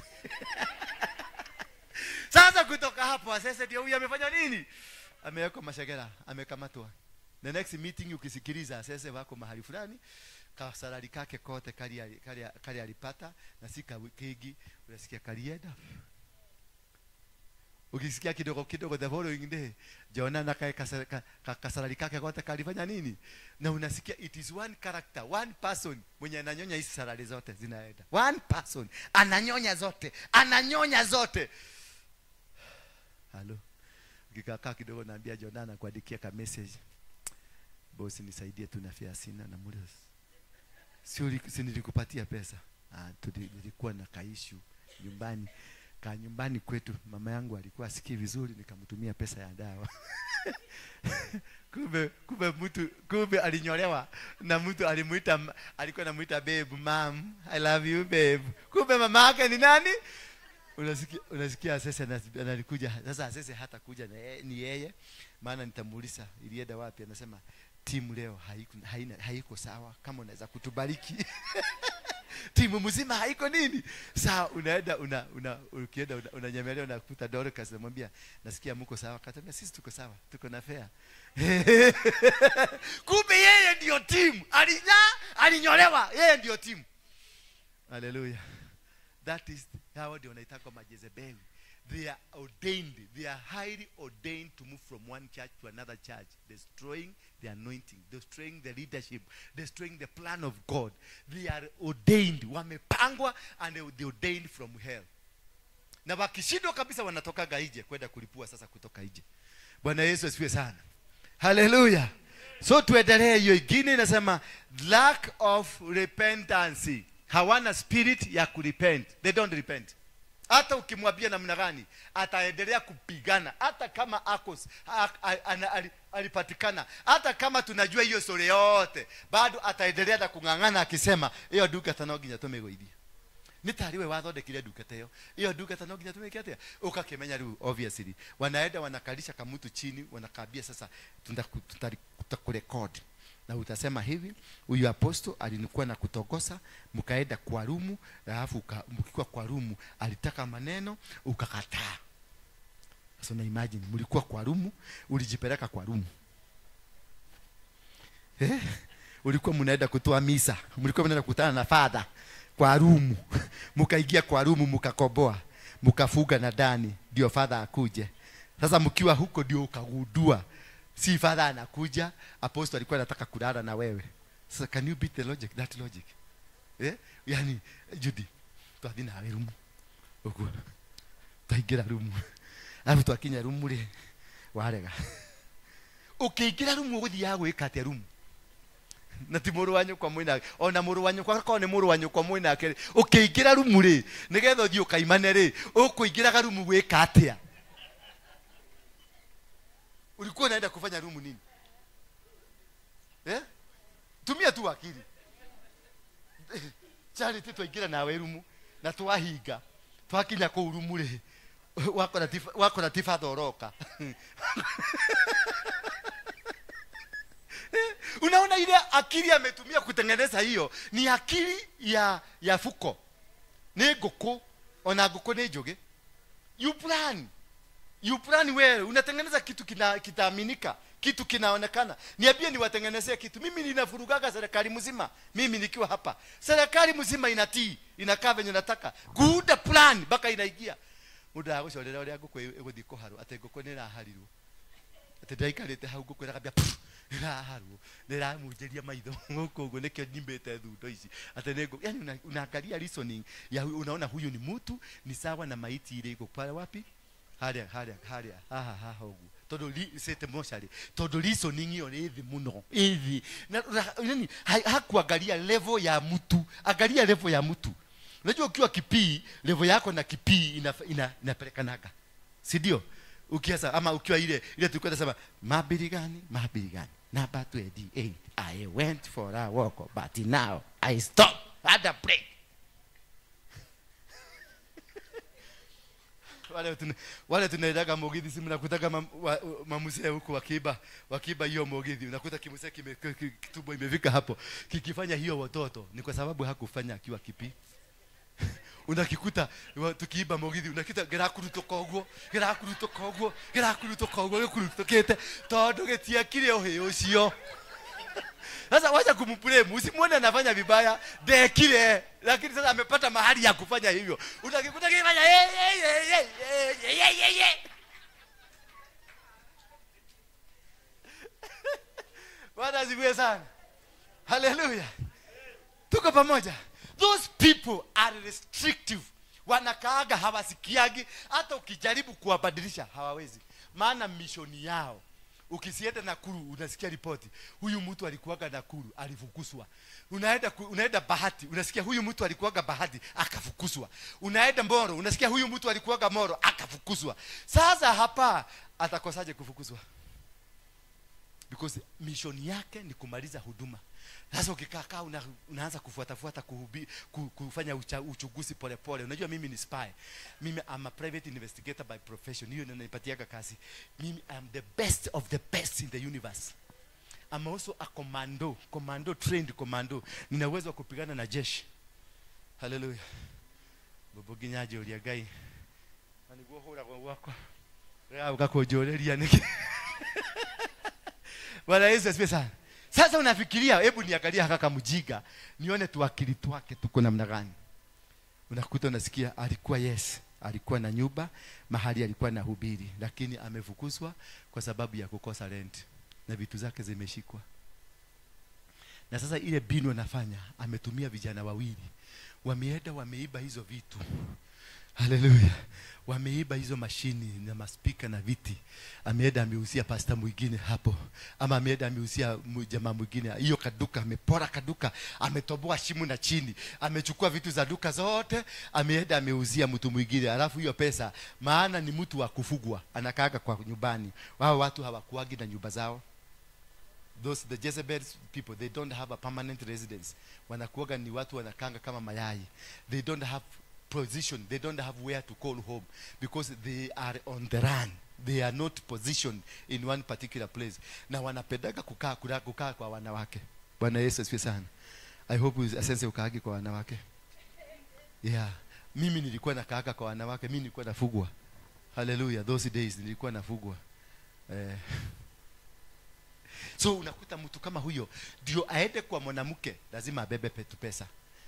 Sasa kutoka hapo Asese ndio huyu amefanya nini? Amewekwa mashagera, amekamatwa. The next meeting ukisikiliza Asese wako mahali fulani, kasalari kake kote kali alipata na sika kigi, unasikia kalienda. Ukisikia kidogo kidogo the following day, Jona na kasalari kake kote kalifanya nini? Na unasikia it is one character, one person mwenye ananyonya hizi salari zote zinaenda. One person ananyonya zote, ananyonya zote. Halo. Ukikaa kidogo naambia Jona na kuandikia ka message. Bosi nisaidie tu na fare sina na muda. Si nilikupatia pesa. Nilikuwa na kaishu nyumbani. Ka nyumbani kwetu mama yangu alikuwa asikii vizuri nikamtumia pesa ya dawa. Kumbe mtu kumbe alinyolewa na mtu alimuita, alikuwa anamuita babe, mom, I love you babe. Kumbe mama yake ni nani? Unasikia Asese analikuja. Sasa Asese hata kuja ni yeye, maana nitamuuliza ilienda wapi, anasema timu leo haiko sawa, kama unaweza kutubariki. Timu mzima haiko nini? Sawa, unaenda ukienda unanyemelea unakuta Dorcas, namwambia nasikia mko sawa, akatambia sisi tuko sawa, tuko na fair. Kumbe yeye ndio timu. Alinyolewa, yeye ndio timu. Hallelujah. That is how they wanaitwa Majezebeli. They are ordained. They are highly ordained to move from one church to another church, destroying the anointing, destroying the leadership, destroying the plan of God. They are ordained. Wamepangwa and they ordained from hell. Na wakishindwa kabisa wanatoka nje kwenda kulipua sasa kutoka nje. Bwana Yesu asifiwe sana. Hallelujah. So tuendelee hiyo ingine inasema lack of repentance. Hawana spirit ya kurepent. They don't repent. Hata ukimwambia namna gani ataendelea kupigana, hata kama akos alipatikana, hata kama tunajua hiyo story yote, bado ataendelea na kung'ang'ana akisema hiyo duka tano nginya tumegoithia. Nitariwe wathondekire duka teyo. Hiyo duka tano nginya tumeke atia. Ukakimenya rĩu obviously wanaenda wanakalisha kamutu chini, wanakabia sasa tutakurekodi. Na utasema hivi, huyu apostle alinikuwa na kutogosa, mkaenda kwa rumu, alafu mkikuwa kwa rumu alitaka maneno ukakataa. Sasa na imagine mlikuwa kwa rumu, ulijipeleka kwa rumu. Ulikuwa mnaenda kutoa misa, mlikuwa mnaenda kukutana na father kwa rumu. Mkaingia kwa rumu mkakoboa, mkafuga na ndani ndio father akuje. Sasa mkiwa huko ndio ukagundua si father anakuja, apostle alikuwa anataka kulala na wewe. So can you beat the logic, that logic? Yani Judy, twathi nawe rumu. Uguo. Twaingira rumu. Alafu twakinya rumu ri warega. Ukiingira rumu uguthiaga gwika atia rumu? Na ti mũrũ wa nyũkwa mwĩnake, ona mũrũ wa nyũkwa korwo nĩ mũrũ wa nyũkwa mwĩnake, ũkĩingĩra rumu rĩ, nĩgetha ũthiĩ ũkaimane rĩ, ũkũingĩraga rumu gwĩka atĩa? Ulikuwa unaenda kufanya rumu nini? Tumia tu akili. Charity twaingira nawe rumu na twahinga. Twakinya kũu rumu rĩ, wakora ti father oroka. Unaona ile akili ametumia kutengeneza hiyo ni akili ya fuko. Ni ngũkũ, ona ngũkũ nĩ njũgĩ. You plan. You plan well. Unatengeneza kitu kitaaminika, kitu kinaonekana. Niambie niwatengenezee kitu. Mimi ninavurugaga serikali mzima. Mimi nikiwa hapa. Serikali mzima inatii, inakaa venye nataka. Good plan mpaka inaingia. Muda agucorera uria ngũkũ ĩgũthiĩ kũharwo, atĩ ngũkũ nĩ ĩraharirwo. Atĩ ndaikarĩte hau ngũkũ ĩrakambia ĩraharwo, nĩ ĩramunjĩria maitho gũkũ ũguo nĩkĩo nyimbĩte thundo ici. Atĩ nĩ ngũkũ, yani unaangalia reasoning ya unaona huyu ni mtu ni sawa na maiti ile iko pale wapi? Haria haha haha ũguo. Tondũ sete moshari, tondu reasoning hiyo ni thĩ mũno, ĩ thĩ. Na yani hakuangalia level ya mtu, angalia level ya mtu. Unajua ukiwa kipii, level yako na kipii inapelekanaga. Si ndio? Ukiasa ama ukiwa ile tulikuwa tunasema mabirigani. Number 28. I went for a walk, but now I stop at the break. Wale tunaendaga mugithi, si mnakutaga mamuse huku wakiiba hiyo mugithi, unakuta kimuse tumbo imefika hapo kikifanya hiyo watoto, ni kwa sababu hakufanya akiwa kipi. Unakikuta tukiiba mugithi, unakuta gerakurutuka uguo gerakurutuka uguo gerakurutuka uguo gikurutukite tondu gitiakire uhi ucio. Sasa wacha kumblame, usimuone anafanya vibaya, ndekire, lakini sasa amepata mahali ya kufanya hivyo. Utakikuta kifanya Bwana asifiwe sana. Hallelujah. Tuko pamoja. Those people are restrictive. Wanakaaga hawasikiagi, hata ukijaribu kuwabadilisha hawawezi. Maana mishoni yao, ukisienda Nakuru unasikia ripoti, huyu mtu alikuwaga Nakuru alifukuzwa. Unaenda Bahati unasikia huyu mtu alikuwaga Bahati akafukuzwa. Unaenda Moro unasikia huyu mtu alikuwaga Moro akafukuzwa. Sasa hapa atakosaje kufukuzwa? Because mission yake ni kumaliza huduma. Sasa ukikaa unaanza kufuatafuata kufanya uchunguzi pole pole. Unajua mimi ni spy. Mimi I'm a private investigator by profession. Hiyo ndio inanipatiaga kazi. Mimi I'm the best of the best in the universe. I'm also a commando, trained commando. Nina uwezo wa kupigana na jeshi. Hallelujah. Bobo ginyaje ulia gai. Aniguo hura kwa wako. Leo ukakojoreria niki. Bwana Yesu asifiwe sana. Sasa unafikiria, hebu niangalia kaka mjiga, nione tuakili twake tuko namna gani. Unakuta unasikia alikuwa yes, alikuwa na nyumba, mahali alikuwa na hubiri, lakini amefukuzwa kwa sababu ya kukosa rent na vitu zake zimeshikwa. Na sasa ile binu anafanya, ametumia vijana wawili. Wameenda wameiba hizo vitu. Hallelujah. Wameiba hizo mashini na maspika na viti. Ameenda ameuzia pastor mwingine hapo, ama ameenda ameuzia jamaa mwingine. Hiyo kaduka amepora kaduka, ametoboa shimo na chini, amechukua vitu za duka zote, ameenda ameuzia mtu mwingine. Alafu hiyo pesa, maana ni mtu wa kufugwa, anakaaga kwa nyumbani. Wao watu hawakuagi na nyumba zao. Those the Jezebel people, they don't have a permanent residence. Wanakuaga ni watu wanakanga kama mayai. They don't have position, they don't have where to call home because they are on the run. They are not positioned in one particular place. Na wanapendaga kukaa kwa wanawake. Bwana Yesu asifiwe sana. I hope asense ukaagi kwa wanawake. Yeah, mimi nilikuwa nakaaga kwa wanawake, mimi nilikuwa nafugwa. Hallelujah, those days nilikuwa nafugwa. So unakuta mtu kama huyo ndio aende kwa mwanamke lazima abebe pesa.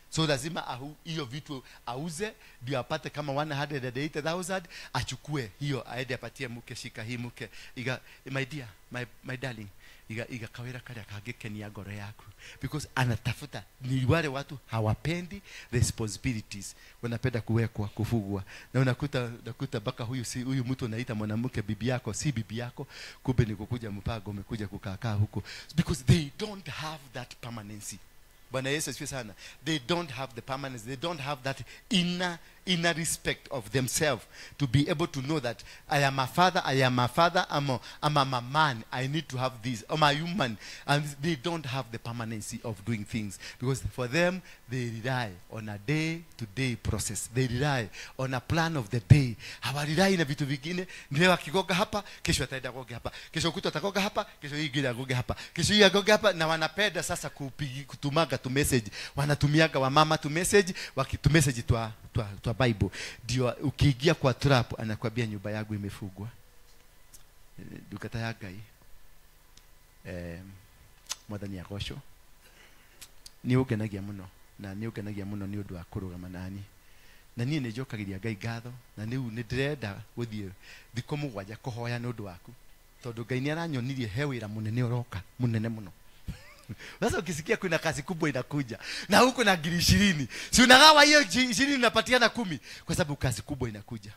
So lazima hiyo vitu auze ndio apate kama 180,000, achukue hiyo aende apatie mke, shika hii mke, iga my dear, my darling, iga kawira kale kagekenia ngoro yaku, because anatafuta. Ni wale watu hawapendi responsibilities, wanapenda kuwekwa, kufugwa. Na unakuta baka huyu si huyu mtu anaita mwanamke bibi yako, si bibi yako, kumbe ni kukuja mpango, umekuja kukaa huko, because they don't have that permanency. Bwana Yesu asifiwe sana. They don't have the permanence. They don't have that inner respect of themselves to be able to know that I am a father, I'm a man, I need to have this, I'm a human. And they don't have the permanency of doing things, because for them, they rely on a day-to-day process. They rely on a plan of the day. Hawarely na vitu vingine. Leo akigoga hapa, kesho ataenda goga hapa. Kesho kutwa atagoga hapa, kesho hii ingine agoge hapa. Kesho hii agoge hapa. Na wanapenda sasa kutumaga tu message. Wanatumiaga wamama tu message, wakitu message twa Bible. Ndio ukiingia kwa trap anakuambia nyumba yangu imefugwa. Dukata ya Ngai. Mwathani agocwo. Ni ungenagia muno na ni ungenagia muno ni undu wa kurugama nani. Na niĩ nĩ njokagĩria Ngai ngatho, na rĩu nĩ ndĩrenda gũthiĩ thikũ mũgwanja kũhoya nĩ ũndũ waku, tondũ Ngai nĩ aranyonirie he wĩra mũnene ũroka, mũnene mũno. Sasa ukisikia kuna kazi kubwa inakuja na huko na ngiri 20, si unagawa hiyo 20 unapatiana 10, kwa sababu kazi kubwa inakuja.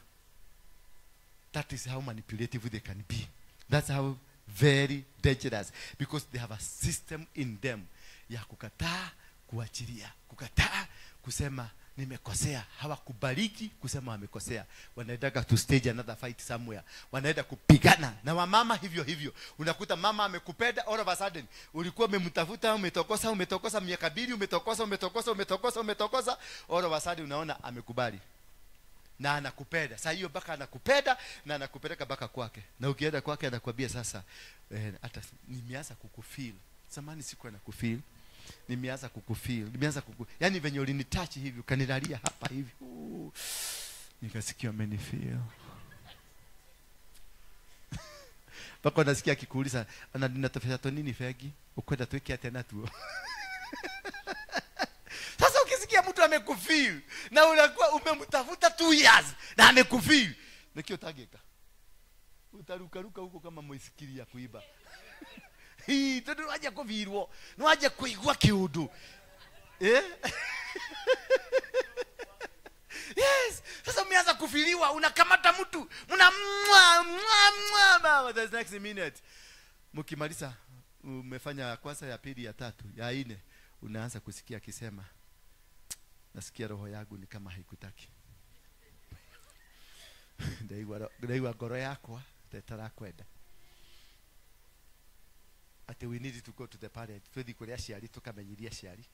That is how manipulative they can be. That's how very dangerous, because they have a system in them ya kukataa kuachilia, kukataa kusema nimekosea. Hawakubaliki kusema wamekosea. Wanaendaga to stage another fight somewhere. Wanaenda kupigana na wamama hivyo hivyo. Unakuta mama amekupenda, all of a sudden ulikuwa umemtafuta, umetokosa, umetokosa miaka 2, umetokosa, umetokosa, umetokosa, umetokosa, all of a sudden unaona amekubali. Na anakupenda. Saa hiyo mpaka anakupenda na anakupeleka mpaka kwake. Na ukienda kwake anakuambia sasa, hata nimeanza kukufeel. Zamani sikuwa nakufeel. Nimeanza kukufeel. Nimeanza yaani venye ulinitouch hivi ukanilalia hapa hivi. Nikasikia amenifeel. Mpaka nasikia akikuuliza, ana ninatofea nini fegi? Ukwenda tuweke tena tu. Sasa ukisikia mtu amekufeel na unakuwa umemtafuta 2 years na amekufeel, nikio tageka. Utarukaruka huko kama mwisikili ya kuiba. Hii tondu waje kuvirwo, no waje kuigua kiundu. Eh? Yes, sasa umeanza kufiliwa, unakamata mtu, mna mwa mwa mwa mama, the next minute. Mkimaliza umefanya kwanza, ya pili, ya tatu, ya nne, unaanza kusikia akisema, nasikia roho yangu ni kama haikutaki. Ndaigua ngoro yakwa tetarakwenda. Ati we need to go to the parent, twithi kuri aciari tukamenyiria aciari.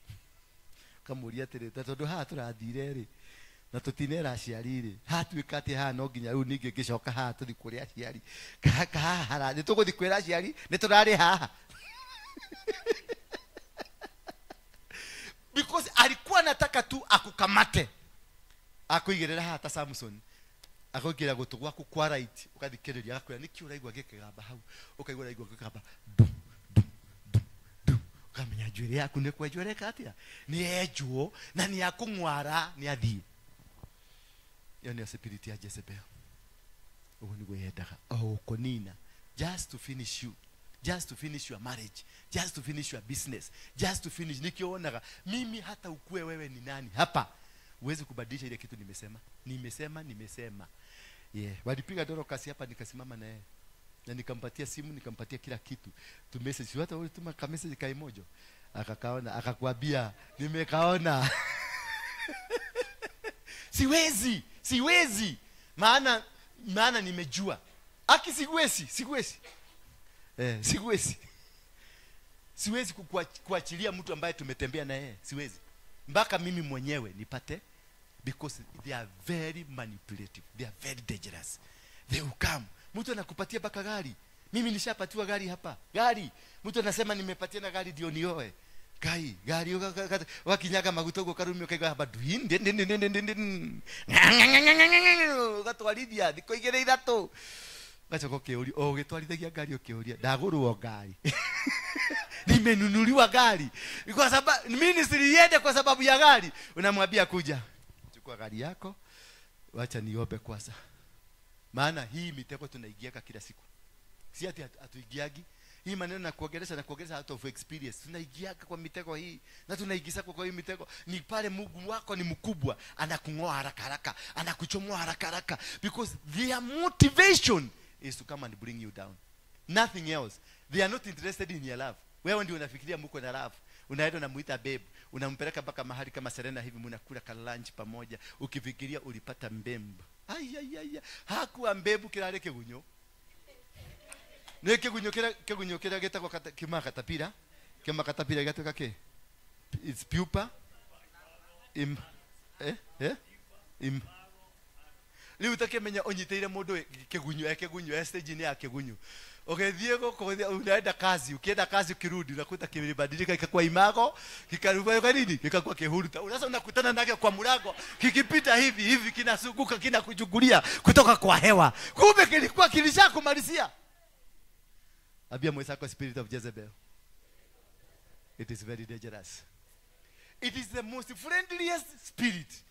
Kamuria atiri, tondu haha turathire ri na tutinera aciari ri, hatuika ati haha no nginya riu ningi ngicoka haha tuthi kuri aciari. Haha ni tuguthi kwira aciari ni turari haha. Because alikuwa anataka tu akukamate. Akuigirira haha ta Samson. Akuigira gutu gwaku kwa right, ukathikiriria agakwira niki uraigua gikigamba hau, ukaigua uraigua gikigamba dum dum dum dum. Ukamenya njuire yaku ni kwenjwo reka atia? Ni enjwo na ni akung'wara ni athie. Iyo niyo spirit ya Jezebel. Uguo niguo yendaga o gukunina, just to finish you, just to finish your marriage, just to finish your business, just to finish. Nikio wonaga mimi hata ukue wewe ni nani hapa, uwezi kubadilisha ile kitu nimesema. Nimesema, nimesema. Yeah, walipiga Dorcas hapa nikasimama na yeye. Na nikampatia simu, nikampatia kila kitu. Tu message, hata wewe tuma ka message ka emoji. Akakaona, akakwambia nimekaona. Siwezi, siwezi. Maana nimejua. Aki siwezi, siwezi. Siwezi. Siwezi kuachilia mtu ambaye tumetembea na yeye, siwezi. Mpaka mimi mwenyewe nipate, because they are very manipulative. They are very dangerous. They will come. Mtu anakupatia mpaka gari. Mimi nishapatiwa gari hapa. Gari. Mtu anasema nimepatia na gari ndio nioe. Gai, gari wakinyaga maguta ugo karumi ukaigua hapa duinde ugatwarithia thikũ igĩrĩ ithatũ. Gacoka ũkĩũria, o ũgĩtwarithagia ngari ũkĩũria, ndagũrwo ngari. Nimenunuliwa gari. Kwa sababu ministry iende kwa sababu ya gari. Unamwambia kuja, chukua gari yako, wacha niombe kwanza. Maana hii mitego tunaigiaka kila siku. Si ati hatuigiagi. Hii maneno na kuongelesha out of experience. Tunaigiaka kwa mitego hii na tunaigisa kwa hii mitego. Ni pale Mungu wako ni mkubwa, anakungoa haraka haraka, anakuchomoa haraka haraka, because their motivation is to come and bring you down. Nothing else. They are not interested in your love. Wewe ndio unafikiria mko na love. Unaenda unamuita babe, unampeleka mpaka mahali kama Serena hivi, mnakula ka lunch pamoja, ukifikiria ulipata mbembe. Ai ai ai, hakuwa mbebu kirare kigunyo. Ne kigunyo kira getagwo kima katapira. Kima katapira gatuka ke. It's pupa. Im im. Riu utakimenya unyiteire mundu kigunyo, kigunyo stage ni ya kigunyo. Ukithie guku unaenda kazi, ukienda kazi ukirudi unakuta kimebadilika ikakuwa imago, kikaruka kwa nini? Kikakuwa kihuruta. Sasa unakutana nake kwa mlango, kikipita hivi hivi kinazunguka kinakuchukulia kutoka kwa hewa. Kumbe kilikuwa kilishakumalizia. Abia mwenzako, spirit of Jezebel. It is very dangerous. It is the most friendliest spirit.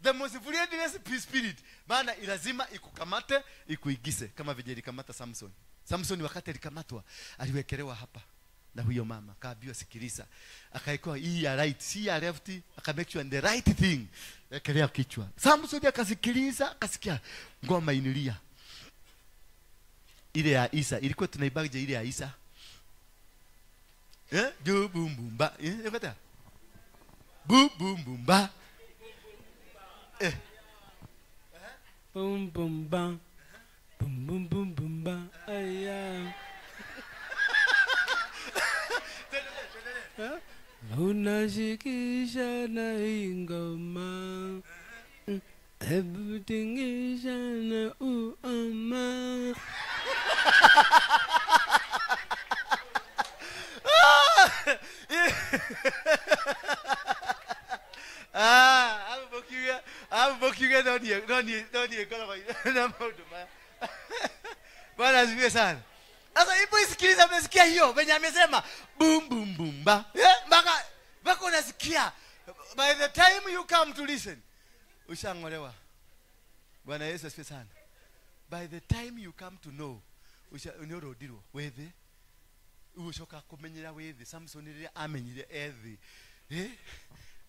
The most friendliest spirit. Maana lazima ikukamate, ikuigise kama vile ilikamata Samson. Samson wakati alikamatwa, aliwekelewa hapa na huyo mama, akaambiwa sikiliza. Akaikuwa hii ya right, si ya left, aka make sure the right thing. Ekelea kichwa. Samson akasikiliza, akasikia ngoma inilia. Ile ya Isa, ilikuwa tunaibaje ile ya Isa? Eh, du bum bum ba. Eh, kata. Bum bum bum ba. Eh. Bum bum ba. Bum bum bum bum ba. Aya. Unashikisha na ingoma. Hebu tingisha na uama. Amukiuga no niĩ ngoragwo na maũndũ maya. Bwana asifiwe sana. Sasa ipo isikiliza, umesikia hiyo venye amesema boom boom boom ba. Mpaka unasikia. By the time you come to listen, ushangolewa. Bwana Yesu asifiwe sana. By the time you come to know, unyorodirwo wethe. Ucoka kumenyera wethe. Samson rĩrĩa amenyire ethi.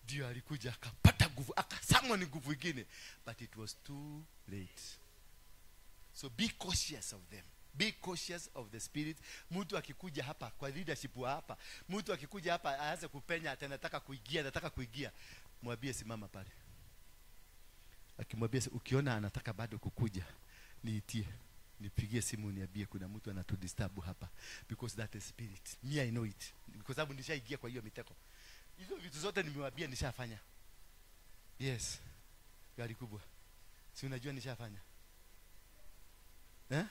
Ndio alikuja akapata nguvu, akasamwa ni nguvu ingine, but it was too late. So be cautious of them. Be cautious of the spirit. Mtu akikuja hapa kwa leadership wa hapa, mtu akikuja hapa aanze kupenya ati anataka kuingia, anataka kuingia, mwambie simama pale. Akimwambia ukiona anataka bado kukuja, niitie, nipigie simu niambie kuna mtu anatudisturb hapa, because that is spirit. Me, I know it. Kwa sababu nishaingia kwa hiyo miteko. Hizo vitu zote nimewaambia nishafanya. Yes. Gari kubwa. Si unajua nishafanya. Eh?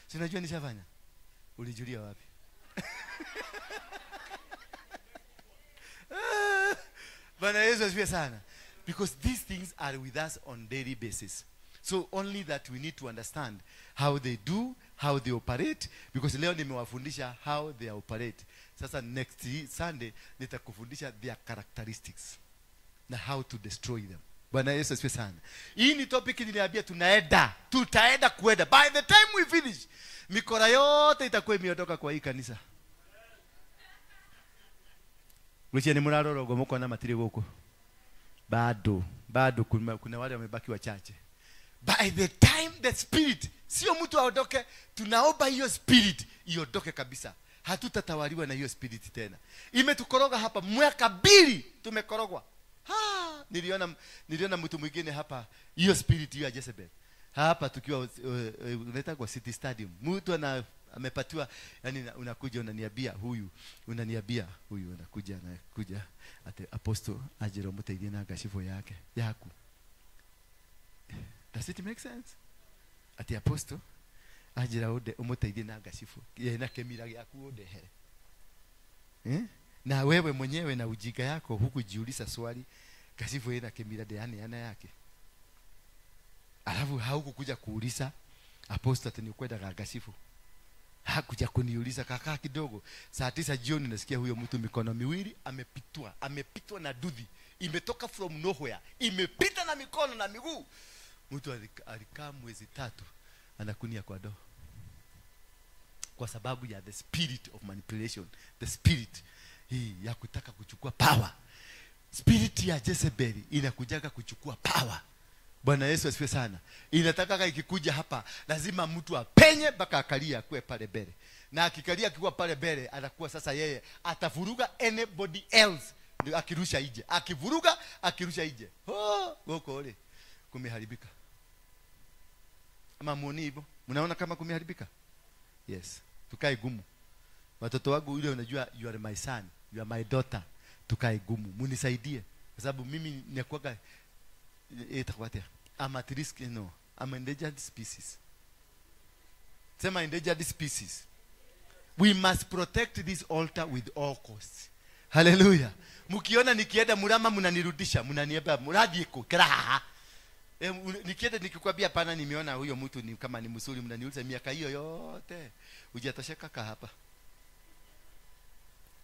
Si unajua nishafanya? Ulijulia wapi? Bwana Yesu asifiwe sana. Because these things are with us on daily basis. So only that we need to understand how they do, how they operate, because leo nimewafundisha how they operate. Sasa next Sunday nitakufundisha their characteristics na how to destroy them. Bwana Yesu asifiwe sana. Hii ni topic niliambia tunaenda, tutaenda kuenda. By the time we finish, mikora yote itakuwa imeondoka kwa hii kanisa. Mwiche ni murarorogo mko na matiri guku. Bado, bado kuna wale wamebaki wachache. By the time the spirit, sio mtu aondoke, tunaomba hiyo spirit iondoke kabisa. Hatutatawaliwa na hiyo spirit tena. Imetukoroga hapa mwaka 2 tumekorogwa. Ha, niliona mtu mwingine hapa hiyo spirit hiyo ya Jezebel. Hapa tukiwa unaita kwa City Stadium. Mtu ana amepatiwa, yani unakuja unaniambia huyu, anakuja ate apostle ajira muteithie na ngashibo yake yaku. Does it make sense? Ati apostle ajira umuteithie na ngashibo na kemira gyaku undehere. Na wewe mwenyewe na ujinga yako hukujiuliza swali, ngashibo ina kemira ndeaneana yake. Alafu haukukuja kuuliza apostle ati nikwendaga ngashibo. Hakuja kuniuliza kaka kidogo. Saa 9 jioni nasikia huyo mtu mikono miwili amepitwa na dudhi. Imetoka from nowhere. Imepita na mikono na miguu. Mtu alikaa mwezi 3 anakunia kwa doo. Kwa sababu ya the spirit of manipulation, the spirit hii ya kutaka kuchukua power. Spirit ya Jezebel inakujaga kuchukua power. Bwana Yesu asifiwe sana. Inataka ikikuja hapa lazima mtu apenye mpaka akalia akue pale mbele. Na akikalia akiwa pale mbele atakuwa sasa yeye atavuruga anybody else akirusha ije. Akivuruga akirusha ije. Oh, goko ole. Kumeharibika. Ama muoni hivyo? Mnaona kama kumeharibika? Yes. Tukae gumu. Watoto wangu yule unajua you are my son, you are my daughter. Tukae gumu. Munisaidie. Kwa sababu mimi ninakuwa I'm at risk, no. I'm endangered species. Sema endangered species. We must protect this altar with all costs. Hallelujah. Mukiona nikienda Murama mnanirudisha, mnaniambia muradi iko kra. Nikienda nikikwambia pana nimeona huyo mtu ni kama ni msuri, mnaniuliza miaka hiyo yote. Hujatosheka ka hapa.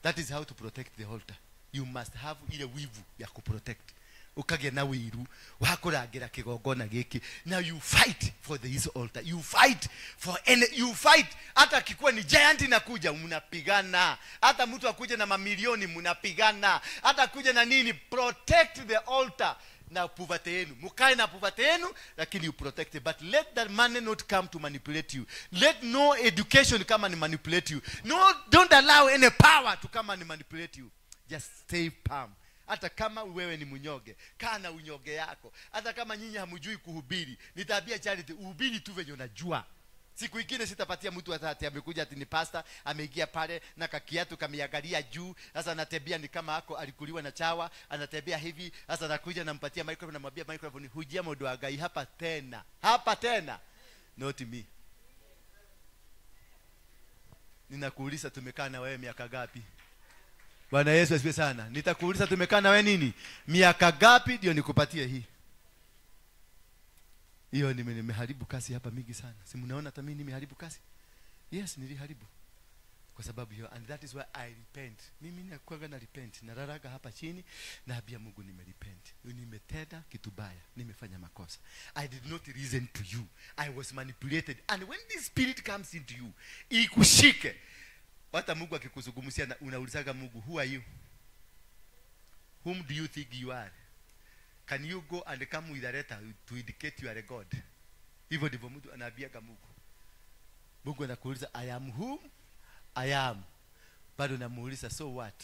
That is how to protect the altar. You must have ile wivu ya kuprotect. Ukage na wiru wakuragira kigongona giki. Now you fight for this altar. You fight for any, you fight. Hata akikuwa ni giant inakuja mnapigana. Hata mtu akuja na mamilioni mnapigana. Hata akuja na nini, protect the altar na poverty yenu. Mukae na poverty yenu lakini you protect it. But let that money not come to manipulate you. Let no education come and manipulate you. No, don't allow any power to come and manipulate you. Just stay calm. Hata kama wewe ni mnyoge, kaa na unyoge yako. Hata kama nyinyi hamjui kuhubiri, nitaambia Charity, uhubiri tu venye unajua. Siku ingine sitapatia mtu ati amekuja ati ni pastor, ameingia pale na kakiatu kameangalia juu, sasa anatembea ni kama ako alikuliwa na chawa, anatembea hivi, sasa anakuja nampatia microphone, namwambia microphone, hujia mundu wa Ngai hapa tena. Hapa tena. Not me. Ninakuuliza tumekaa na wewe miaka gapi? Bwana Yesu asifiwe sana. Nitakuuliza tumekaa na wewe nini? Miaka gapi ndio nikupatie hii? Hiyo nimeharibu kasi hapa mingi sana. Si mnaona hata mimi nimeharibu kasi? Yes, niliharibu. Kwa sababu hiyo, and that is why I repent. Mimi nakuwa na repent. Nararaga hapa chini naambia Mungu nimerepent. Nimetenda kitu baya, nimefanya makosa. I did not reason to you. I was manipulated. And when this spirit comes into you, ikushike. Hata Mungu akikuzungumzia unaulizaga Mungu, who are you? Whom do you think you are? Can you go and come with a letter to indicate you are a God? Hivyo ndivyo mtu anaambiaga Mungu. Mungu anakuuliza I am whom I am. Bado namuuliza so what?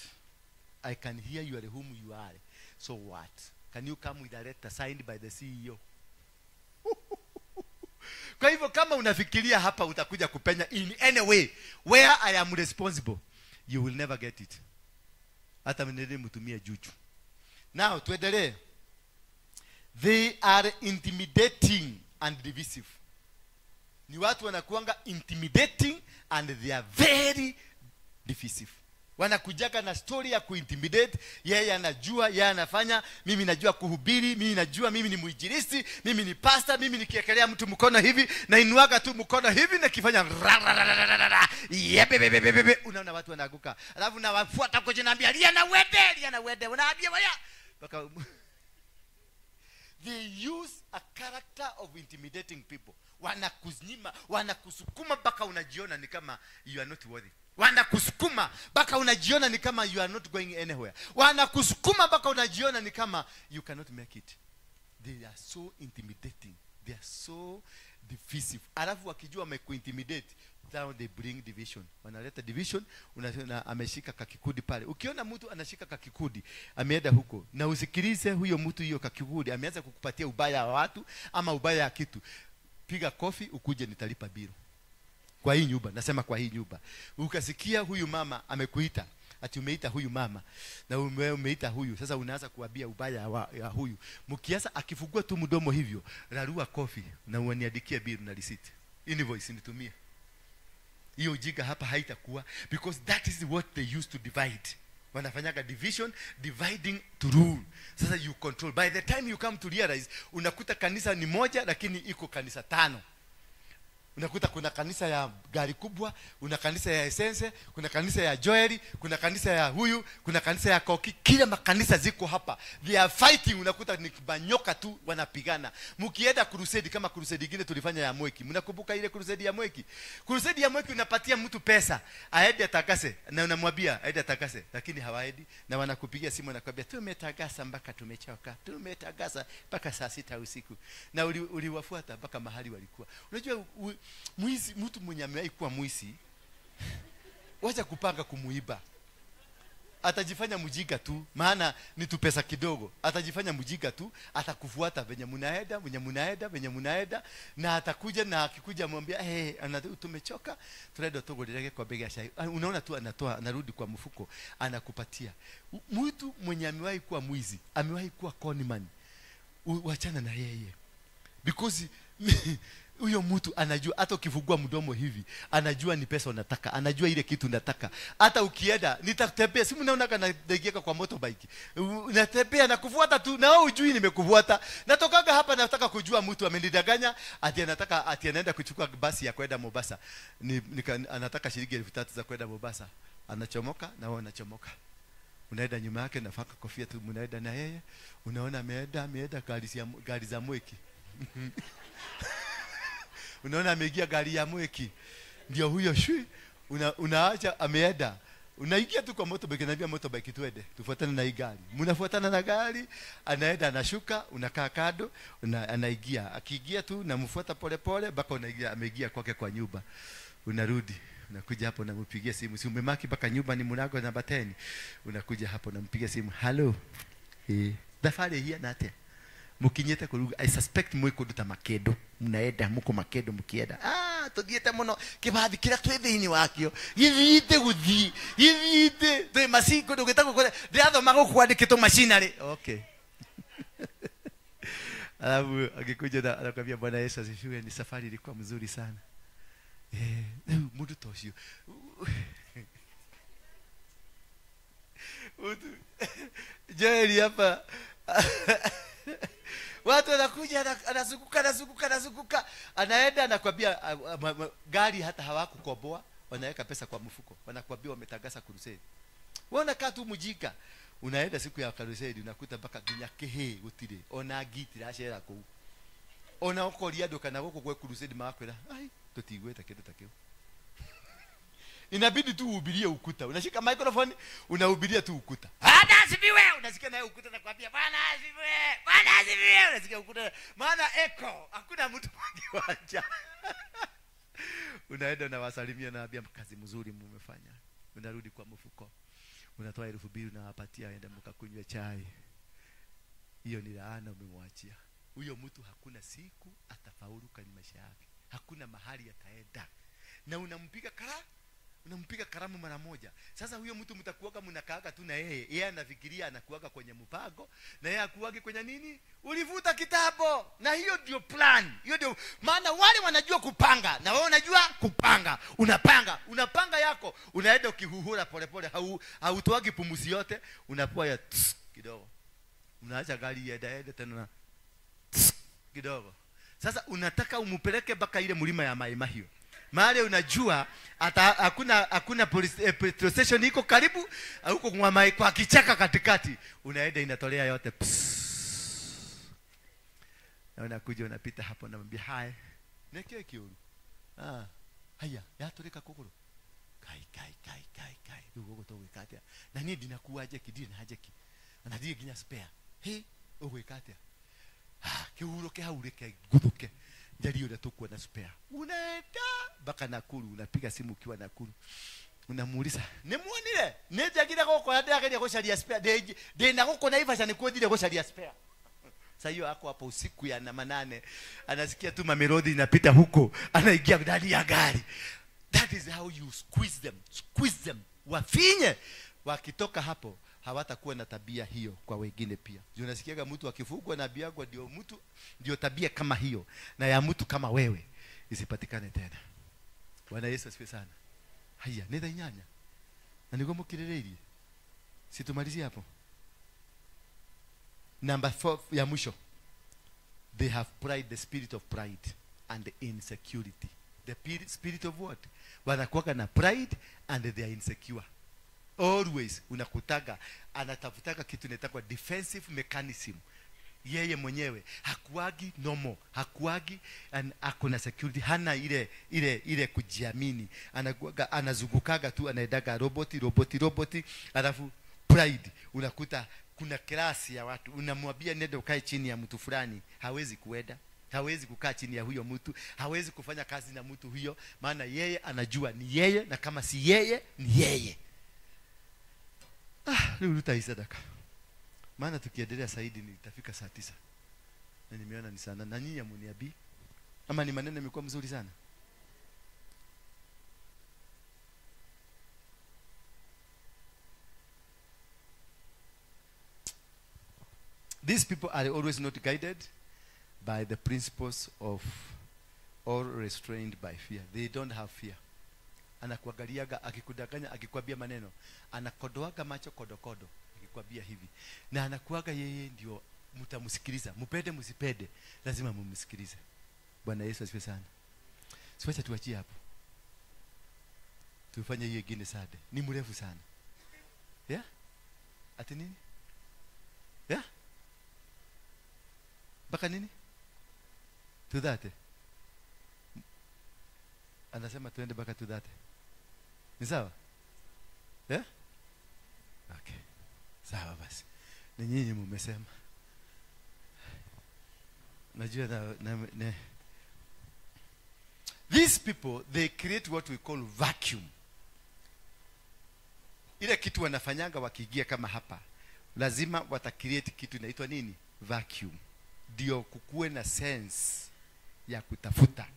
I can hear you are whom you are. So what? Can you come with a letter signed by the CEO? Kwa hivyo kama unafikiria hapa utakuja kupenya in any way where I am responsible, you will never get it. Hata mnene mtumie juju. Now tuendelee. They are intimidating and divisive. Ni watu wanakuanga intimidating and they are very divisive. Wanakujaga na story ya kuintimidate. Yeye anajua, yeye anafanya, mimi najua kuhubiri, mimi najua, mimi ni mwinjilisti, mimi ni pastor, mimi nikiekelea mtu mkono hivi, na inuaga tu mkono hivi na kifanya yebebebebebe, unaona watu wanaanguka. Alafu nawafuata huko chini naambia lia na wede, lia na wede, unaambia waya. Paka they use a character of intimidating people. Wanakunyima, wanakusukuma mpaka unajiona ni kama you are not worthy. Wanakusukuma mpaka unajiona ni kama you are not going anywhere. Wanakusukuma mpaka unajiona ni kama you cannot make it. They are so intimidating. They are so divisive. Alafu wakijua wamekuintimidate, now they bring division. Wanaleta division, unaona ameshika kakikundi pale. Ukiona mtu anashika kakikundi, ameenda huko. Na usikilize huyo mtu hiyo kakikundi, ameanza kukupatia ubaya wa watu ama ubaya wa kitu. Piga kofi ukuje nitalipa biro. Kwa hii nyumba, nasema kwa hii nyumba. Ukasikia huyu mama amekuita, ati umeita huyu mama na umeita huyu. Sasa unaanza kuambia ubaya wa huyu. Mkianza akifungua tu mdomo hivyo, rarua kofi na uniandikie biro na receipt. Invoice nitumie. Hiyo ujinga hapa haitakuwa, because that is what they used to divide. Wanafanyaga division, dividing to rule. Sasa you control. By the time you come to realize, unakuta kanisa ni moja lakini iko kanisa 5. Unakuta kuna kanisa ya gari kubwa, kuna kanisa ya Essence, kuna kanisa ya Joeli, kuna kanisa ya huyu, kuna kanisa ya Koki. Kila makanisa ziko hapa. They are fighting. Unakuta ni banyoka tu wanapigana. Mkienda crusade kama crusade nyingine tulifanya ya Mweki. Mnakumbuka ile crusade ya Mweki? Crusade ya Mweki unapatia mtu pesa, aende atakase na unamwambia aende atakase, lakini hawaendi na wanakupigia simu na kukwambia tumetakasa mpaka tumechoka. Tumetakasa mpaka saa 6 usiku. Na uliwafuata mpaka mahali walikuwa. Unajua mwizi, mtu mwenye amewahi kuwa mwizi, wacha kupanga kumuiba. Atajifanya mjinga tu, maana ni tu pesa kidogo. Atajifanya mjinga tu, atakufuata venye munaenda, venye munaenda, venye munaenda, na atakuja na akikuja mwambia, "Hey, tumechoka, tunaenda tugulirege kwa bega chai." Unaona tu anatoa, anarudi kwa mfuko, anakupatia. Mtu mwenye amewahi kuwa mwizi, amewahi kuwa conman, wachana na yeye. Because huyo mtu anajua, hata ukifungua mdomo hivi, anajua ni pesa unataka, anajua ile kitu unataka. Hata ukienda, nitatembea, si mnaona kana naingia kwa motorbike. Natembea na kufuata tu, na wewe hujui nimekufuata. Natokaga hapa nataka kujua mtu amenidanganya, ati anataka ati anaenda kuchukua basi ya kwenda Mombasa. Anataka shilingi 3000 za kwenda Mombasa. Anachomoka na wewe unachomoka. Unaenda nyuma yake nafaka kofia tu, mnaenda na yeye. Unaona ameenda gari za Mweki. Unaona ameingia gari ya Mweki. Ndio huyo shui. Unaacha ameenda. Unaingia tu kwa motorbike, naambia motorbike tuende. Tufuatane na hii gari. Mnafuatana na gari, anaenda anashuka, unakaa kando, anaingia. Akiingia tu namfuata pole pole mpaka unaingia ameingia kwake kwa nyumba. Unarudi, unakuja hapo unampigia simu. Si umemaki mpaka nyumba ni mlango namba 10. Unakuja hapo unampigia simu. Hello. Safari hii na mukinyete kuruga. I suspect mwe kuduta makedo. Mnaenda muko makedo mkienda. Tuthiete muno kibathi kira twi thiini wakio githiite guthii githiite twi macingo ndugitagwo kuria ndirathoma gukwandikitwo machinery. Okay. Alafu akikuja na anakuambia Bwana Yesu asifiwe, ni safari ilikuwa mzuri sana. Mundu tocio. Jerry hapa. Watu wanakuja, anazunguka anazunguka anazunguka, anaenda anakuambia gari hata hawakukomboa, wanaweka pesa kwa mfuko, wanakuambia wametangaza crusade. Wewe unakaa tu mjinga. Unaenda siku ya crusade unakuta mpaka nginya kihi gutire, ona ngiti racera kuu. Ona ukoria andu kana guku gwe crusade magakwira, ai tutigweta kindu ta kiu. Inabidi tu uhubirie ukuta. Unashika microphone unahubiria tu ukuta. Bwana asifiwe. Unasikia naye ukuta nakwambia Bwana asifiwe. Bwana asifiwe. Unasikia ukuta. Maana echo, hakuna mtu kwa kiwanja. Unaenda unawasalimia na naambia kazi mzuri mmefanya. Unarudi kwa mfuko. Unatoa 2000 unawapatia, aenda mkakunywa chai. Hiyo ni laana umemwachia. Huyo mtu hakuna siku atafaulu kwenye maisha yake. Hakuna mahali ataenda. Na unampiga unampiga karamu mara moja. Sasa huyo mtu mtakuaga mnakaaga tu na yeye. Yeye anafikiria anakuaga kwenye mpango na yeye akuage kwenye nini? Ulivuta kitabo. Na hiyo ndio plan. Hiyo ndio maana wale wanajua kupanga na wewe unajua kupanga. Unapanga, unapanga yako. Unaenda ukihuhura polepole, hautoagi pumuzi yote, unapoa ya tss, kidogo. Unaacha gari iende tena na tss, kidogo. Sasa unataka umupeleke mpaka ile mlima ya Mai Mahiu. Mahali unajua hata hakuna police petrol station iko karibu, huko kwa mai kwa kichaka katikati, unaenda inatolea yote. Pss. Na unakuja unapita hapo unamwambia hai. Neke kiuru. Ah, haya, yaturika kuguru. Kai kai kai kai kai. Rugo togwika atia. Na ni ndinakuwa jeki, ndiri na jeki. Na ndiri nginya spare. He, ugwika atia. Ah, kihuruke haurike guthuke. Njario ndio tukuwa na spare. Unaenda mpaka Nakuru, unapiga simu ukiwa Nakuru. Unamuuliza, "Nimuonire? Nĩnjagire gũkũ ndĩrageria gũcaria spare. Ndĩ na gũkũ Naivasha nĩkuo thire gũcaria spare." Sasa hiyo ako hapo usiku ya 8, anasikia tu mamelodi inapita huko, anaingia ndani ya gari. That is how you squeeze them. Squeeze them. Wafinye. Wakitoka hapo hawatakuwa na tabia hiyo kwa wengine pia. Unasikiaga mtu akifugwa na biagwa ndio mtu ndio tabia kama hiyo na ya mtu kama wewe isipatikane tena. Bwana Yesu asifiwe sana. Haya, nenda inyanya. Na niko mkirereirie. Situmalizie hapo. Number 4 ya mwisho. They have pride, the spirit of pride and insecurity. The spirit of what? Wanakuwa na pride and they are insecure. Always unakutaga anatafutaka kitu inaitwa defensive mechanism. Yeye mwenyewe hakuagi normal, hakuagi and akona security, hana ile kujiamini. Anakuaga anazungukaga tu, anaendaga roboti, alafu pride. Unakuta kuna klasi ya watu unamwambia nenda ukae chini ya mtu fulani, hawezi kuenda. Hawezi kukaa chini ya huyo mtu, hawezi kufanya kazi na mtu huyo, maana yeye anajua ni yeye na kama si yeye ni yeye. Ah, leo tutaisadaka. Maana tukiendelea zaidi nitafika saa 9. Na nimeona ni sana. Na nyinyi mniabii ama ni maneno yamekuwa mzuri sana. These people are always not guided by the principles of or restrained by fear. They don't have fear. Anakuangaliaga akikudanganya, akikwambia maneno, anakodoaga macho kodokodo akikwambia hivi. Na anakuaga yeye ndio mtamsikiliza. Mpende msipende, lazima mumsikilize. Bwana Yesu asifiwe sana. Siwacha tuachie hapo. Tufanye hiyo nyingine sade. Ni mrefu sana. Yeah? Ati nini? Yeah? Baka nini? Tudate. Anasema tuende baka tudate. Ni sawa? Yeah? Okay. Sawa basi. Ni nyinyi mmesema. Najua na these people, they create what we call vacuum. Ile kitu wanafanyanga wakiingia kama hapa, lazima wata create kitu inaitwa nini? Vacuum. Ndio kukue na sense ya kutafuta.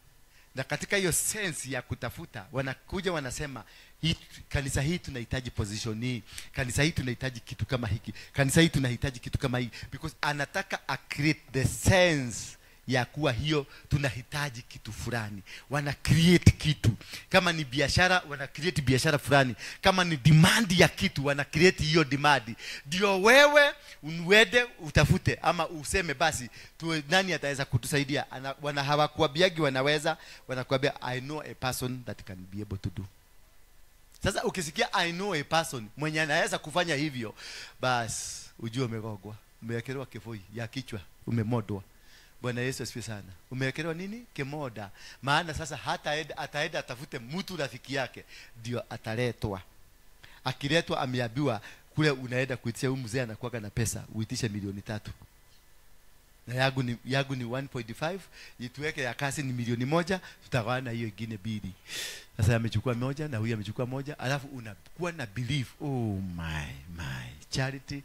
Na katika hiyo sense ya kutafuta, wanakuja wanasema, hii, kanisa hii tunahitaji position hii, kanisa hii tunahitaji kitu kama hiki, kanisa hii tunahitaji kitu kama hiki, because anataka a create the sense ya kuwa hiyo tunahitaji kitu fulani. Wana create kitu. Kama ni biashara, wana create biashara fulani. Kama ni demand ya kitu, wana create hiyo demand. Ndio wewe uende utafute ama useme basi tuwe, nani ataweza kutusaidia? Wana hawakuambiagi wanaweza, wanakuambia I know a person that can be able to do. Sasa ukisikia I know a person mwenye anaweza kufanya hivyo, bas ujue umegogwa, umewekelewa kifoi ya kichwa, umemodwa. Bwana Yesu asifiwe sana. Umewekelewa nini? Kimoda. Maana sasa hata ataenda atafute mtu rafiki yake, ndio ataletwa. Akiletwa ameambiwa kule unaenda kuitisha, huyu mzee anakuwa na pesa, uitishe 3,000,000. Na yangu ni 1.5, ituweke ya kasi ni 1,000,000, tutagawana hiyo ingine 2. Sasa amechukua 1 na huyu amechukua 1, alafu unakuwa na belief, oh my Charity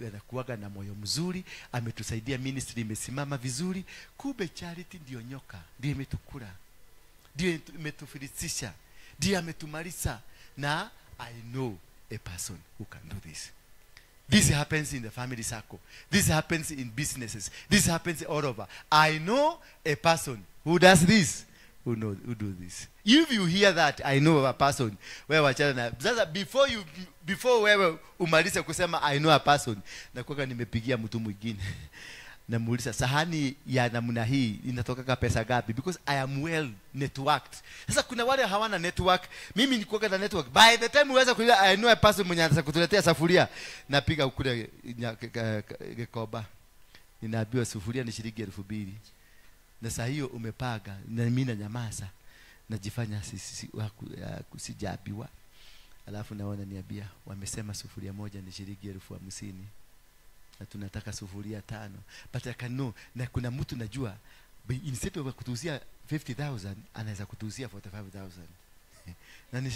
anakuwaga na moyo mzuri, ametusaidia, ministry imesimama vizuri. Kumbe Charity ndio nyoka, ndio imetukula, ndio imetufilisisha, ndio ametumaliza. Na I know a person who can do this. This happens in the family circle. This happens in businesses. This happens all over. I know a person who does this. Who knows, who do this. If you hear that, I know a person. Wewe wachana na. Sasa before wewe umalize kusema I know a person, na kwa nimepigia mtu mwingine. Namuuliza sahani ya namna hii inatoka pesa gapi? Because I am well networked. Sasa kuna wale hawana network. Mimi niko na network. By the time uweza kuuliza I know a person mwenye anataka kutuletea sufuria, napiga kule Gikoba. Ninaambiwa sufuria ni shilingi 2,000. Na saa hiyo umepaga na mimi na nyamaza, najifanya sijaambiwa. Alafu naona niambia wamesema sufuria moja ni shilingi 50,000. Na tunataka sufuria 5. But I can know, na kuna mtu najua instead of kutuuzia 50,000 anaweza kutuuzia 45,000. Na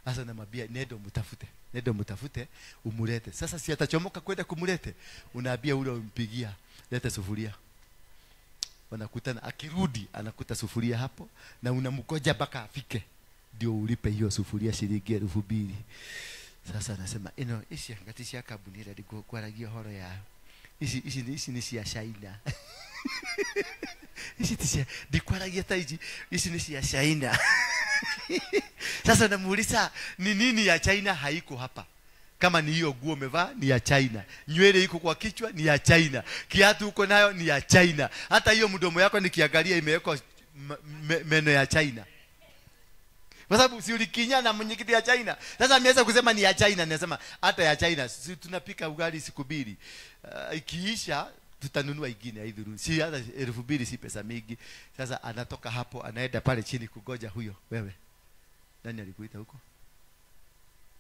sasa namwambia nedo mtafute umulete. Sasa si atachomoka kwenda kumulete. Unaambia ule umpigia, leta sufuria. Wanakutana, akirudi anakuta sufuria hapo na unamkoja mpaka afike ndio ulipe hiyo sufuria shilingi 2,000. Sasa anasema ino ici ngati cia kambuni ira ndikwaragia horo yao, ici ni cia China. Ici ti cia ndikwaragia ta ici, ici ni cia China. Sasa namuuliza ni nini ya China haiko hapa? Kama ni hiyo nguo umevaa ni ya China, nywele iko kwa kichwa ni ya China, kiatu uko nayo ni ya China, hata hiyo mdomo yako nikiangalia imewekwa meno ya China. Kwa sababu si ulikinya na mwenyekiti ya China. Sasa ameweza kusema ni ya China, nasema hata ya China si tunapika ugali siku mbili. Ikiisha tutanunua ingine haidhuru. Si hata 2,000 si pesa mingi. Sasa anatoka hapo anaenda pale chini kugoja huyo. Wewe. Nani alikuita huko?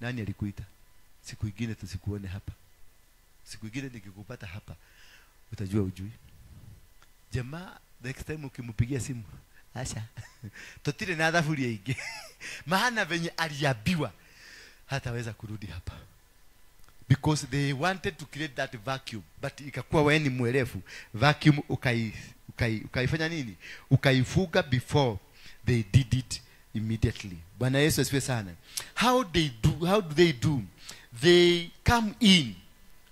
Nani alikuita? Siku ingine tusikuone hapa. Siku ingine nikikupata hapa utajua ujui. Jamaa next time ukimpigia simu, asha totire na thaburia ingi. Maana venye aliambiwa hataweza kurudi hapa. Because they wanted to create that vacuum, but ikakuwa wewe ni mwerefu. Vacuum ukaifanya nini? Ukaifuga before they did it immediately. Bwana Yesu asifiwe sana. How do they do? They come in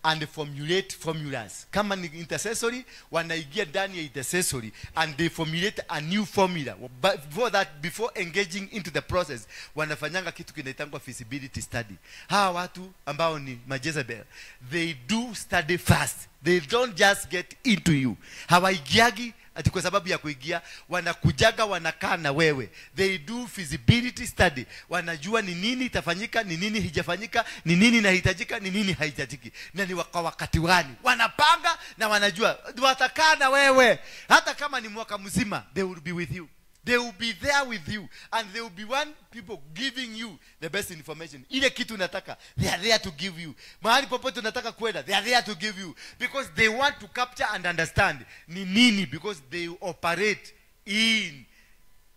and formulate formulas. Kama ni intercessory, wanaingia ndani ya intercessory and they formulate a new formula. But before that, before engaging into the process, wanafanyanga kitu kinaitangwa feasibility study. Hawa watu ambao ni Majezebel, they do study first. They don't just get into you. Hawaingiagi ati kwa sababu ya kuingia, wanakujaga wanakaa na wewe. They do feasibility study. Wanajua ni nini itafanyika, ni nini hijafanyika, ni nini inahitajika, ni nini haihitajiki. Na ni kwa wakati gani. Wanapanga na wanajua. Watakaa na wewe. Hata kama ni mwaka mzima, they will be with you. They will be there with you. And they will be one people giving you the best information. Ile kitu unataka, they are there to give you. Mahali popote unataka kwenda, they are there to give you. Because they want to capture and understand ni nini, because they operate in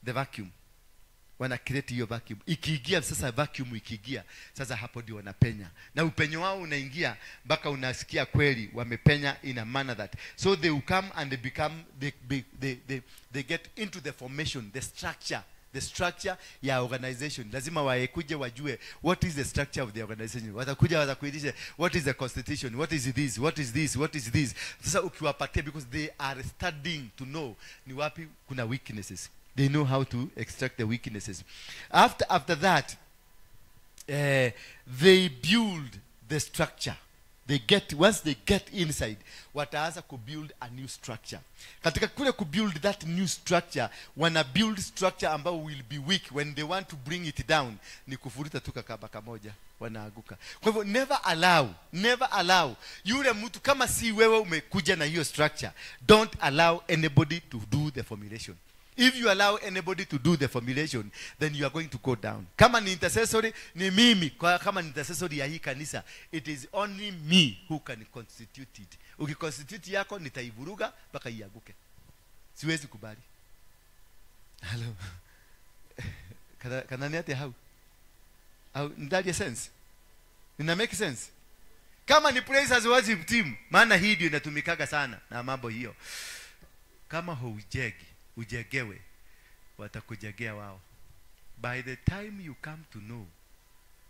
the vacuum. Wana create hiyo vacuum. Ikiingia sasa vacuum ikiingia, sasa hapo ndio wanapenya. Na upenyo wao unaingia mpaka unasikia kweli wamepenya in a manner that. So they will come and they become they get into into the formation, the structure. The structure ya organization. Lazima waekuje wajue what is the structure of the organization. Watakuja watakuitisha what is the constitution, what is this, what is this, what is this. Sasa ukiwapatia, because they are studying to know ni wapi kuna weaknesses. They know how to extract the weaknesses. After that, they build the structure. They get, once they get inside, wataanza kubuild a new structure. Katika kule kubuild that new structure, wana build structure ambao will be weak when they want to bring it down. Ni kufuruta tu kakaba kamoja, wanaaguka. Kwa hivyo never allow yule mtu, kama si wewe umekuja na hiyo structure, don't allow anybody to do the formulation. If you allow anybody to do the formulation, then you are going to go down. Kama ni intercessory, ni mimi. Kama ni intercessory ya hii kanisa, it is only me who can constitute it. Ukiconstitute yako, nitaivuruga mpaka ianguke. Siwezi kubali. Hello. Kana ni ate how? How, ndali sense? Ina make sense? Kama ni praise as worship team, maana hii ndio inatumikaga sana na mambo hiyo. Kama haujegi, ujegewe, watakujegea wao. By the time you come to know,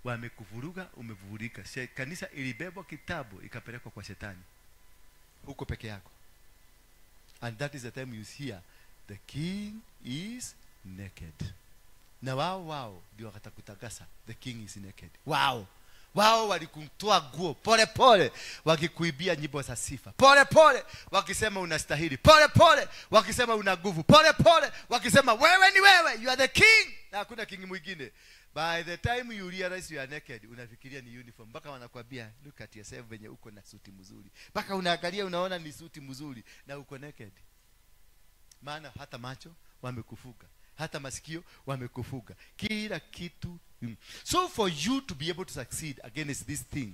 wamekuvuruga, umevurika. Kanisa ilibebwa kitabu, ikapelekwa kwa shetani. Huko peke yako. And that is the time you hear, the king is naked. Na wao ndio watakutakasa, the king is naked. Wao. Wao walikutoa nguo pole pole, wakikuibia nyimbo za sifa. Pole pole wakisema unastahili. Pole pole wakisema una nguvu. Pole pole wakisema wewe ni wewe, you are the king. Na hakuna king mwingine. By the time you realize you are naked, unafikiria ni uniform. Mpaka wanakuambia look at yourself venye uko na suti mzuri. Mpaka unaangalia unaona ni suti mzuri na uko naked. Maana hata macho wamekufuka, hata masikio wamekufuka, kila kitu. So for you to be able to succeed against this thing,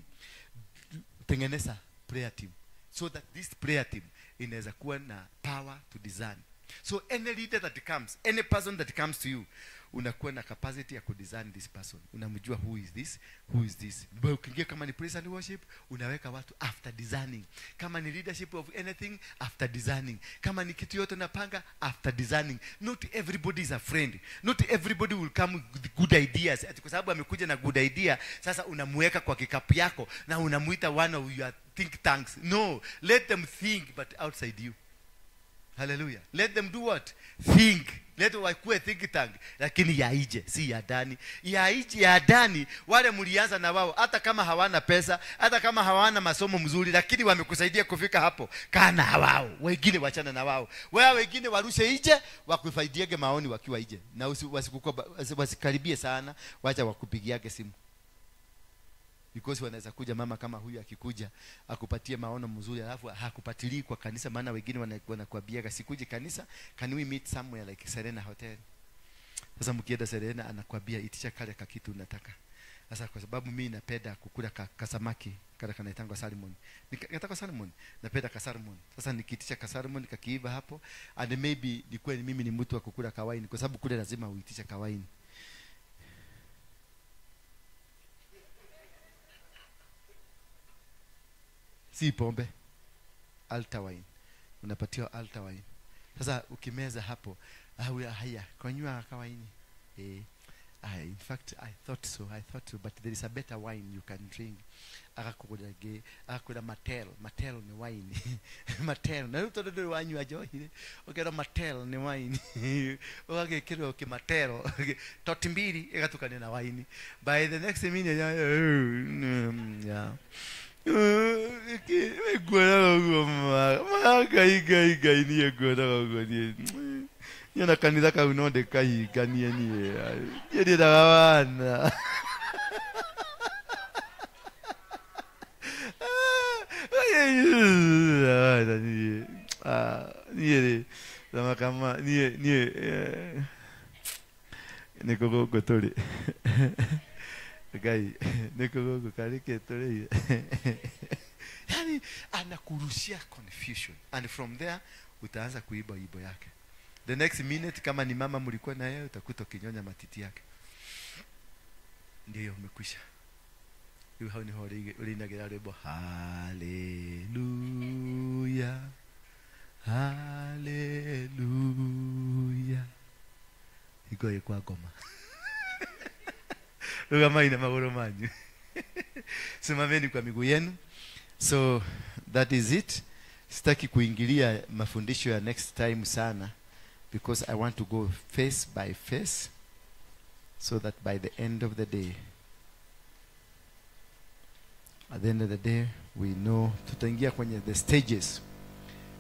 tengeneza prayer team, so that this prayer team inaweza kuwa na power to design. So any leader that comes, any person that comes to you, unakuwa na capacity ya kudesign this person. Unamjua who is this, who is this. Ukiingia kama ni praise and worship, unaweka watu after designing. Kama ni leadership of anything, after designing. Kama ni kitu yote unapanga, after designing. Not everybody is a friend. Not everybody will come with good ideas. Ati kwa sababu amekuja na good idea, sasa unamuweka kwa kikapu yako na unamuita one of your think tanks. No, let them think but outside you. Hallelujah. Let them do what? Think. Let wakuwe think tank. Lakini ya ije, si ya ndani. Ya ije, ya ndani, wale mlianza na wao, hata kama hawana pesa, hata kama hawana masomo mzuri, lakini wamekusaidia kufika hapo. Kana wao, wengine wachana na wao. Wao wengine warushe ije, wakufaidiege maoni wakiwa ije. Na wasikaribie sana, wacha wakupigiage simu. Because wanaweza kuja mama kama huyu akikuja akupatie maono mzuri alafu hakupatilii kwa kanisa, maana wengine wanakuambia sikuje kanisa, can we meet somewhere like Serena Hotel. Sasa mkienda Serena anakuambia itisha kale kakitu unataka. Sasa kwa sababu mimi napenda kukula kasamaki kale kanaitangwa salmon. Nikataka salmon, napenda ka salmon. Sasa nikiitisha ka salmon kakiiva hapo, and maybe ni kweli mimi ni mtu wa kukula kawaini kwa sababu kule lazima uitisha kawaini. Si pombe, altar wine. Unapatiwa altar wine. Sasa ukimeza hapo, haya, konywa kawaini. In fact, I thought so, but there is a better wine you can drink. Akakula matel, matel ni wine. Matel, na utoto ndio wanywa johi. Okero matel ni wine. Okekero ki matel. Toti mbili ikatukane na wine. By the next minute, yeah. Yana kanitha kau no ndikahinganie niĩ niĩ ndĩraga wana niĩ rĩ thamakama niĩ niĩ nĩkũ gũkũ tũrĩ Ngai nĩkũ gũkũ karĩ kĩ tũrĩ. Yani anakurushia confusion, and from there utaanza kuiba ibo yake. The next minute kama ni mama mlikuwa na yeye utakuta kinyonya matiti yake. Ndiyo umekwisha. Hiyo hao ni hori ulinagira rwimbo haleluya haleluya Iko kwa goma. Rugamai na magoro manyu. Simameni kwa miguu yenu. So that is it. Sitaki kuingilia mafundisho ya next time sana, because I want to go face by face, so that by the end of the day, at the end of the day we know tutaingia kwenye the stages.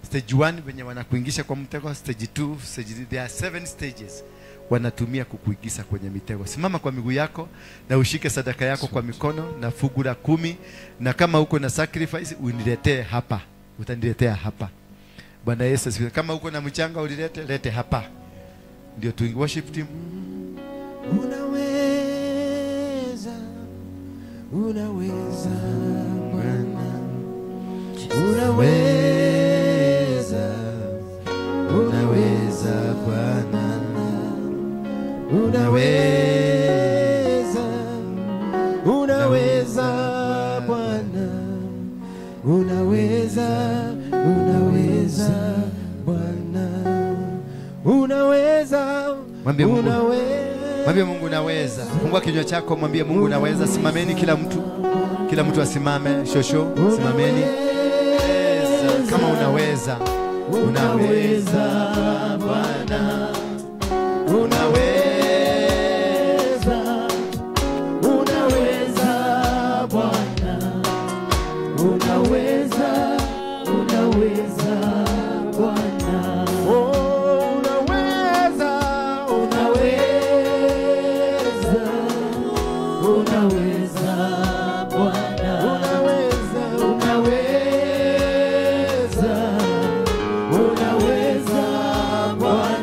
Stage 1 wenye wanakuingisha kwa mtego, stage 2, stage 3, there are 7 stages wanatumia kukuingiza kwenye mitego. Simama kwa miguu yako na ushike sadaka yako kwa mikono na fungu la 10, na kama uko na sacrifice uniletee hapa. Utaniletea hapa. Bwana Yesu asifiwe. Kama uko na mchanga ulilete, lete hapa. Ndio tu worship team. Unaweza, unaweza Bwana. Unaweza, unaweza Bwana. Unaweza, unaweza Bwana. Unaweza, unaweza Bwana. Unaweza, mwambie Mungu, unaweza. Mwambie Mungu unaweza. Fungua kinywa chako, mwambie Mungu unaweza. Simameni kila mtu. Kila mtu asimame, shosho, simameni. Kama unaweza, unaweza Bwana. Unaweza, unaweza Bwana. Unaweza, unaweza Bwana. Oh, unaweza, unaweza, unaweza Bwana. Unaweza, unaweza, unaweza Bwana.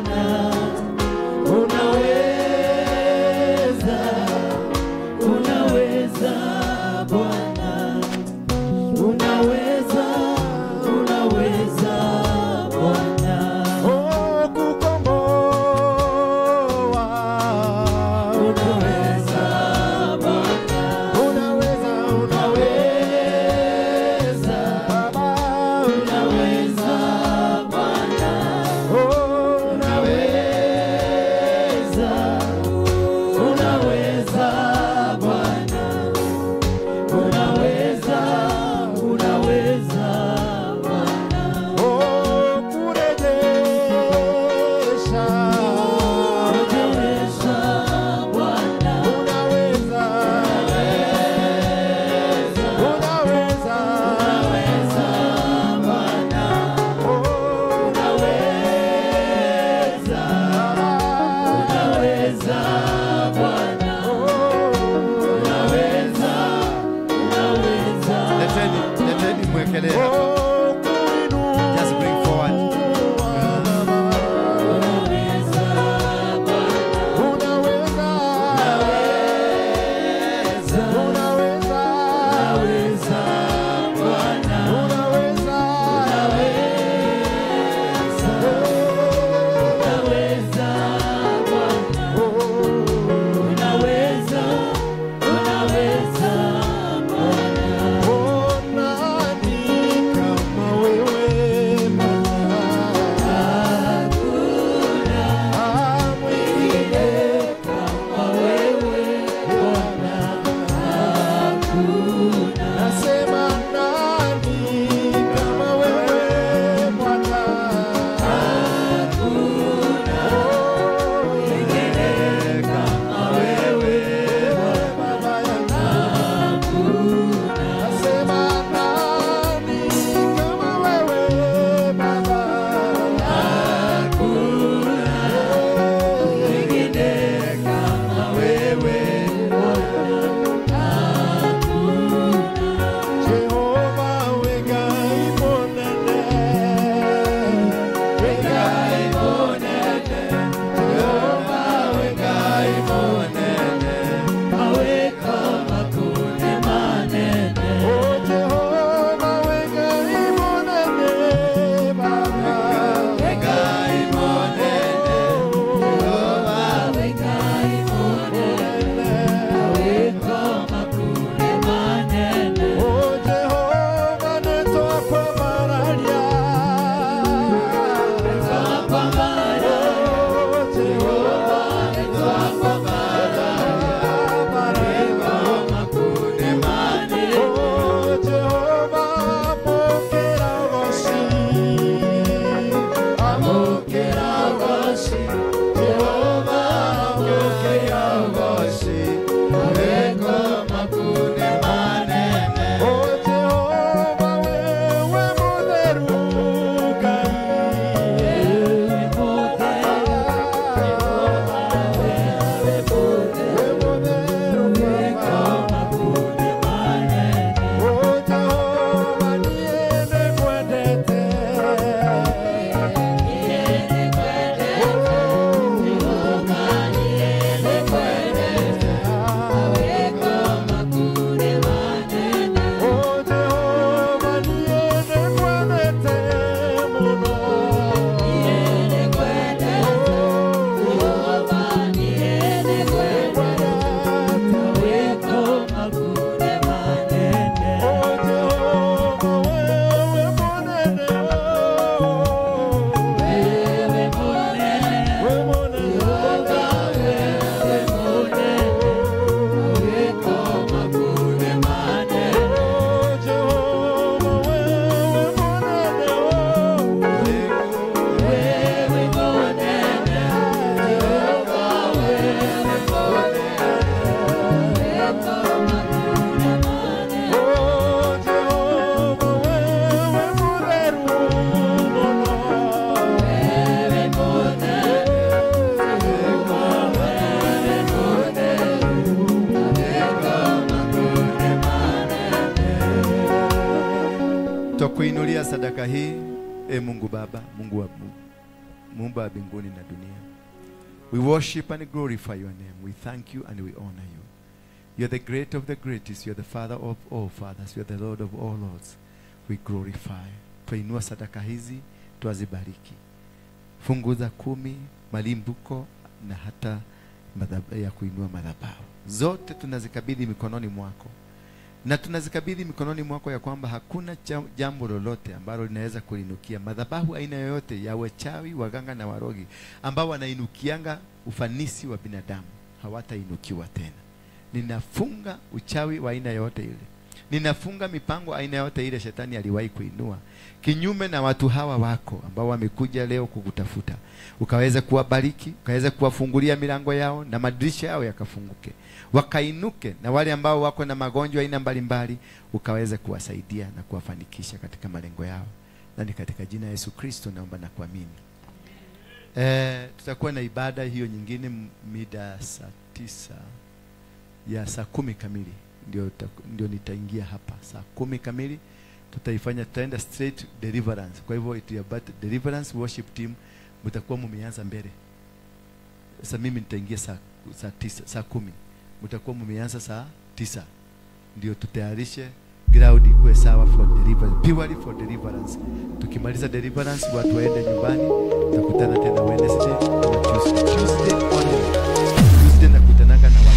sadaka hii, e Mungu Baba, Mungu wa Muumba wa mbinguni na dunia. We worship and glorify your name. We thank you and we honor you. You are the great of the greatest. You are the father of all fathers. You are the Lord of all lords. We glorify. Twainua sadaka hizi, twazibariki. Fungu za 10, malimbuko na hata ya kuinua madhabahu. Zote tunazikabidhi mikononi mwako. Na tunazikabidhi mikononi mwako ya kwamba hakuna jambo lolote ambalo linaweza kuinukia madhabahu aina yoyote ya wachawi, waganga na warogi ambao wanainukianga ufanisi wa binadamu, hawatainukiwa tena. Ninafunga uchawi wa aina yoyote ile. Ninafunga mipango aina yote ile shetani aliwahi kuinua kinyume na watu hawa wako ambao wamekuja leo kukutafuta. Ukaweza kuwabariki, ukaweza kuwafungulia milango yao na madirisha yao yakafunguke, wakainuke. Na wale ambao wako na magonjwa aina mbalimbali, ukaweza kuwasaidia na kuwafanikisha katika malengo yao. Na ni katika jina Yesu Kristo naomba na kuamini. Tutakuwa na ibada hiyo nyingine mida saa 9 ya saa 10 kamili. Ndio nitaingia hapa saa 10 kamili. Tutaifanya, tutaenda straight deliverance. Kwa hivyo it about deliverance worship team mtakuwa mmeanza mbele. Sasa mimi nitaingia saa 9, saa 10. Mtakuwa mmeanza saa 9. Ndio tutayarishe ground ikuwe sawa for deliverance, purely for deliverance. Tukimaliza deliverance watu waende nyumbani, tutakutana tena Wednesday na Tuesday. Tuesday only. Tuesday nakutananga na watu.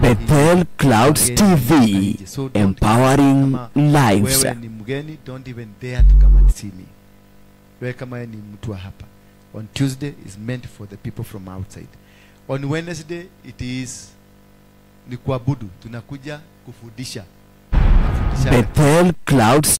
Bethel Clouds TV, So empowering lives. Wewe ni mgeni, don't even dare to come and see me. Wewe kama ni mtu wa hapa. On Tuesday is meant for the people from outside. On Wednesday it is ni kuabudu, tunakuja kufundisha. Bethel Clouds